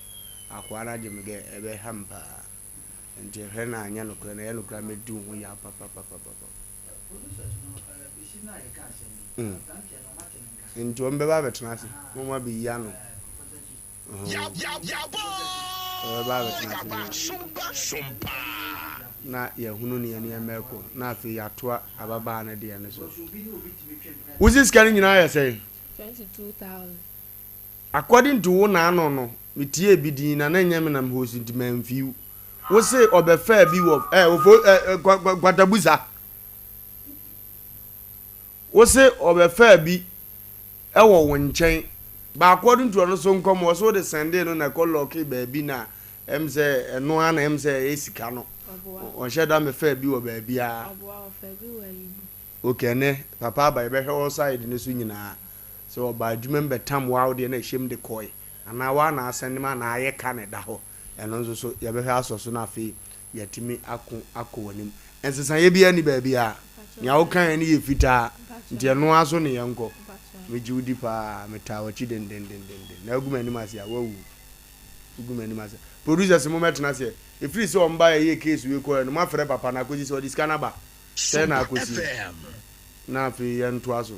akoa no agye me gɛ ɛbɛha me paa. Nti hwɛ na anyɛ nokorɛ na ɛyɛ nokorɛ a mɛdi wo ho yaw papapapapa. Mm. Nti wɔn bɛba abɛtena ase na wɔn abɛyi ano. Wɔbɛba abɛtena ase na yɛahunu nea nneɛma ɛkɔ na afei yɛatoa ababaa no deɛ no so. Wosi sika no nyinaa yɛ sɛn? 22,000. According to wo naano no me tiee bi din na na ɛnyɛ me na me host nti manfiw. Wo se ɔbɛfaa bi wɔ eh ofo eh eh kwa kwa kwatabusa. Wo se ɔbɛfaa bi ɛwɔ wo nkyɛn. But according to ɔno so nkɔmɔ ɔse wode sɛndee no na ɛkɔ lɔɔkee baabi na ɛm sɛ ɛno ara na ɛm sɛ ɛyɛ sika no. Ɔnhyɛ da mɛfaa bi wɔ baabiara. Ɔboa ɔfaa bi wɔ ayi mu. Okay ɛnɛ papa aba yɛbɛhwɛ all side no so nyinaa. Sɛ ɔba adwuma mu bɛtam wo a wo deɛ na ɛhyɛ mu de kɔe anaa woa na asɛnde ma anaa ayɛ ka na ɛda hɔ. Ɛno nso so yɛbɛhwɛ asɔ so na afei yɛatumi ako akɔ w'anim. Nsesaeɛ biara nni baabiara. Nea wokaeɛ no yɛ fitaa nti ɛno ara so ne yɛnkɔ. Megye wo di pa ara, metaa w'akyi dendendendenden. Na agu m'anim ase a, woawu. Wogu m'anim ase. Producers mommɛtena aseɛ. Ɛfiri sɛ wɔn baeɛ yɛɛ case wei kɔeɛ no, moafrɛ papa no akɔsi sɛ ɔde sika no aba. Sɛn na akɔsi? Na afei yɛntoa so.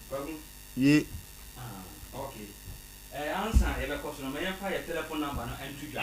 Kwaku. Ye. Ah okay eh ansa yɛbɛkɔ so no ma yɛmfa yɛ telephone number no nto dwa.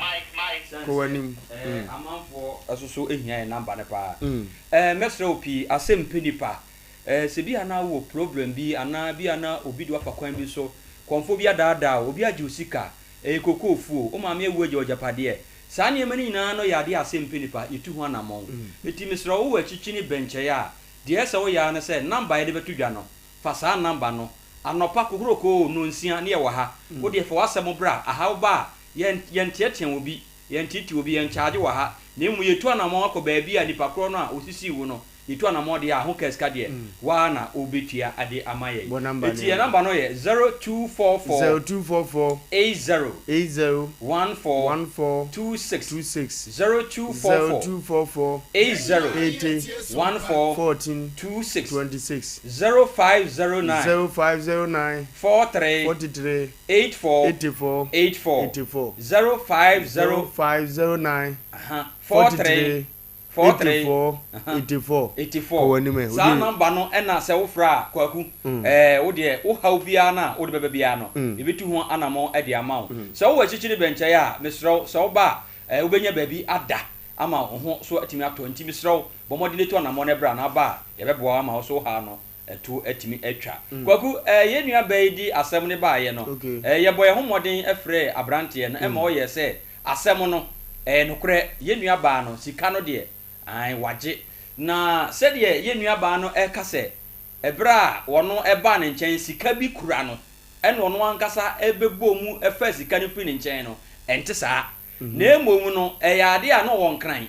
Sane Kɔ sɛ w'anim. eh Mm. amanfoɔ nso so hia yɛn number no paa. Mm. Eh mɛsrɛ wo pii asɛm mpɛ nipa eh sɛ bi a na wowɔ problem bi anaa bi a na obi de wo afa kwan bi so, kɔmfoɔ bi adaadaa wo, obi agye wo sika, ɛyɛ kokoo fuo, wo maame awu agya wo agyapadeɛ. Saa nneɛma no nyinaa no yɛ adeɛ a asɛm mpɛ nipa, yɛtu ho anammɔn. Enti mesrɛ wo wowɔ akyikyi ne bɛnkyɛeɛ a, Deɛ ɛsɛ sɛ woyɛ ara ne sɛ number a yɛde bɛto dwa no, fa saa number no. Anɔpa kokorokoo nnɔnsia ne yɛwɔ ha. Wo deɛ fa w'asɛm bra. Aha woba a, yɛn, yɛnteatea obi, yɛnteetee obi, yɛnkyagye wɔ ha. Na mmom yɛtu anammɔn akɔ baabi a nipa korɔ no a ɔsisii wo no, yɛtu anammɔn deɛ a, ho kaa sika deɛ, wo ara na wobɛtua de ama yɛn. Bɔ number no Enti yɛn yɛnkɔ. number no yɛ 0244 0244 80 80 14 14 26, 26 0244 0244 80 80 14 14 26, 26 0509 0509 43 43 84 84 84 84 050 0509 aha 43 43 43 84 aha 84 84 Kɔ w'anim ɛ Saa wode number no ɛna sɛ wofrɛ a Kwaku ɛɛ wo deɛ wo haw biara no a wode bɛba biara no yɛbɛtu ho anamɔn de ama wo. Sɛ wowɔ akyirikyiri bɛnkyɛe a mesrɛ wo sɛ woba a ɛɛ wobɛnya baabi ada. ama wo ho so atumi atɔ. Nti mesrɛ wo, bɔ mmɔden na tu anammɔn na bra, na aba a, yɛbɛboa wo ama wo so wo haw no to atumi atwa. Kwaku, eh, yɛn nua baa yi de asɛm no baeɛ no, eh, yɛbɔ yɛn ho mmɔden frɛɛ aberanteɛ no ma ɔyɛɛ sɛ asɛm no, ɛyɛ nokorɛ, yɛn nua baa no, sika no deɛ, ae, wagye. Na sɛdeɛ yɛn nua baa no reka sɛ, ɛberɛ a ɔno baa ne nkyɛn, sika bi kura no, ɛna ɔno ankasa bɛbɔɔ mu faa sika no firii ne nkyɛn no, ɛnte saa. Na mmom no, ɛyɛ adeɛ a na ɔwɔ nkran,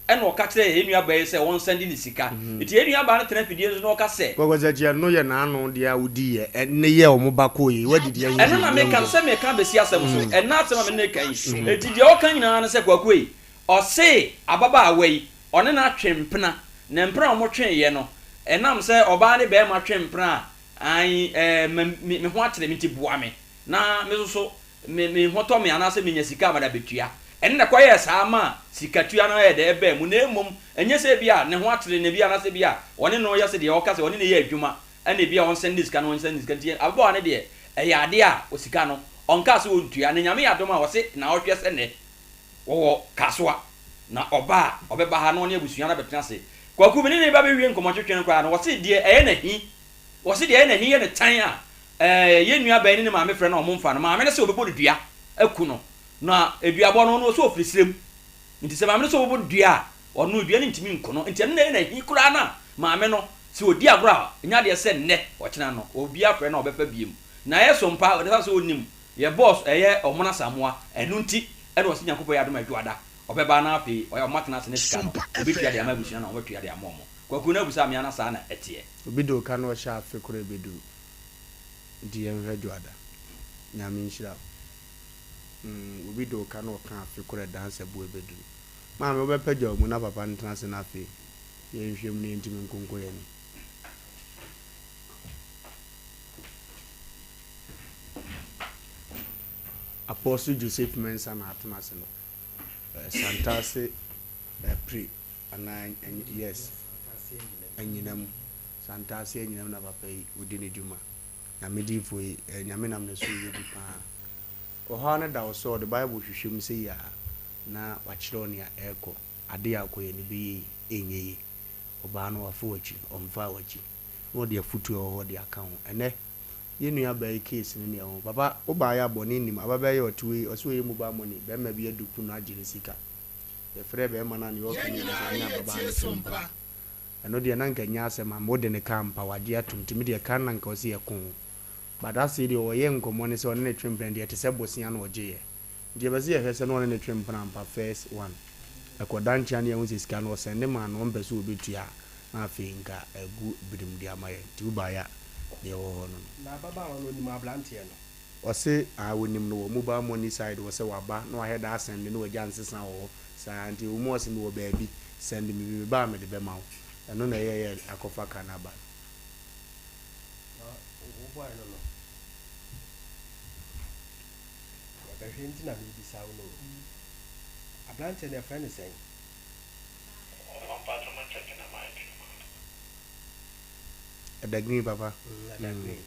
ɛna ɔka kyerɛɛ yɛn nuabaa yi sɛ ɔnsɛnde ne sika. Nti yɛn nuabaa no tena afidie no so na ɔka sɛ. Kɔkɔsakyi ɛno yɛ n'ano deɛ a wodi yɛ ɛne yɛ ɔmo ba kɔɔ yei wadidi ahu Ɛno na meka no sɛ meka bɛsi asɛm so, ɛnna asɛm a me ne no reka yi. Nti deɛ ɔka nyinaa ne sɛ, Kwaku ei, ɔse ababaawa yi, ɔne no atwe mpena, na mpena a wɔtweeɛ no, ɛnam sɛ ɔbaa ne barima twe mpena a, ae, ɛɛ, ma me me ho akyere me nti boa me na me nso so me me ho tɔ me anaasɛ menya sika a mede abɛtua. Ɛno na ɛkɔyɛɛ saa maa sikatua no yɛɛ dɛ ɛbaa mu na mmom ɛnyɛ sɛ ebia ne ho akyere no bi anaasɛ ebia ɔne no yɛ sɛ deɛ ɔka sɛ ɔne no yɛ adwuma ɛna ebia ɔnsɛnde sika no ɔnsɛnde sika nti ababaawa no deɛ ɛyɛ adeɛ a sika no ɔnkaa sɛ ɔntua na Nyame yɛ adom a ɔse naawɔtweɛ sɛ nnɛ wɔwɔ Kasoa na ɔba a ɔbɛba ha na ɔne abusua no abɛtena ase. Kwaku me ne no ba bɛwie nkɔmmɔtwetwe no koraa no ɔse deɛ ɛyɛ no ahi Wɔse deɛ ɛyɛ n'ani yɛ no tan a ɛɛ yɛn nua baa yi ne ne maame frɛ no a wɔn mfa no. Maame no se ɔbɛbɔ no dua aku no. Na duabɔ no ɔno ɔse ɔfiri serɛ mu. Nti sɛ maame no se ɔbɛbɔ no dua a ɔno dua no ntumi nku no. Nti ɛno na ɛyɛ no ahi koraa no a maame no sɛ ɔdi agorɔ a ɛnyɛ adeɛ sɛ nnɛ ɔkyena no obiara frɛ no a ɔbɛfa biom. Na ɛyɛ so mpa ɛsiane sɛ ɔnim yɛ boss ɛyɛ Ɔmona Asamoah ɛno nti ɛna ɔse Nyankopɔn yɛ adom a Adwoada ɔbɛba na afei ɔyɛ wɔn atena ase na sika no ɔbɛtua de ama abusua no na wɔatua de ama wɔn. Kwaku no abusa me ana saa na ɛteɛ. Obi de oka na ɔhyɛ afe koro ɛbɛduru nti yɛnhwɛ dwoada Nyame nhyira wo mm obi de oka na ɔka afe koro ɛdansa bu ɛbɛduru Maame wobɛpɛ gya wo mu na papa no ntena ase na afei yɛnhwɛ mu na yɛntumi nkonko yɛn ani. Apostle Joseph Mensah na atena ase no Santase Pre Anaa yes anyinam Santase anyinam na papa yi odi ne dwuma Nyame diyifo yi eh Nyame nam ne so yɛ bi paa Ɔhaw no da wo so a ɔde bible hwehwɛ mu sei a na wakyerɛ wo nea ɛrekɔ Ade a wokɔyɛ no ɛbɛyɛ yie ɛnyɛ yie Ɔbaa no wafa w'akyi ɔmfaa w'akyi na ɔde afutuo a ɛwɔ hɔ de aka ho Ɛnɛ yɛn nua baa yi case no nea ɛwɔ ho Papa wo baeɛ a bɔne nnim ababaa yi a ɔte hɔ yi ɔse ɔyɛ mobile money bɛrima bi adupu no agye ne sika Yɛfrɛɛ bɛrima no a nea ɔka nyinaa sɛ ɔne ababaa no to mpena. Ɛno deɛ na anka ɛnyɛ asɛm ama wode ne ka ampa wagye atom nti me deɛ kan na anka ɔse yɛko o but asei deɛ ɔyɛ nkɔmmɔ ne sɛ ɔne no twe mpena deɛ ɛte sɛ bosea na ɔgyeeɛ nti yɛpɛ sɛ yɛhwɛ sɛ na ɔne no twe mpena ampa first one ɛkɔ da nkyea na yɛahu sɛ sika no ɔsɛnde maa no ɔmpɛ sɛ ɔbɛtua a na afei nka agu birim de ama yɛn nti wobaeɛ a deɛ ɛwɔ hɔ no no. Na ababaawa no ɔnim abranteɛ no? Ɔse ah onim no wɔ mobile money side hɔ sɛ waba na wahwɛ daa sɛnde na wagya nsesa wɔ hɔ saa nti ɛwɔ mu ɔse mewɔ baabi sɛnde me bi meba a mede bɛma wo ɛno na ɛyɛɛyɛ akɔfa ka no aba no. Na wo boy no no yɛbɛhwɛ nti na mebisa wo no o abranteɛ no yɛfrɛ no sɛn? Ɛda green papa. Ɛda green.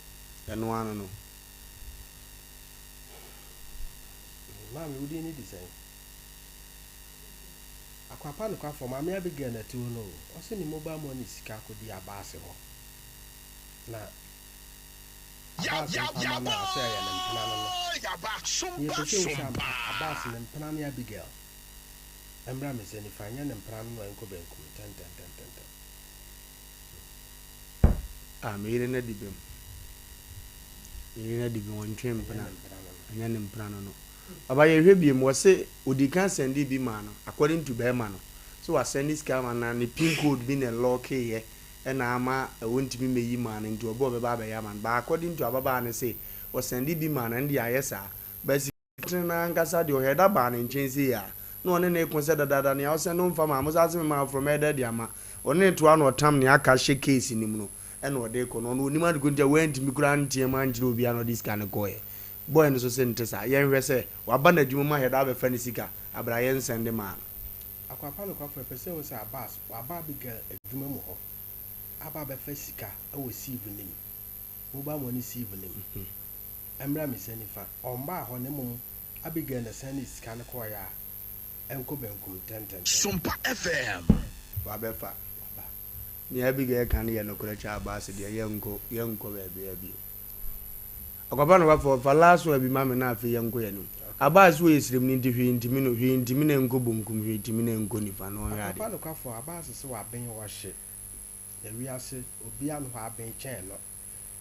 Ɛno ara no no. Maame, wo din ne de sɛn? Akwapa nokwafo, Maame Abigail na ɛte hɔ no o. Ɔse ne mobile money sika akɔdi Abaase hɔ. Na Abaase mfa ma no a, ɔse ɛyɛ ne mpena no no. Na yɛpɛ sɛ yɛhu sɛ ampa Abaase ne mpena ne Abigail. Ɛmmra me nsa nifa, ɛnyɛ ne mpena no no ɛnkɔ benkum ntɛntɛntɛntɛntɛm. Ah, me yere no adi bem. Me yere no adi bem, ɔntwe mpena. Ɛnyɛ ne mpena no no. Papa yɛhwɛ biem, wɔse odi kan sɛnde bi maa no, according to bɛrima no. So wasɛnde sika ama no na ne pin code bi na ɛlɔɔkeeɛ ɛna ama ɔntumi mmɛyi maa no nti ɔbɛ ɔbɛba abɛyɛ ama no. But according to ababaa no se, ɔsɛnde bi maa no ɛno deɛ ayɛ saa. But Tene no ankasa deɛ ɔhwɛ da baa ne nkyɛn sei a, na ɔne no reko sɛ dadaada nea ɔsɛ no mfa maa mo saa se memaa wo frɛ mɛyɛ dɛ de ama. Ɔne no toa na ɔtam nea aka hyɛ case no mu no ɛna ɔde rekɔ no ɔno ɔnim ade ko nti a wantumi koraa anteam ankyerɛ obiara na ɔde sika no kɔeɛ. Boy no nso se nte saa. Yɛnhwɛ sɛ waba n'adwuma mu ahwɛ da abɛfa ne sika abrɛ a yɛnsɛnde maa no. Akwapa nokwafo ɛpɛ sɛ ehu sɛ Abbas waba Abigail adwuma mu hɔ aba abɛfa sika wɔ sieve no mu, mobile money sieve no mu. Ɛmmra me nsa nifa. Ɔmmaa hɔ, na mmom Abigail na ɛsanee sika no kɔeɛ a. Ɛnkɔ benkum ntɛntɛntɛm. Sompa FM. Wabɛfa. Nea Abigail ka no yɛ nokorɛ kyɛ Abaase deɛ yɛnkɔ yɛnkɔ baabiara bio. Akwaba na wafa ɔfa last one bi ma me na afei yɛnkɔ yɛn anim. Abaase wɔ yɛ sremni nti hwee ntimi no hwee ntimi na ɛnkɔ bonkum hwee timi na ɛnkɔ nifa na ɔnhwɛ adeɛ. Akwaba nokwafo Abaase se waben ɔhye na wiase obia nohɔ aben kyɛn no.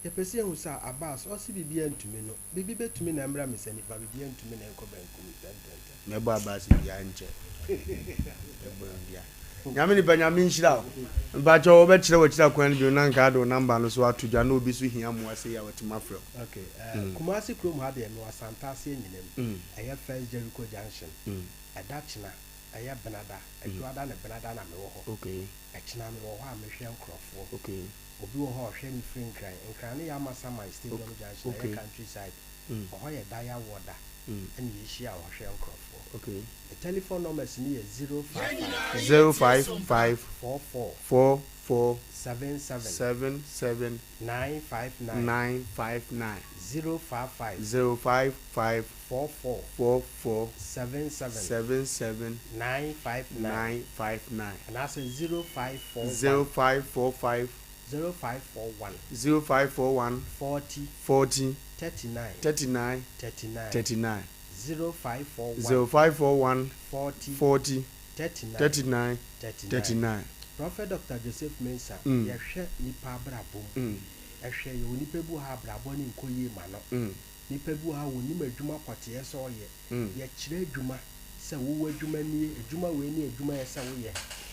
Yɛpɛ sɛ yɛhu sɛ Abbas, ɔse biribiara ntumi no, biribi bɛtumi na ɛmmra me sɛ nipa, biribiara ntumi na ɛnkɔ bankum ntɛntɛntɛm. Mɛbɔ Abbas dua nkyɛ mɛbɔ no dua. Nyame nipa Nyame nhyira wo. Mpakyɛw wobɛkyerɛ wakyiri akwan no bio na nka ade wo number no so ato dwa na obi so hia mmoa sei a watumi afrɛ wo. Ok eh, Kumasi kurom ha deɛ mewɔ Asantase Anyinam, ɛyɛ First Jericho Junction, ɛda kyena, ɛyɛ Benada, Adwoada ne Benada na mewɔ hɔ, ɛkyena mewɔ hɔ a mehwɛ nkorɔfoɔ. Obi wɔ hɔ a ɔhwɛ me firi Nkran. Nkran no yɛ Amasaman Stadium Junction, ɛyɛ country side. Ɔhɔ yɛ Daya Wɔda ɛna yɛhyia wɔ hɔ hwɛ nkorɔfoɔ. Me telephone numbers no yɛ 055. 055. 44. 44. 77. 77. 959. 959. 055. 055. 44. 44. 77. 77. 959. 959. Anaasɛ 0541. 0545. 0541. 0541. 40. 40. 39. 39. 39. 39. 0541. 0541. 40. 40. 39. 39. 39. 39. Prophet Doctor Joseph Mensah, Mm. yɛhwɛ nipa abrabɔ mu. Mm. Ɛhwɛ, yɛwɔ nipa bi wɔ ha a abrabɔ no nkɔ yie ma no. Mm. Nipa bi wɔ ha a ɔnnim adwuma pɔteɛ sɛ ɔyɛ. Mm. Yɛkyerɛ adwuma sɛ wo w'adwuma nie, adwuma wei ne adwuma a ɛsɛ sɛ woyɛ.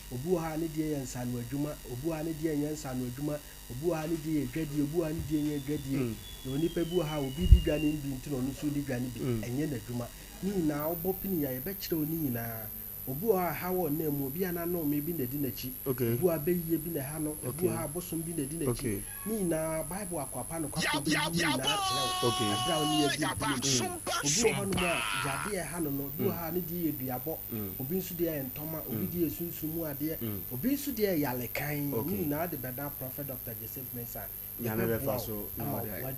Obi wɔ hɔ a ne deɛ yɛ nsaano adwuma, obi wɔ hɔ a ne deɛ nyɛ nsaano adwuma, obi wɔ hɔ a ne deɛ yɛ dwadie, obi wɔ hɔ a ne deɛ nyɛ dwadie. Yɛwɔ nipa bi wɔ ha a obi di dwa no bi nti na ɔno nso di dwa no bi, ɛnyɛ n'adwuma. Ne nyinaa wobɔ pini a yɛbɛkyerɛ wo ne nyinaa. Obi wɔ hɔ a haw a ɔnam mu, obi a n'anome bi na edi n'akyi, obi wɔ hɔ a bayie bi na ɛha no, obi wɔ hɔ a abosom bi na edi n'akyi. Ne nyinaa, Bible akwapa nokwafo beyi ne nyinaa akyerɛ wo bere a wo ne yɛn adi nkonim. Obi wɔ hɔnom a, yadeɛ a ɛha no no, obi wɔ hɔ a ne deɛ yɛ duabɔ, obi nso deɛ yɛ ntɔma, obi deɛ yɛ sunsum mu adeɛ, obi nso deɛ yɛ yalekan. Ne nyinaa de bɛdan Prɔfɛt Dɔkta Joseph Mensah. Nyame bɛfa so na ɔde ayɛ.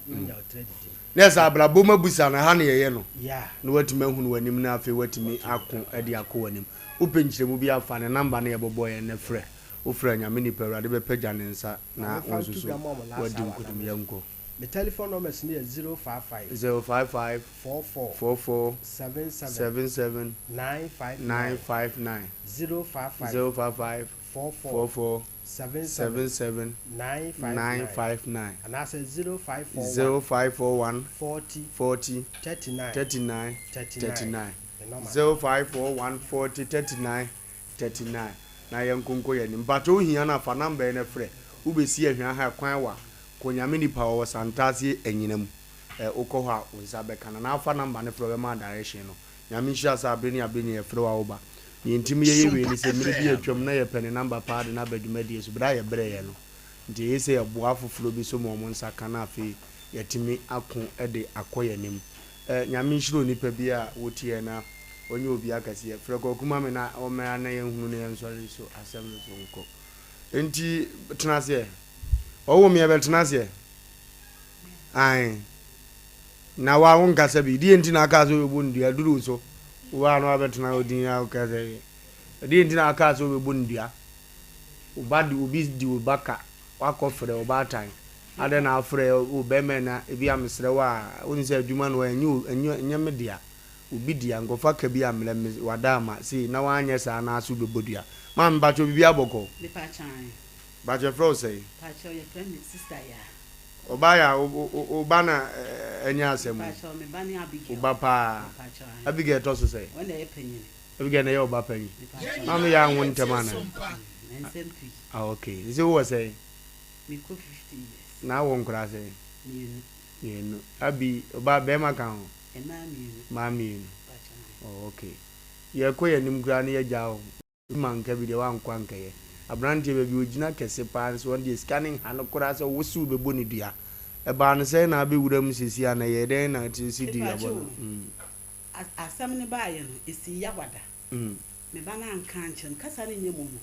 Na ɛsɛ abrabɔ mu abusa no ha na yɛyɛ no na watumi ahunu w'anim na afei watumi ako de akɔ w'anim. Wopɛ nkyerɛmu bi a fa ne number no yɛbɔbɔɔ yɛn no frɛ. Wofrɛ a Nyame nipa Awurade bɛpagya ne nsa na wo nso so wadi nkonim. Yɛnkɔ. Me telephone numbers no yɛ 055. 055. 44. 44. 77. 77. 959. 959. 055. 055. 44. 44. 77. 77. 959. 959. Anaasɛ 0541. 0541. 40. 40. 39. 39. 39. 39. Me number. 0541 40 39 39. Na yɛnko nkɔ yɛn anim. Mpakyɛ wo hia no a fa number yi na frɛ. Wo bɛsi Ahwea ha kwan wa kɔ Nyame nipa ɔwɔ Santase Anyina mu. Ɛ wokɔ hɔ a wo nsa bɛka no. Anaa fa number no frɛ ɔbɛma wo direction no. Nyame nhyira sɛ abere ne abere nyinaa yɛfrɛ wo a woba. Nea enti me yɛyɛ wei ne sɛ mmere bi atwam na yɛpɛ ne number paa de no aba dwumadie so bere a yɛbrɛeɛ no nti eye sɛ yɛboa afoforɔ bi so ma wɔn nsa ka na afei yɛatumi ako de akɔ yɛn anim. Eh, Nyame nhyira onipa bi a wotiɛ na ɔnyɛ obi akɛseɛ. Frɛ Kwaku ma me na ɔmmra na yɛnhunu na yɛnsɔre so asɛm no so nkɔ. Enti tena aseɛ. Ɔwoo me yɛbɛtena aseɛ. Ae. Na wo a wonkasa bi, deɛ nti na akaa sɛ wobɛbɔ no dua? Duru wo so, wo a na wabɛtena hɔ din a woka sɛ, deɛ nti na akaa sɛ wobɛbɔ no dua? Wo ba de, obi di wo ba ka, wakɔ frɛ ɔbaatan, adɛn na afrɛ wo bɛrima na ebi a mesrɛ wo a, wonim sɛ adwuma no ɛnyɛ ɛnyɛ ɛnyɛ me dea, obi dea, nkɔfa ka bi ammrɛ me, wada ama sei, na woanyɛ saa na ase wobɛbɔ dua. Maame, mpakyɛw biribi abɔkɔ? Mepakyɛw ae. Mpakyɛw yɛfrɛ wo sɛn? Mpakyɛw yɛfrɛ me Sister Yaa. Ɔbaa yɛ a wo ba na ɛnyɛ asɛm o. Mepakyɛw me ba ne Abigail. Wo ba paa. Mepakyɛw ahe. Abigail tɔ so sɛn? Ɔno na ɛyɛ panyini. Abigail na ɛyɛ wo ba panyin. Mepakyɛw. Maame yɛ anwo ntɛm anaa? Nsɛm pii. Ah okay. Sisi wowɔ sɛn? Mekɔ 50 years. Na awɔ nkoraa sɛn? Mmienu. Mmienu. Abi, ɔbaa bɛɛma ka ho? Mmaa mmienu. Mmaa mmienu. Mepakyɛw ahe. Oh okay. Yɛkɔ yɛn anim koraa na yɛagya wo. Ma nka bi deɛ wankɔ ankɛyɛ. Abranteɛ baabi ogyina kɛse paa nso ɔno deɛ sika no nha no koraa sɛ wo se wobɛbɔ no dua. Ɛbaa no sɛn na abɛwura mu seesei anaa ɛyɛɛ dɛn na wosi dua bɔ no? Mepakyɛw o, asɛm no baeɛ no, ɛsii Yawada. Me ba no anka ankyerɛ me, kasa no nyɛ mu no,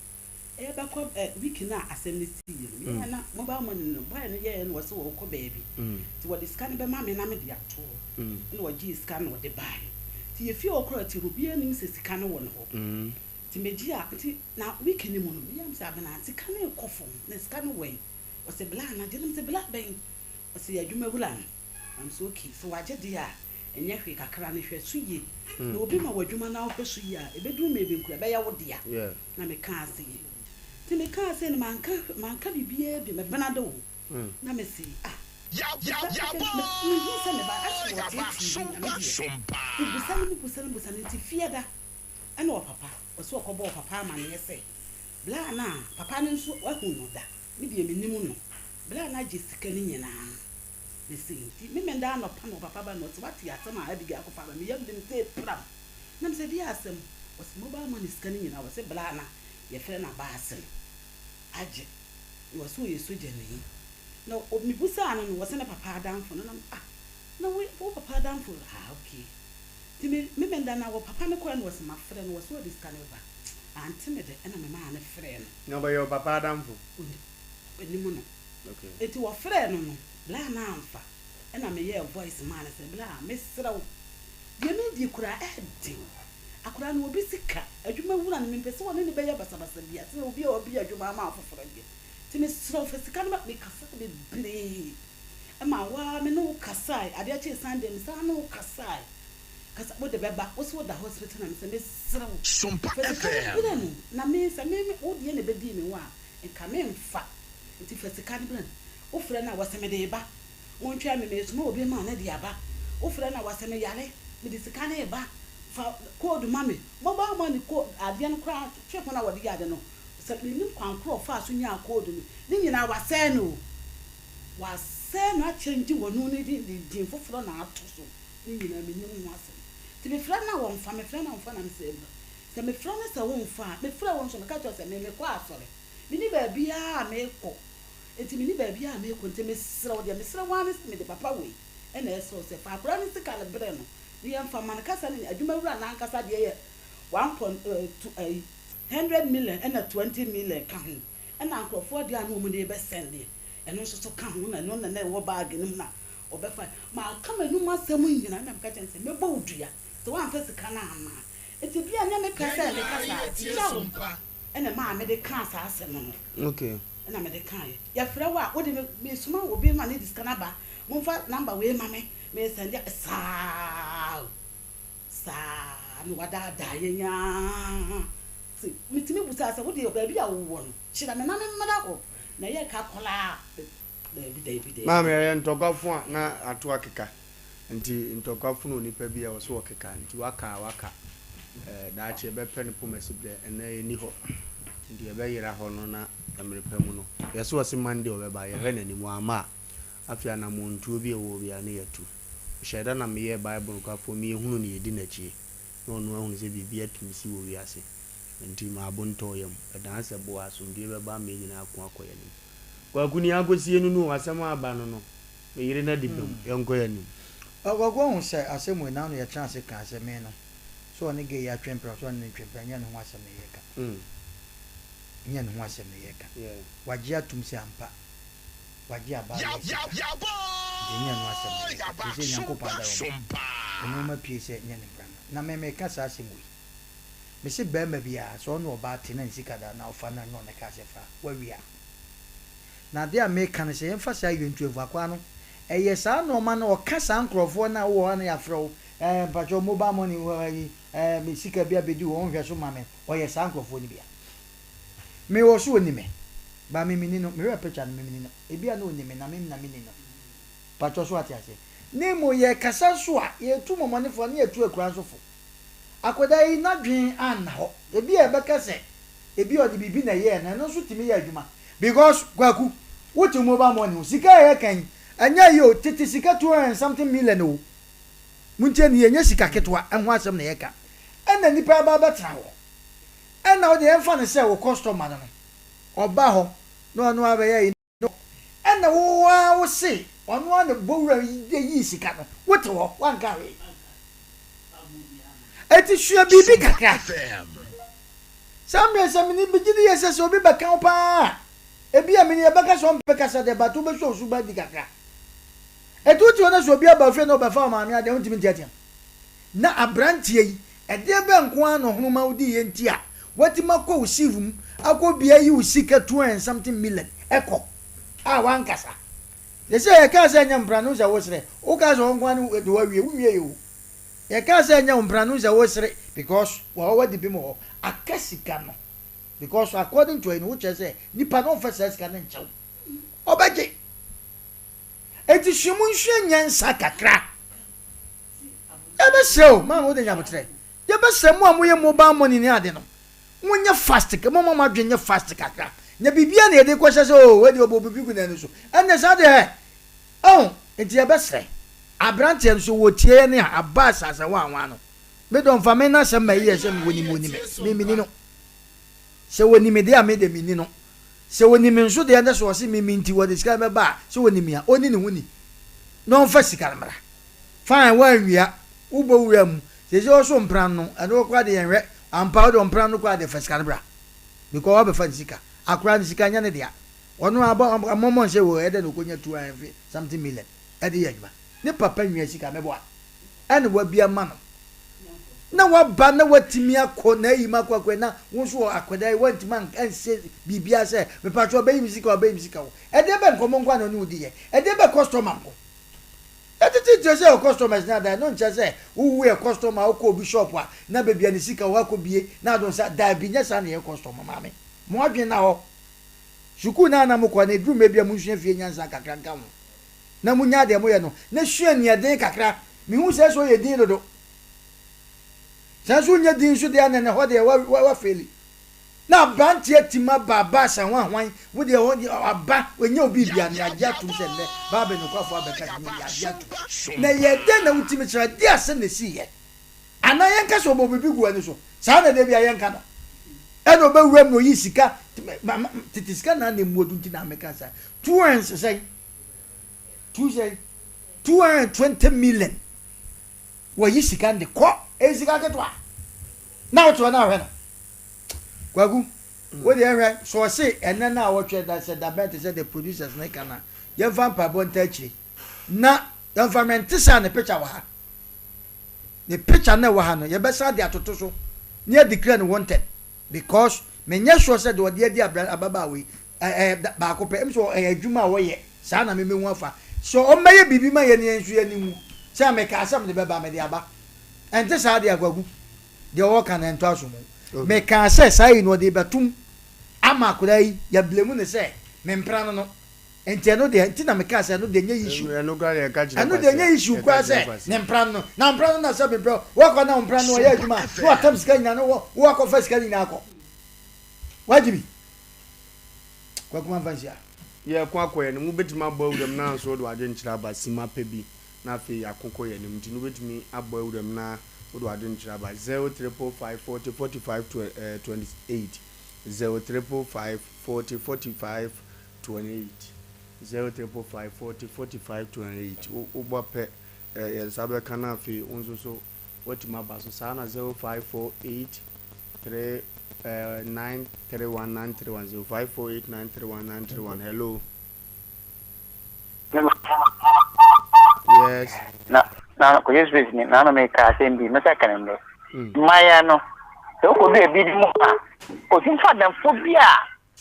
ɛrebɛkɔ ɛ, week no a asɛm no siiɛ no, meyɛɛ na mobile money no, boy no yɛeɛ na ɔse ɔrekɔ baabi, nti wɔde sika no bɛma me na mede ato hɔ, ɛna ɔgyee sika no na ɔde baeɛ. Nti yɛfie hɔ koraa ti no obiara nnim sɛ sika no wɔ ne hɔ. Nti megye a nti na week no mu no meyam sɛ Abena sika no rekɔ fam na sika no wɔ he? Ɔse bla na gye na mese bla bɛn? Ɔse yɛ adwuma wura no. Na mese okay sɛ wagye deɛ a ɛnyɛ hwee kakra no hwɛ so yie. Na obi ma wo adwuma na wohwɛ so yie a ɛbɛduru mmerɛ bi nkoraa ɛbɛyɛ wo dea. Na mekaa sei. Nti mekaa sei no manka manka biribiara bio mebena de wo. Na mese ah Mehu sɛ me ba asɛ ɔteetee bi na me deɛ mebusa no mebusa no busa no nti fiada ɛna ɔpapa ɔsɛ ɔkɔbɔ ɔpapa amaneɛ sɛ bla no a papa no nso wahu no da me deɛ menim no bla no agye sika no nyinaa ne sei nti me menda anɔpa na ɔpapa ba na ɔsɛ wate asɛm a Abigail akɔfa aba me yam de me sɛ pram na mesɛ deɛ asɛm ɔsɛ mobile money sika no nyinaa ɔsɛ bla no a yɛfrɛ no abaase no agye na ɔse ɔyɛ sogyani na mebusaa no no ɔse ne papa adamfo no na me ah na wo wo papa adamfo ah okay nti me me menda na wɔ papa no kɔɛ no ɔse mafrɛ no ɔse ɔde sika no bɛba ante me dɛ ɛna me maa no frɛɛ no. Na ɔbɛyɛ wo papa adamfo? Ɔnim no Okay. nti wɔfrɛɛ no no bla no amfa ɛna meyɛɛ voice maa no sɛ bla mesrɛ wo deɛ medi koraa ɛɛden Akwadaa no obi sika, adwuma wura no mempɛ sɛ ɔne no bɛyɛ basabasa bia sɛ obi a ɔbue adwuma ama afoforɔ deɛ nti mesrɛ wo fa sika no ma me kasaa bebree ma wo ara me ne wo kasae adeɛ kyee Sunday me san ne wo kasae kasa wode bɛba wo sɛ woda hospital na me sɛ mesrɛ wo fa sika no brɛ no na me sɛ me wo deɛ na ɛbɛdii me hɔ a nka memfa nti fa sika no brɛ no wofrɛ no a wɔsɛ mede reba Montwɛn me, meresoma obi ma no de aba. Wofrɛ no a, wase meyare, mede sika no reba, fa code ma me. Mobile money code adeɛ no koraa, chip no a wɔde yɛ ade no, sɛ mennim kwan korɔ a ɔfaa so nyaa code no, ne nyinaa wasɛe no o. Wasɛe no akyɛngye wɔno ne din de din foforɔ na ato so, ne nyinaa mennim ho asɛm. Nti mefrɛ no a ɔmfa, mefrɛ no a ɔmfa na mesɛ sɛ mefrɛ no sɛ womfa a, mefrɛ wo nso meka kyerɛ wo sɛ me mekɔ asɔre, menni baabiara a mekɔ. Enti menni baabiara a mekɔ, nti mesrɛ wo, deɛ mesrɛ wo ara ne sɛ mede papa wei na ɛresrɛ wo sɛ fa akwadaa no sika no brɛ no na yɛmfa mma no. Kasa no adwumawura no ankasa deɛ yɛ one point two ayi hundred million ɛna 20 million ka ho, ɛna nkurɔfoɔ deɛ a na wɔde rebɛsɛn deɛ ɛno nso so ka ho, na ɛno na na ɛwɔ baage no mu na ɔbɛfa. Maka m'anom asɛm nyinaa na meka kyerɛ no sɛ mɛbɔ wo dua sɛ woamfa sika no amma a. Enti ebia ɛnyɛ me pɛ sɛ meka saa, yaw na ɛmaa mede kaa saa asɛm no. Okay. Ɛna mede kaeɛ. Yɛfrɛ wo a, wode me, mesoma obi ma no de sika no aba, momfa number wei ma me, mesɛnde a, saa o, saa na wadaadaa yɛn ara. Nti metumi bisaa sɛ, wo deɛ baabi a wowɔ no, kyerɛ me na memmra hɔ. Na ɛyɛɛ ka koraa, daabi, daabi, daabi. Maame, ɛyɛ ntɔkwafo a na ato akeka. Nti ntɔkwa funu onipa bi a ɔse ɔkeka nti waka a waka eh, daakye yɛbɛpɛ no poma sibrɛ ɛnɛ yɛnni hɔ nti yɛbɛyera hɔ no na mmere pa mu no yɛse ɔse Monday ɔbɛba yɛhwɛ n'anim wamma a afei anamɔntuo bi a ɛwɔ hɔ biara ne yɛatu mehyɛɛ da na meyɛɛ Bible nokwafoɔ me yɛhunu no yɛdi n'akyi na ɔno ahunu sɛ biribi atumi si wɔ wiase nti maabo ntɔɔ yam ɛdan sɛ boa asomdwie bɛba ama yɛn nyinaa ako akɔ yɛn anim Kwaku nea akɔsie no no o asɛm a aba no no Me yere no adi bem. Yɛnkɔ yɛn anim. Ɔkɔkɔ hu sɛ asɛm wei n'ano yɛtena ase kaa sɛ me no sɛ ɔne gay yi atwe mpena sɛ ɔne no ntwe mpena nyɛ ne ho asɛm na yɛka nyɛ ne ho asɛm na yɛka wagye atum sɛ ampa wagye abaayewa sika nti nyɛ no asɛm na yɛka te sɛ Nyankopɔn adaworoma nneɛma pie sɛ nyɛ ne mpena na me meka saa asɛm wei mese barima biara sɛ ɔne ɔbaa te na ne sika da na ɔfa na nyɛ ɔne kaa sɛ fa wawia. Na adeɛ a meka ne sɛ yɛmfa saa Yɛntuavuakwaa no, ɛyɛ saa nnoɔma no ɔka saa nkorɔfoɔ no a wowɔ hɔ a na yɛafrɛ wo, ɛɛ mpakyɛw mobile money wɔ ha yi, ɛɛ me sika bi abɛdi hɔ nhwɛ so ma me, ɔyɛ saa nkorɔfoɔ no bi a. Me wɔ so ɔni me, but me menni no, mehwɛɛ picture no me menni no, ebi a na ɔni me na me na menni no. Mpakyɛw so wate aseɛ? Na mmom yɛkasa nso a, yɛtu mɔmɔnefoɔ na yɛtu akura nso fo. Akwadaa yi n'adwene anna hɔ, ebi a ɛbɛka sɛ ebi a ɔde biribi na ɛyɛɛ no, ɛno nso tumi yɛ adwuma because Kwaku, wote mobile money ho, sika a yɛka yi, ɛnyɛ ayi o, tete sika 200 and something million o, montie no yie, ɛnyɛ sika ketewa ho asɛm na yɛka, ɛna nipa aba abɛtena hɔ, ɛna wode yɛmfa no sɛ wo customer no no, ɔba hɔ na ɔno abɛyɛ ayi, No, ɛna wo ara wo se ɔno ara na bɔ wura yi de yii sika no, wo te hɔ, woanka hwee. Eti sua biribi kakra. Saa mmerɛ sɛ mene megye di yɛ sɛ sɛ obi bɛka wo paa a, ebi a mene yɛbɛka sɛ ɔmpɛ kasa deɛ but wobɛsua wo suban di kakra. Eti wote hɔ na sɛ obi aba fie na ɔbɛfa wo maame adeɛ a wontumi nteatea mu. Na abranteɛ yi, ɛdeɛ bɛn nko ara na ɔhono ma wodiiɛ nti a watumi akɔ wo sieve mu akɔ bia ayi wo sika 200 and something million ɛkɔ a wankasa? Sɛsɛ yɛkaa sɛ ɛnyɛ mpena no sɛ wosrɛ, wokaa sɛ ɔnko ara ne de wawie, wonwie o. Yɛkaa sɛ ɛnyɛ wo mpena no sɛ wosere because wɔ wadi bem wɔ hɔ aka sika no because according to ayi no wokyerɛ sɛ nipa no ɔmfa saa sika no nkyɛ wo, ɔbɛgye. Enti sua mu nsua nyansa kakra. Yɛbɛsrɛ o, maame wode nyabotrɛ. Yɛbɛsrɛ mo a moyɛ mobile money ne ade no, monyɛ fast, momma mo adwene nyɛ fast kakra. Nyɛ biribiara na yɛde kɔhyɛ sɛ o, wei deɛ ɔbɔ biribi gu n'ani so. Ɛnneɛ saa deɛ ɛ, ɔho, enti yɛbɛsrɛ. Aberanteɛ no, sɛ wɔtie yɛn a, aba asase hwanhwan no. Me dɔ, mfa me n'asɛm ma yiyɛ sɛ wɔnim wɔni me. Me menni no. Sɛ wɔni me deɛ a, me deɛ menni no. Sɛ ɔnim me nso deɛ na sɛ ɔse me me nti wɔde sika no bɛba a, sɛ ɔnim me a, ɔnni ne ho ni na ɔmfa sika no mmra. Fine, woanwia, wobɔ wura mu, seesei ɔso mpena no, ɛno wo koraa deɛ yɛnhwɛ, ampa wode ɔmpena no koraa deɛ fa sika no bra because woabɛfa ne sika. Akora no sika nyɛ ne dea, ɔno abɔ mmɔmmɔ nsɛ wɔ ɛdɛn na ɔkɔnya 200 something million de yɛ adwuma. Ne papa nwia sika mɛboa ɛna wabia ma no na waba na watumi akɔ n'ayi mu akɔ akɔ na wo nso wɔ akwadaa yi wantumi anse biribiara sɛ mepatwɛ ɔbɛyi me sika ɔbɛyi me sika wo ɛdeɛ bɛ nkɔmmɔ nko a na ɔne wo di yɛ ɛdeɛ bɛ customer nko ɛtete kyerɛ sɛ yɛ customers na adan no nkyerɛ sɛ wowu yɛ customer wokɔ obi shop a na baabi a ne sika wɔ akɔ bie na ado nsa daabi nyɛ saa na yɛ customer maame mo adwene na hɔ sukuu na na mokɔ na ɛduru mmerɛ bi a monsua fie nyansa kakra nka ho na munya deɛ moyɛ no, na sua aniɛden kakra. Mehu sɛ sɛ ɔyɛ din dodo. Sɛ nso wonyɛ din nso deɛ a, na ɛhɔ deɛ wafeeli. Na aberanteɛ tim aba aba asa ho ahwan, wo deɛ hɔ deɛ aba, ɛnyɛ obi bia, na yɛagye atom sɛ nnɛ Bible nokwafoɔ abɛka sɛ nyɛ yɛagye atom. Na ɛyɛɛ dɛn na wotumi kyerɛ adeɛ asɛm na ɛsiiɛ? Anaa yɛnka sɛ ɔbɔ biribi gu w'ani so? Saa na da bi a yɛnka no. Ɛna ɔbɛwura mu na ɔyi sika, tete sika na na ɛmu ɔdu nti na meka saa. 200 sɛn? Two sɛn? 220 million. Wɔyi sika no de kɔ. Ɛyɛ sika ketewa. Na wote hɔ na ahwɛ no. Kwaku, wo deɛ hwɛ, sɛ ɔse ɛnɛ na awɔtwe da sɛ dabɛn te sɛ the producers ne ka na yɛmfa mpaebɔ nta akyire. Na yɛmfa hwɛ nte sɛ a ne picture wɔ ha. Ne picture na ɛwɔ ha no yɛbɛsan de atoto so ne yɛ declare no wanted because menyɛ sure sɛ deɛ ɔde adi abra ababaawa yi Ɛɛ baako pɛ, ɛm sɛ ɛyɛ adwuma a wɔyɛ, saa na me mehu afa. Sɛ ɔmmɛyɛ biribi ma yɛn yɛn nso yɛn ani nwu. Sɛ mekaa sɛ mede bɛba, mede aba. Ɛnte saa deɛ Kwaku, deɛ ɔreka no ɛntɔ aso mu. Mekaa sɛ saa yi no ɔde rebɛtom ama akwadaa yi, yɛablame no sɛ mempena no no. Nti ɛno deɛ, nti na mekaa sɛ ɛno deɛ ɛnyɛ issue. Ɛno koraa deɛ ɛka kyerɛ Ɛno deɛ ɛnyɛ issue koraa sɛ ne mpena no no. Na mpena no na sɛ mempena, woakɔ na wo mpena no ɔyɛ adwuma a, na watam sika nyinaa na woakɔfa sika no nyinaa akɔ. Woagye bi? Kwaku mamfa nhyia. Yɛreko akɔ yɛn anim. Wobɛtumi abɔ awuram na nso wode w'adwenkyerɛ aba simma pɛ bi na afei yɛako kɔ yɛn anim. Nti no wobɛtumi abɔ awuram na wode w'adwenkyerɛ aba. Zero triple five 40 45 28. Zero triple five 40 45 28. 0555 40 45 28. Wobɔ pɛ yɛn nsa bɛka na afei wo nso so woatumi aba so. Saa na 0548 3 9 3 1 9 3 1 0 5 4 8 9 3 1 9 3 1. Hello. Yes. Na na kɔyɛ space ni na na meka asɛm bi mɛsa ka ne nnɛ. Mmaayewa no sɛ wokɔdu ebi bi mu a ɔtumi fa adamfo bi a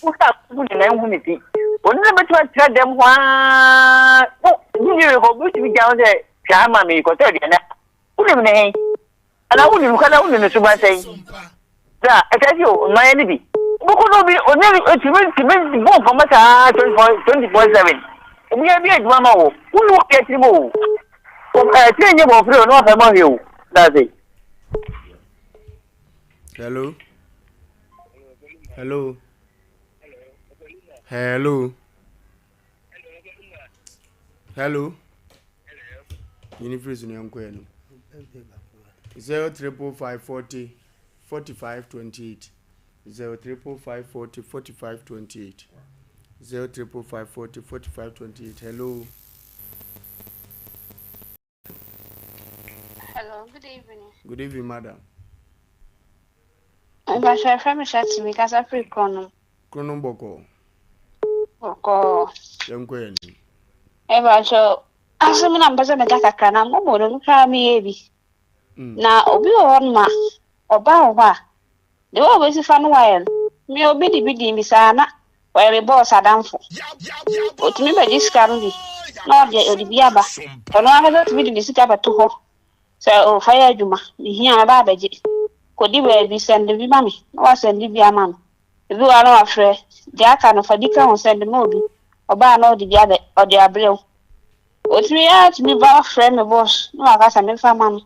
wohwɛ a wohu ne nan hu ne ti. Ɔno na bɛtumi atena dɛm hɔ ara wo ne rekɔ wobɛtumi gya ho sɛ hwɛ ha ma me kɔtɔ aduane wonim ne he Anaa wonim ka na wonim ne suban sɛn? Sɛ ɛsɛ sɛ o mmaeɛ no bi wobɛkɔ no obi ɔne tumi tumi bɔ nkɔmmɔ saa 24/7 obiara bi adwuma ma wo wone obi atiri mu o ɛtiri nyɛ bɔfrɛ o na wafɛ ma hwɛ o that's Hello. Hello. Hello. Hello. Yini firi so ne yɛnkɔ yɛn no. 0 triple 5 40 45 28 0 triple 5 40 45 28 0 triple 5 40 45 28 Hello. Hello, good evening. Good evening, madam. Mpakyɛ yɛfrɛ me Shati, me kasa firi Kronom. Kronom bɔkɔɔ. Bɔkɔɔ. Yɛnkɔ yɛn anim. Mpakyɛ asɛm na mpɛ sɛ meka kakra na momo no koraa meyɛ bi. Na obi wɔ hɔnom a, ɔba wo hɔ a, the way a obesi fa no wayɛ no, me obi de bi dii me saa na ɔyɛ me boss adamfo. Otumi bɛgye sika no bi na ɔde ɔde bi aba. Ɔno ankasa tumi de ne sika bɛto hɔ sɛ oh fa yɛ adwuma, mehia a mɛba abɛgye. Kɔdi baabi, sɛnde bi ma me na wasɛnde bi ama no. Ebi wɔ hɔ a na wafrɛ, deɛ aka no fa bi ka ho sɛnde ma obi. Ɔba a na ɔde bi abɛ ɔde abrɛ wo. Otumi ara tumi ba frɛ me boss na waka sɛ memfa mma no.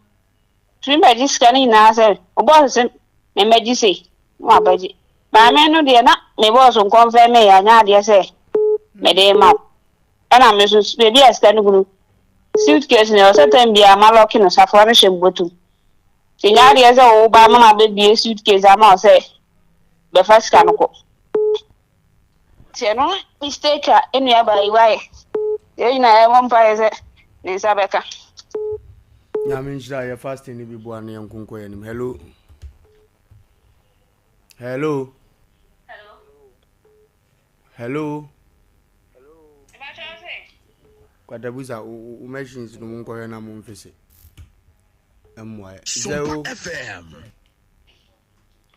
Tumi bɛgye sika no nyinaa sɛ wo boss se memmɛgye sei na wabɛgye. Maame no deɛ na me boss nkɔmfɛn me anyɛ adeɛ sɛ mede rema wo. Ɛna me nso baabi a sika no gu no suitcase no ɛwɔ sɛ time biara malɔke no safoa no hyɛ me bɔtɔ mu. Nti nyɛ adeɛ sɛ wo ba ama mabɛbue suitcase ama wo sɛ bɛfa sika no kɔ. Nti ɛno ne mistake a yɛn nuabaa yi wayɛ. Yɛn nyinaa yɛbɔ mpaeɛ sɛ ne nsa bɛka. Nyame nhyira yɛ fasting no bi boa no yɛn nkonkɔ yɛn anim. Hello. Hello. Hello. Kwatabusa wo machines no mu nkɔhwɛ na mo mfese. Mmoa yɛ. 0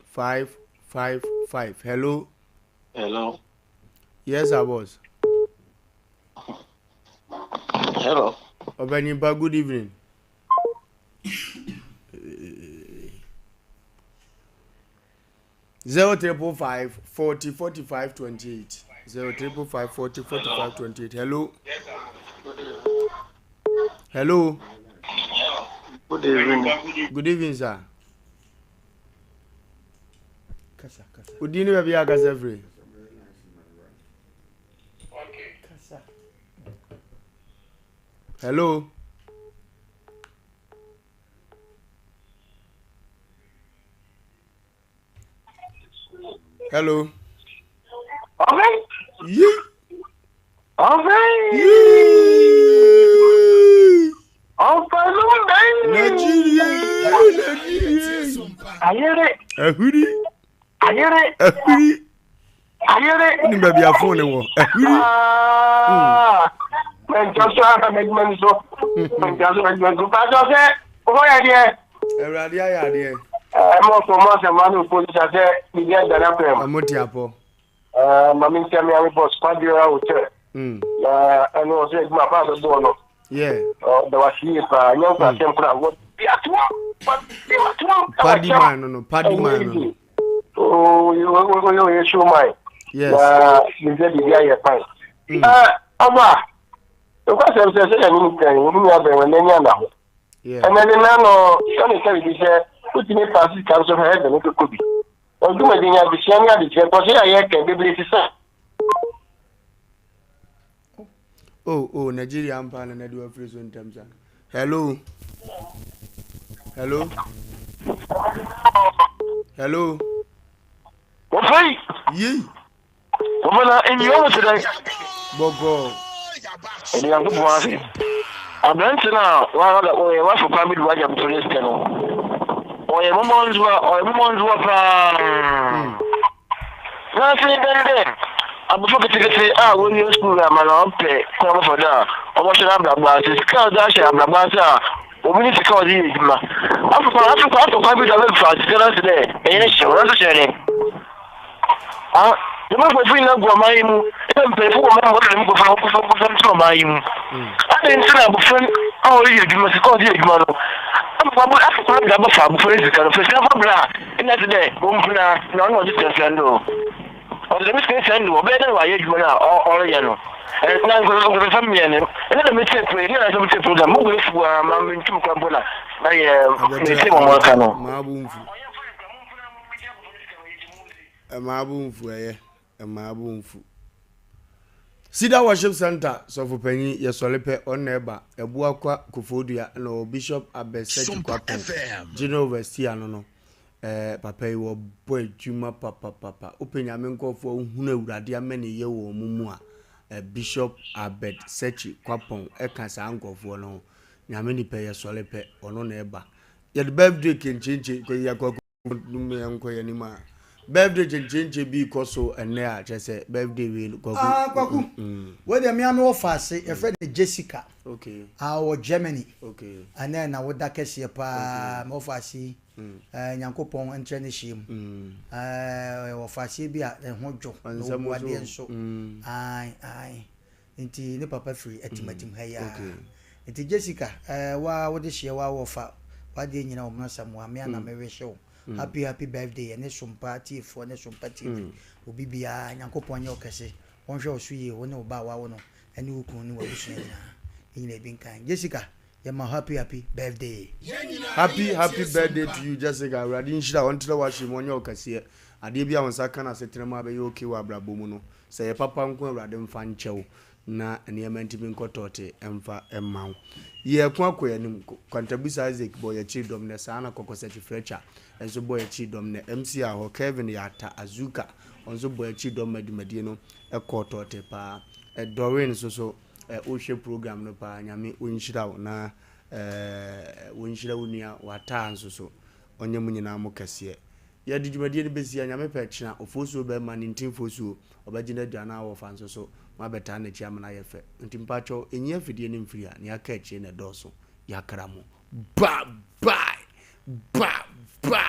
5 5 5. Hello. Hello. Yes, sir, boss. Hello. Obanimpa, good evening. 0555 40 45 28. 0555 40 45 28. Hello. Hello. Good evening. Good evening, sir. Wo din ne baabi a kasa firi? Hello. Hello. Okay. Yi. Okay. Yi. Nigeria. Nigeria. Ayere. Ahuri. Ayere. Ahuri. Ayere. Ni baabi a phone wɔ. Ahuri. Mɛnta so ara mɛdwuma ni so. Mɛnta so mɛdwuma ni so. Pàṣẹ sɛ ɔhɔ yɛ deɛ. Awurade ayɛ adeɛ. Ɛɛ mo fɔ mo asɛm ano polisi asɛ biribi adana pɛm. Ɔmo te apɔ. Ɛɛ maame nsia mi ame bɔs Kwadwera hotel. Na ɛno ɔsɛ adwuma paa bɛbɔɔ no. Ɔda wase yie paa nyɛ nkwa asɛm koraa wɔ bi atoa bi atoa. Padi man no no padi man no no. Oyɛ oyɛ show man. Yes. Na mesɛ biribi ayɛ fine. Ɛɛ ɔba nkwa asɛm sɛ sɛ yɛne ne kan ne nua bɛn wɔn ani ana ho. Ɛnɛ ne nan no sɛne sɛ biribi sɛ wotumi paase sika nso hɛ ɛdɛ ne kɔkɔ bi. Wɔn dwumadi ne adesua ne adekyerɛ kɔ so yɛ a yɛka bebree te sɛ. Oh, oh, Nigeria mpa na nadi wafiri so ntɛm sa. Hello. Hello. Hello. Wɔfei. Yi. Wɔfɛ na nnua mu te dɛn? Bɔkɔɔ. Ɛde Nyankopɔn ase. Aberante no a wɔyɛ wafo kwan bi de wagya bɔtɔ ne sika no, ɔyɛ mmɔbɔnzowa, ɔyɛ mmɔbɔnzowa paa. Hmm. Na afei dɛn dɛ abɔfra ketekete a wɔawie sukuu ama na ɔpɛ kwan bɔfɔ do a ɔbɔhyɛ n'abrabɔ ase, sika a ɔdze ahyɛ abrabɔ ase a obi ne sika a ɔdze yɛ edwuma. Afo kwan afo kwan afo kwan bi do a bɛfa sika no ase dɛ ɛnyɛ hyew, nanso hyɛ dɛn? Ah, dɛm nkorɔfo nyina gu ɔman yi mu, nna mpanyimfo wɔ ɔman mu wɔdɔ dɛm nkorɔfo no, wɔkɔfa wɔkɔfa no tse ɔman yi mu. Adɛn ntsi na abofra a ɔreyɛ edwuma, sika a ɔdze yɛ edwuma no, abofra afo kwan dze abɛfa abofra ne sika no, fa sika fa bra a, nna tse dɛ ompena na ɔno na ɔdze sika sɛn do. Ɔdze dɛm sika yi sɛn do, ɔbɛyɛ dɛn ɔayɛ edwuma no a ɔreyɛ no? Na nkorɔfo mmea no, nna dɛm metsie pro, nna dɛm metsie program, mo bo efuw ara ma menntum koraa mpo na mayɛ metsie ma wɔreka no. Ɛmaa bo mfu ɛyɛ ɛmaa bo mfu. Cedar Worship Center sɔfo panyin yɛsɔre pɛ ɔno na ɛba Ɛboakwa Koforidua na ɔwɔ Bishop Abɛ Saki Kwapong General Overseer no no ɛɛ papa yi wɔbɔ adwuma papapapa wopɛ nyame nkurɔfoɔ a wohunu awurade amaniyɛ wɔ wɔn mu a ɛ Bishop Abed Sechi Kwapong ɛka saa nkurɔfoɔ no ho nyame nipa yɛsɔre pɛ ɔno na ɛba yɛde birthday kenkyenkye kɔ yɛ akɔ Dum yɛn nkɔ yɛn anim a. Birthday kyenkyenkye bi kɔ so ɛnnɛ a kyerɛ sɛ birthday wei no Kwaku. Ah Kwaku, wei deɛ me ara mewɔ faase, yɛfrɛ no Jessica. Okay. Ah ɔwɔ Germany. Okay. Ɛnɛ na woda kɛseɛ paa, mewɔ faase yi. Eh, Nyankopɔn ntrɛ ne hyeɛ mu. Eh, ɔyɛ wɔfaaseɛ bi a ne ho dwo, na ɔbu adeɛ nso. Ae, ae. Nti ne papa firi Atimatim ha yi ara. Nti Jessica, eh, wo ara wode hyeɛ, wo ara wɔfa, w'adeɛ nyina wɔ Mona Samoa, me ara na me wehye wo. Happy happy birthday, ɛne Sompa atiefoɔ ne Sompa TV, obi biara, Nyankopɔn nyɛ wo kɛse, ɔnhwɛ wo so yie, wo ne wo ba a wawo no, ɛne wo kunu ne w'abusua nyinaa, yɛn nyinaa ebi nkan. Jessica, Yɛma wo happy happy birthday. Happy happy birthday to you Jessica awurade nhyira wo ɔntrɛ w'ahyɛ mu ɔnyɛ wo kɛseɛ adeɛ bi a wo nsa ka no asetena mu a bɛyɛ okay wɔ abrabɔ mu no sɛ ɛyɛ papa nko a awurade mfa nkyɛ wo na nneɛma ntumi nkɔ tɔɔte mfa mma wo yɛko akɔ yɛn anim Kwantabusa Isaac bɔ yɛn akyiri dɔm nɛ saa na Kɔkɔsakyi Fletcher nso bɔ yɛn akyiri dɔm nɛ MC ahɔ Kevin Yata Azuka ɔnso bɔ yɛn akyiri dɔm ma dwumadie no kɔɔ tɔɔte paa Doreen nso so Eh wo hwɛ program no paa nyame onhyira wo na eh wonhyira wo nua wataa nso so ɔnyɛ mo nyinaa mo kɛseɛ. Yɛde dwumadie no bɛsi ha nyame pɛ kyena ofosuo bɛma ne ntin fosuo ɔbɛgye n'adwa na wɔfa nso so mo abɛtaa n'akyi ama no ayɛ fɛ nti mpakyɛw nyi afidie no mfiri ha nea aka akyire na ɛdɔɔso yakra mo bye bye bye bye.